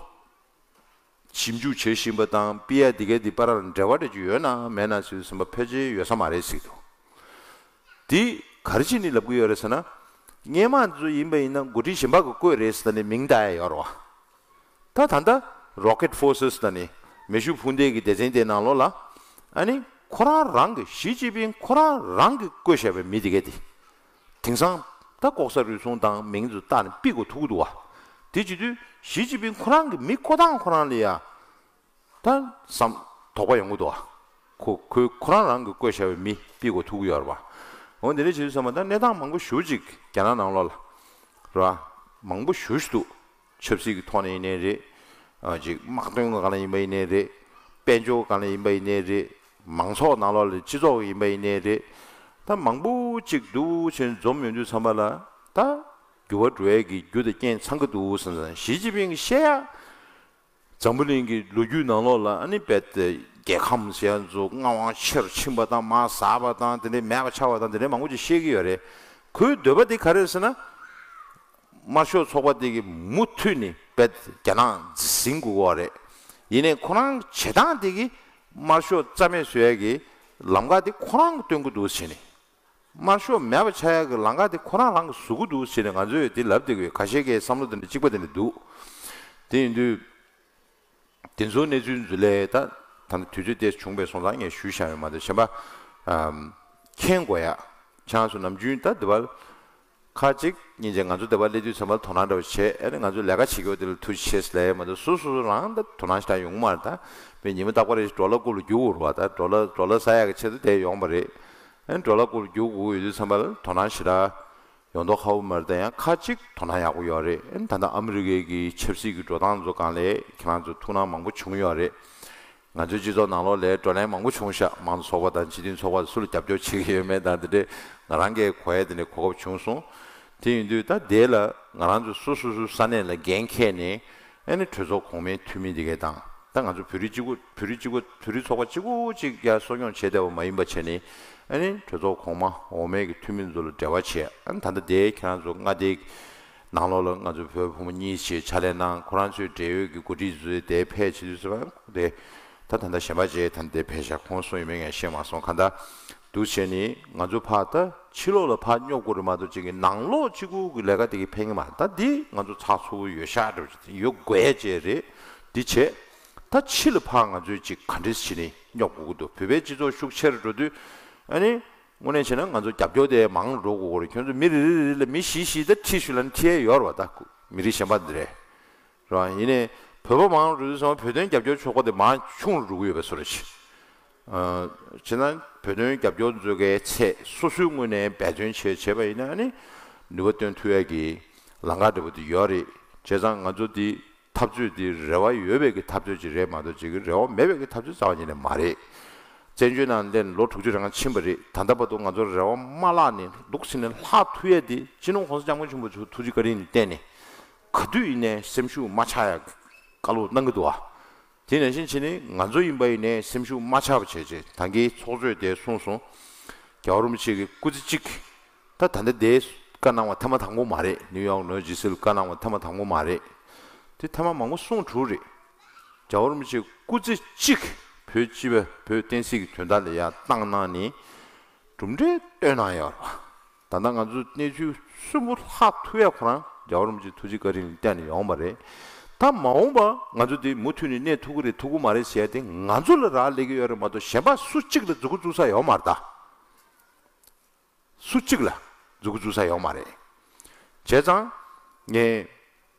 ཞིབ་འཇུག་བྱེད་བཞིན་པ་དང་། ཕུད་ཡ་དེ་གའི་དེ་བར་ལ་འབྲེལ་བ་འདྲ་ཅིག་ཡོད་ན་མེད་ན་ཟེར་དུས་ཙམ་པ་ཕལ་ཆེར་ཡོད་ས་མ་རེད་ཟེར་གྱི་འདུག་དེ་ག་རེ་བྱས་ནས་ལབ་ཀྱི་ཡོད་རེད་ཟེར་ན། སྔོན་མ་ཚོ་ཡིན་པ་ཡིན་ན་འགོ་ཁྲིད་གཞན་པ་གིས་བསྐོས་རེད་ཟེར་ནས་མིང་བཏགས་ཡ་ཡོད་རེད་བ། ད་ད་ལྟ་Rocket Forces ལ་ནི་མེ་ཤུགས་འཕུར་མདེལ་གྱི་སྡེ་ཚན་དེའི་ནང་ལོགས་ལ། ཨ་ནི་ཁོ་རང་རང་གི། ཞི་ཅིན་ཕིང་ཁོ་རང་རང་གིས་བསྐོས་བཞག་པའི་མི་དེ་གས་དེ། དེང་སང་ད་ལྐོག་ཟ་རུལ་སུངས་དང་མིང་ཚོ་བཏགས་ནས་ཕུད་དགོས་ཐུག་གི་འདུག་བ། དེ་བྱེད་དུས་ཞི་ཅིན་ཕིང་ཁོ་རང་གི་མི་བསྐོ་སྟངས་ཁོ་རང་ལ་ཡ། ད་བསམ་དོགས་པ་ཡོང་གི་འདུག་བ། ཁོ་ཁོས་ཁོ་རང་རང་གིས་བསྐོས་བཞག་པའི་མི་ཕུད་དགོས་ཐུག་གི་ཡོད་རེད་བ། འོ་དེ་འདྲ་བྱེད་དུས་ཙམ་པ་ད་གནས་སྟངས་མང་པོ་ཞེ་པོ་ཅིག་རྒྱ་ནག་ནང་ལོགས་ལ་རེད་བ། མང་པོ་ཞེ་པོ་ཞིག་འདུག་ཆབ་སྲིད་ཀྱི་ཐོག་ནས་ཡིན་ནའི་རེད། ཨ་ཅིག་དམག་དོན་གྱི་སྒང་ལ་ཡིན་པ་ཡིན་ནའི་རེད། དཔལ་འབྱོར་སྒང་ལ་ཡིན་པ་ཡིན་ནའི་རེད། མང་ཚོགས་ནང་ལོགས་ལ་སྤྱི་ཚོགས་ཡིན་པ་ཡིན་ནའི་རེད། ད་མང་པོ་ཅིག་འདུག་བྱས་འཛོམས་ཡོང་དུས་ཙམ་པ་ལ། ད་འགྱུར་བ་འགྲོ་ཡས་ཀྱི་རྒྱུ་དང་རྐྱེན་ཚང་གི་འདུག་བསམ་བསམ། ཞི་ཅིན་ཕིང་གིས་བཤད་ཡ། འཛམ་བུ་གླིང་གི་ལོ་རྒྱུས་ནང་ལོགས་ལ་ཨ་ནི་རྦད་དེ་རྒྱལ་ཁམས་ཟེར་ཡ་ཚོ་མངའ་དབང་ཆེ་རུ་ཕྱིན་པ་དང་། མར་ཟགས་པ་དང་། དེ་འདྲའི་མེད་པ་ཆགས་པ་དང་། དེ་འདྲའི་མང་པོ་ཅིག་བཤད་ཀྱི་ཡོད་རེད། ཁོའི་འདོད་པ་དེ་ག་རེ་རེད་ཟེར་ན། དམར་ཤོག་ཚོགས་པ་དེ་གིས་མུ་མཐུད་ནས་རྦད་རྒྱ་ནག་འཛིན་དགོས་ཀྱི་ཡོད་རེད། ཡིན་ནའི་ཁོ་རང་བྱེད་སྟངས་དེ་གིས་དམར་ཤོག་རྩ་མེད་བཟོ་ཡ་གི་ལམ་ཁ་དེ་ཁོ་རང་གིས་སྟོན་གྱི་འདུག་ཟེར་ནས། དམར་ཤོག་མེད་པ་ཆགས་ཡག་གི་ལམ་ཁ་དེ་ཁོ་རང་རང་གིས་བཟོ་གི་འདུག་ཟེར་ནས་ང་ཚོས་དེ་ལབ་བསྡད་ཀྱི་ཡོད། ཁ་ཤས་ཀྱི་བསམ་བློ་དེ་འདྲ་གཅིག་པ་དེ་འདྲ་འདུག་དེ་ཡིན་དུས་དེ་ཚོའི་གནས་ཚུལ་འཛུལ་ལས་ད་ད་ལྟ་དུས་ཚོད་དེ་བྱུང་བས་སོང་ཙང་ངས་ཞུས་བཞག་ཡོད་མ་གཏོགས། གཞན་པ་ཨམ་མཁྱེན་དགོས་ཡ། ཁྱེད་རང་ཚོ་ནམ་རྒྱུན་ད་འདི་བར་ཁ་ཅིག་སྙིང་རྗེ། ང་ཚོ་འདི་བར་སླེབས་དུས་ཙམ་པ་དོ་སྣང་འདྲ་བོ་བྱས། ཨ་ནི་ང་ཚོ་ལས་ཀ་བྱེད་རྒྱུ་དེ་ལ་ཐུགས་རྗེ་ཆེ་ཟེར་ལབ་ཡ་མ་གཏོགས། སོ་སོ་སོ་རང་ད་དོ་སྣང་ཞེ་དྲག་ཡོང་གི་མ་རེད། ད་དཔེ་ཉི་མ་རྟག་པར་ཌོ་ལར་སྐོར་ལ་རྒྱུག་དགོས་རེད་བ། ད་ཌོ་ལར་ཌོ་ལར་ཟ་ཡག་གི་ཆེད་དུ་དེ་ཡོང་བ་རེད། ཨ་ནི་ཌོ་ལར་སྐོར་ལ་རྒྱུག་དགོས་ཡོད་དུས་ཙམ་པ་ལ་དོ་སྣང་ཞེ་དྲག་ཡོང་མདོག་ཁ་པོ་མ་རེད། ད་ཡང་ཁ་ཅིག་དོ་སྣང་ཡག་པོ་ཡོད་རེད། ཨ་ནི་ད་ལྟ་ཨ་མི་རི་ཀའི་གི་ཆབ་སྲིད་ཀྱི་འགྲོ་སྟངས་ཚོ་སྒང་ལ་ཁྱེད་རང་ཚོ་ཐུགས་སྣང་མང་པོ་བྱུང་ཡོད་རེད། ང་ཚོའི་སྤྱི་ཚོགས་ནང་ལོགས་ལ་བགྲོ་གླེང་མང་པོ་བྱུང་ཤག་དམངས་གཙོ་ཚོགས་པ་དང་སྤྱི་མཐུན་ཚོགས་པ་སུ་ལ་རྒྱབ་སྐྱོར་བྱེད་ཀྱི་ཡོད་མེད་དང་དེ་འདྲའི་ང་རང་གིས་གོ་ཡ་དེ་འདྲའི་གོ་སྐབས་བྱུང་སོང་། དེ་ཡིན་དུས་ད་དེ་ལ་ང་རང་ཚོ་སོ་སོ་སོའི་ས་གནས་ལ་འགན་འཁྱེར་ནས། ཨ་ནི་གྲོས་ཚོགས་གོང་མའི་འཐུས་མི་དེ་གས་དང་། ད་ང་ཚོ་བོད་རིགས་གཅིག་པུ། བོད་རིགས་གཅིག་པུ། བོད་རིགས་ཚོགས་པ་གཅིག་པུ་གཅིག་ཡར་གསོ་སྐྱོང་བྱས་བསྡད་པ་མ་ཡིན་པ་བྱས་ནས། ཨ་ནི་གྲོས་ཚོགས་གོང་མ་འོག་མའི་གི་འཐུས་མི་ཚོ་ལ་འབྲེལ་བ་བྱས། ཨ་ནི་ད་ལྟ་དེ་ཁྱེད་རང་ཚོ་མངའ་སྡེའི་ནང་ལོགས་ལ་ང་ཚོ་བོད་ཕོ་མོ་གཉིས་བྱས་ཕྱག་ལས་གནང་། ཁོ་རང་ཚོའི་འབྲེལ་ཡོད་ཀྱི་འགོ་ཁྲིད་ཚོས་དེ་ཕེབས་བྱེད་དུས་ཙམ་པ་དེ། ད་ད་ལྟ་གཞན་པ་བྱས་ད་ལྟ་དེ་ཕེབས་ཤག་ཁོང་སུ་ཡིན་མིན་ངས་ཤེས་མ་སོང་། གང་ལྟར་འདུག་བྱས་ནས་ང་ཚོ་ཕར་ད་ཕྱི་ལོགས་ལ་ཕར་སྙོབ་དགོས་རེད་མ་གཏོགས། ཅིག་གི་ནང་ལོགས་གཅིག་པུ་གི་ལས་ཀ་དེ་གི་ཕན་གི་མ་རེད། ད་འདི་ང་ཚོ་ཚགས་ཚུད་པོ་ཡོད་ཤག་འདྲ་བོ་ཅིག་ཡོད་དགོས་ཡ་ཅིག་རེད། འདི་བྱས། ད་ཕྱི་ལ་ཕར་ང་ཚོས་ཅིག་ག་འདྲས་བྱས་ནས་སྙོབ་དགོས་ཀྱི་འདུག་བོད་པའི་སྤྱི་ཚོགས་ཤུགས་ཆེ་རུ་འགྲོ་དུས། ཨ་ནི་དངོས་གནས་བྱས་ན་ང་ཚོ་རྒྱབ་སྐྱོར་དེ་མང་རུ་འགྲོ་དགོས་ཀྱི་རེད། ཁྱོད་ཚོ་མི་རེ་རེ་རེ་ལ་མི་བཞི་བཞི་ད་ཁྲིད་ཞུ་ལབ་ན་ཁྲིད་ཡ་ཡོད་རེད་བ། ད་མི་རིགས་གཞན་པ་འདི་རེད། རེད་བ། ཡིན་ནའི་བོད་པ་མང་རུ་སོང་བ། བོད་དོན་རྒྱབ་སྐྱོར་ཕྱོགས་ཁག་དེ་མར་ཆུང་རུ་འགྲོ་གི་ཡོད་པའི་བཟོ་འདྲ་ཞིག་ཨ། བྱས་ན་བོད་དོན་རྒྱབ་སྐྱོར་མཛད་མཁན་ཚོས་སོ་སོའི་ངོས་ནས་འབད་བརྩོན་བྱས་བྱས་པ་ཡིན་ན། ཨ་ནི་ནུས་པ་བཏོན་ཐུབ་ཡ་གི་ལམ་ཁ་འདྲ་པོ་དེ་ཡོད་རེད། བྱས་ཙང་ང་ཚོ་འདི་འཐབ་རྩོད་འདི་རེ་བ་ཡོད་པའི་གི་འཐབ་རྩོད་ཅིག་རེད་མ་གཏོགས། ཅིག་གི་རེ་བ་མེད་པའི་གི་འཐབ་རྩོད་རྩ་བ་ཉིད་ནས་མ་རེད། བཙན་བྱོལ་ནང་སླེབས་ནས་ལོ་དྲུག་ཅུ་རེ་ལྔ་ཕྱིན་པ་རེད། ད་ལྟ་བར་དུ་ང་ཚོ་རེ་བ་མ་བརླག་ནས་འདུག་ཟེར་ནས་ལྷག་ཐུབ་ཡ་དེ་སྤྱི་ནོར་༸གོང་ས་༸སྐྱབས་མགོན་ཆེན་པོ་མཆོག་ཐུགས་རྗེ་བཀའ་དྲིན་ལ་བརྟེན་ནས། ག་དུས་ཡིན་ནའི་སེམས་ཤུགས་མ་ཆག་ཡ་བཀའ་སློབ་གནང་གི་འདུག་ཨ། དེ་ནང་བཞིན་བྱས་ནས་ང་ཚོ་ཡིན་པ་ཡིན་ནའི་སེམས་ཤུགས་མ་ཆག་པ་བྱས་བྱས་ད་གིན་ཚོགས་གཙོས་དེ་གསུངས་སོང་། རྒྱལ་བ་རིན་པོ་ཆེ་གི་སྐུ་ཚེ་གཅིག་ད་ད་ལྟ་དེ་བཀའ་གནང་བ་ཐེངས་མ་དང་པོ་མ་རེད། ནིའུ་ཡོག་ནོར་ཇི་སི་ལ་བཀའ་གནང་བ་ཐེངས་མ་དང་པོ་མ་རེད། དེ་ཐེངས་མ་མང་པོ་གསུངས་གྲུབ་རེད། རྒྱལ་བ་རིན་པོ་ཆེ་སྐུ་ཚེ་གཅིག་བོད་སྤྱི་པའི་བོད་བསྟན་སྲིད་ཀྱི་དོན་དག་ལ་ཡར་བཏང་གནང་ནས་གྲུབ་འབྲས་བཏོན་གནང་ཡོད་རེད་བ། ད་ལྟ་ང་ཚོ་གནས་ཚུལ་གསོན་པོ་ལྷག་ཐུབ་ཡ་ཁོ་རང་རྒྱལ་བ་རིན་པོ་ཆེའི་ཐུགས་རྗེ་བཀའ་དྲིན་ལ་བརྟེན་ནས་ཡོང་བ་རེད། ད་མ་འོངས་པ་ང་ཚོ་འདི་མུ་མཐུད་ནས་གནས་ཐུབ་ཀྱི་རེད་ཐུབ་ཀྱི་མ་རེད་ཟེར་ཡ་དེ་ང་ཚོ་ལ་རག་ལས་ཀྱི་ཡོད་རེད་མ་གཏོགས་གཞན་པ་སུ་གཅིག་ལ་མཛུབ་གུ་བཙུགས་ས་ཡོད་མ་རེད་ད། སུ་གཅིག་ལ་མཛུབ་གུ་བཙུགས་ས་ཡོད་མ་རེད། བྱས་ཙང་ངས་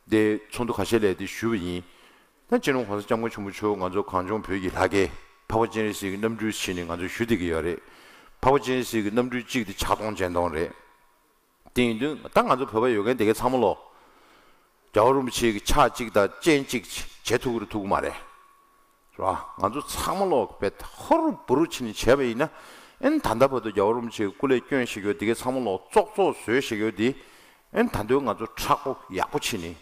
དེ་ཚོགས་འདུ་ཁ་ཤས་ལས་དེ་ཞུས་པ་ཡིན། ད་སྤྱི་ནོར་༸གོང་ས་༸སྐྱབས་མགོན་ཆེན་པོ་མཆོག་ང་ཚོ་གངས་ལྗོངས་བོད་ཀྱི་ལྷ་སྐལ་འཕགས་པ་སྤྱན་རས་གཟིགས་ཀྱི་རྣམ་སྤྲུལ་བྱས་ནས་ང་ཚོ་ཞུ་བསྡད་ཀྱི་ཡོད་རེད། འཕགས་པ་སྤྱན་རས་གཟིགས་ཀྱི་རྣམ་སྤྲུལ་གཅིག་དེ་ཕྱག་སྟོང་སྤྱན་སྟོང་རེད། དེ་ཡིན་དུས་ད་ང་ཚོ་བོད་པ་ཡོད་མཁན་དེ་གའི་ཚང་མ་ལོ། རྒྱལ་བ་རིན་པོ་ཆེ་གི་ཕྱག་གཅིག་དང་སྤྱན་གཅིག་བྱེད་ཐུབ་ཀྱི་རེད་ཐུབ་ཀྱི་མ་རེད། རེད་བ། ང་ཚོ་ཚང་མ་ལོ་བེད་ཧོར་བུ་རུ་ཕྱིན་བྱས་པ་ཡིན་ན། ཨེན་ད་ལྟ་བར་དུ་རྒྱལ་བ་རིན་པོ་ཆེ་གི་སྐུ་ལས་སྐྱོན་བཞེས་རྒྱུ་དེ་གའི་ཚང་མ་ལོ་ཙོག་ཙོག་བཟོས་བཞེས་རྒྱུ་དེ། ཨེན་ད་དུང་ང་ཚོ་མཁྲེགས་པོ་ཡག་པོ་བྱས་ནས་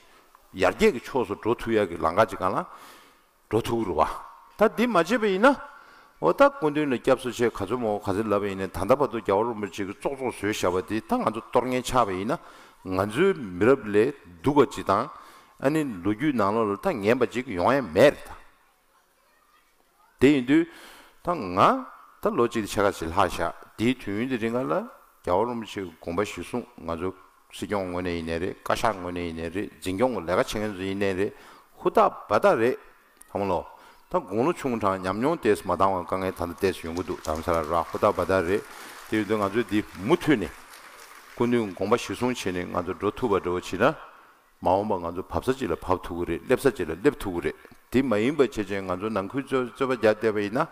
ཡར་རྒྱས་ཀྱི་ཕྱོགས་སུ་འགྲོ་ཐུབ་ཡག་གི་ལམ་ཁ་ཅིག་སྒང་ལ་འགྲོ་ཐུབ་ཀྱི་རེད་བ། ད་འདི་མ་བྱས་པ་ཡིན་ན། འོ་ད་སྐུ་མདུན་ལ་སྐྱབས་སུ་མཆི་ག་ཚོད་མོ་ག་ཚོད་ལབ་པ་ཡིན་ནའི་ད་ལྟ་བར་དུ་རྒྱལ་བ་རིན་པོ་ཆེ་གི་ཙོག་ཙོག་བཟོས་བཞག་པ་འདི་ད་ང་ཚོ་གཏོར་ངན་ཆགས་པ་ཡིན་ན། ང་ཚོའི་མི་རབས་ལས་སྡུག་པ་ཅིག་དང་། ཨ་ནི་ལོ་རྒྱུས་ནང་ལོགས་ལ་ད་ངན་པ་ཅིག་ཡོང་ཡ་མེད་རེད་ད། དེ་ཡིན་དུས། ད་ང་ད་ལོ་གཅིག་དང་ཕྱེད་ཀ་ཅིག་ལྷག་བཞག་དེའི་དུས་ཡུན་དེ་རིང་ག་ལ་རྒྱལ་བ་རིན་པོ་ཆེའི་དགོངས་པ་གཞིར་བཟུང་ང་ཚོ་སྲིད་སྐྱོང་ངོས་ནས་ཡིན་ནའི་རེད། བཀའ་ཤག་ངོས་ནས་ཡིན་ནའི་རེད། འཛིན་སྐྱོང་གི་ལས་ཀ་བྱེད་མཁན་ཚོ་ཡིན་ནའི་རེད། ཧུར་ཐག་འབད་ཐག་རེད། ཧ་མ་ལོ། ད་དགུང་ལོ་ཆུང་དྲགས་ཉམས་མྱོང་ཏོག་ཙམ་མ་འདང་བའི་དཀའ་ངལ་ད་ལྟ་ཏོག་ཙམ་ཡོང་གི་འདུག་དམ་ས་ལ་ར་ཧུར་ཐག་འབད་ཐག་རེད། དེ་ཡིན་དུས་ང་ཚོས་འདི་མུ་མཐུད་ནས་སྐུ་མདུན་དགོངས་པ་གཞིར་བཟུང་བྱས་ནས་ང་ཚོ་འགྲོ་ཐུབ་པ་འདྲ་བོ་བྱས་ན། མ་འོངས་པ་ང་ཚོ་བབས་ས་གཅིག་ལ་བབས་ཐུབ་ཀྱི་རེད། སླེབས་ས་གཅིག་ལ་སླེབས་ཐུབ་ཀྱི་རེད། དེ་མ་ཡིན་པ་བྱས་བྱས་ང་ཚོ་ནང་ཁུལ་རྩོད་རྩོད་པ་རྒྱག་བསྡད་པ་ཡིན་ན།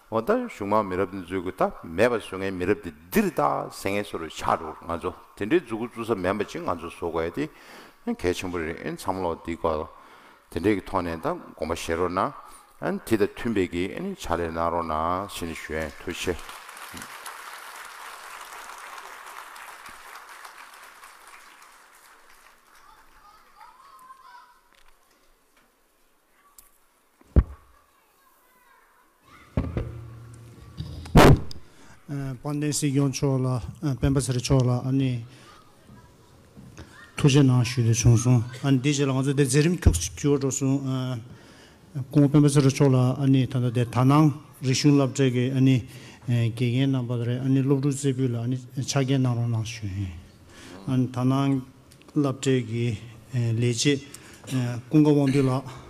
འོ་ད་གཞུང་མང་མི་རབས་འདི་ཚོས་གི་ད་མེད་པ་བཟོ་མཁན་མི་རབས་འདི་འདིར་ད་ཟེར་མཁན་བཟོ་འདྲ་ཆགས་འགྲོ་ང་ཚོ་དེ་འདྲའི་མཛུབ་གུ་བཙུགས་ས་མེད་པ་ཅིག་ང་ཚོ་བཟོ་དགོས་ཡ་དེ་གལ་ཆེན་པོ་རེད། ཨེ་ཚང་མ་ལོག་འདི་སྐོར་དེ་འདྲའི་གི་ཐོག་ནས་ད་དགོངས་པ་བཞེས་རོགས་གནང་། ཨ་ནི་དེ་དང་མཐུན་པའི་གི་ཨ་ནི་ཕྱག་ལས་གནང་རོགས་གནང་ཞེས་ནས་ཞུ་ཡ་ཡིན། ཐུགས་རྗེ་ཆེ། ཨ། དཔལ་ལྡན་སྲིད་སྐྱོང་མཆོག་ལ། ཨ། སྤེན་པ་ཚེ་རིང་མཆོག་ལ་ཨ་ནི་ཐུགས་རྗེ་གནང་ཞུ་འདོད་བྱུང་སོང་། ཨ་ནི་འདིའི་རྗེས་ལ་ང་ཚོ་དེ་མཛད་རིམ་ཁྱུག་ཅིག་འགྱུར་བ་འགྲོ་སོང་། ཨ། སྐུ་ངོ་སྤེན་པ་ཚེ་རིང་མཆོག་ལ་ཨ་ནི་ད་ལྟ་དེ་དག་སྣང་རིག་གཞུང་སློབ་གྲྭའི་གི་ཨ་ནི་དགེ་རྒན་རྣམ་པ་རེད། ཨ་ནི་སློབ་ཕྲུག་རྩེ་ཕུད་ལ་ཨ་ནི་ཕྱག་འཁྱེར་གནང་རོགས་གནང་ཞུ་ཡིན། ཨ་ནི་དག་སྣང་སློབ་གྲྭའི་གི་ལས་བྱེད་ཀུན་དགའ་དབང་འདུས་ལགས།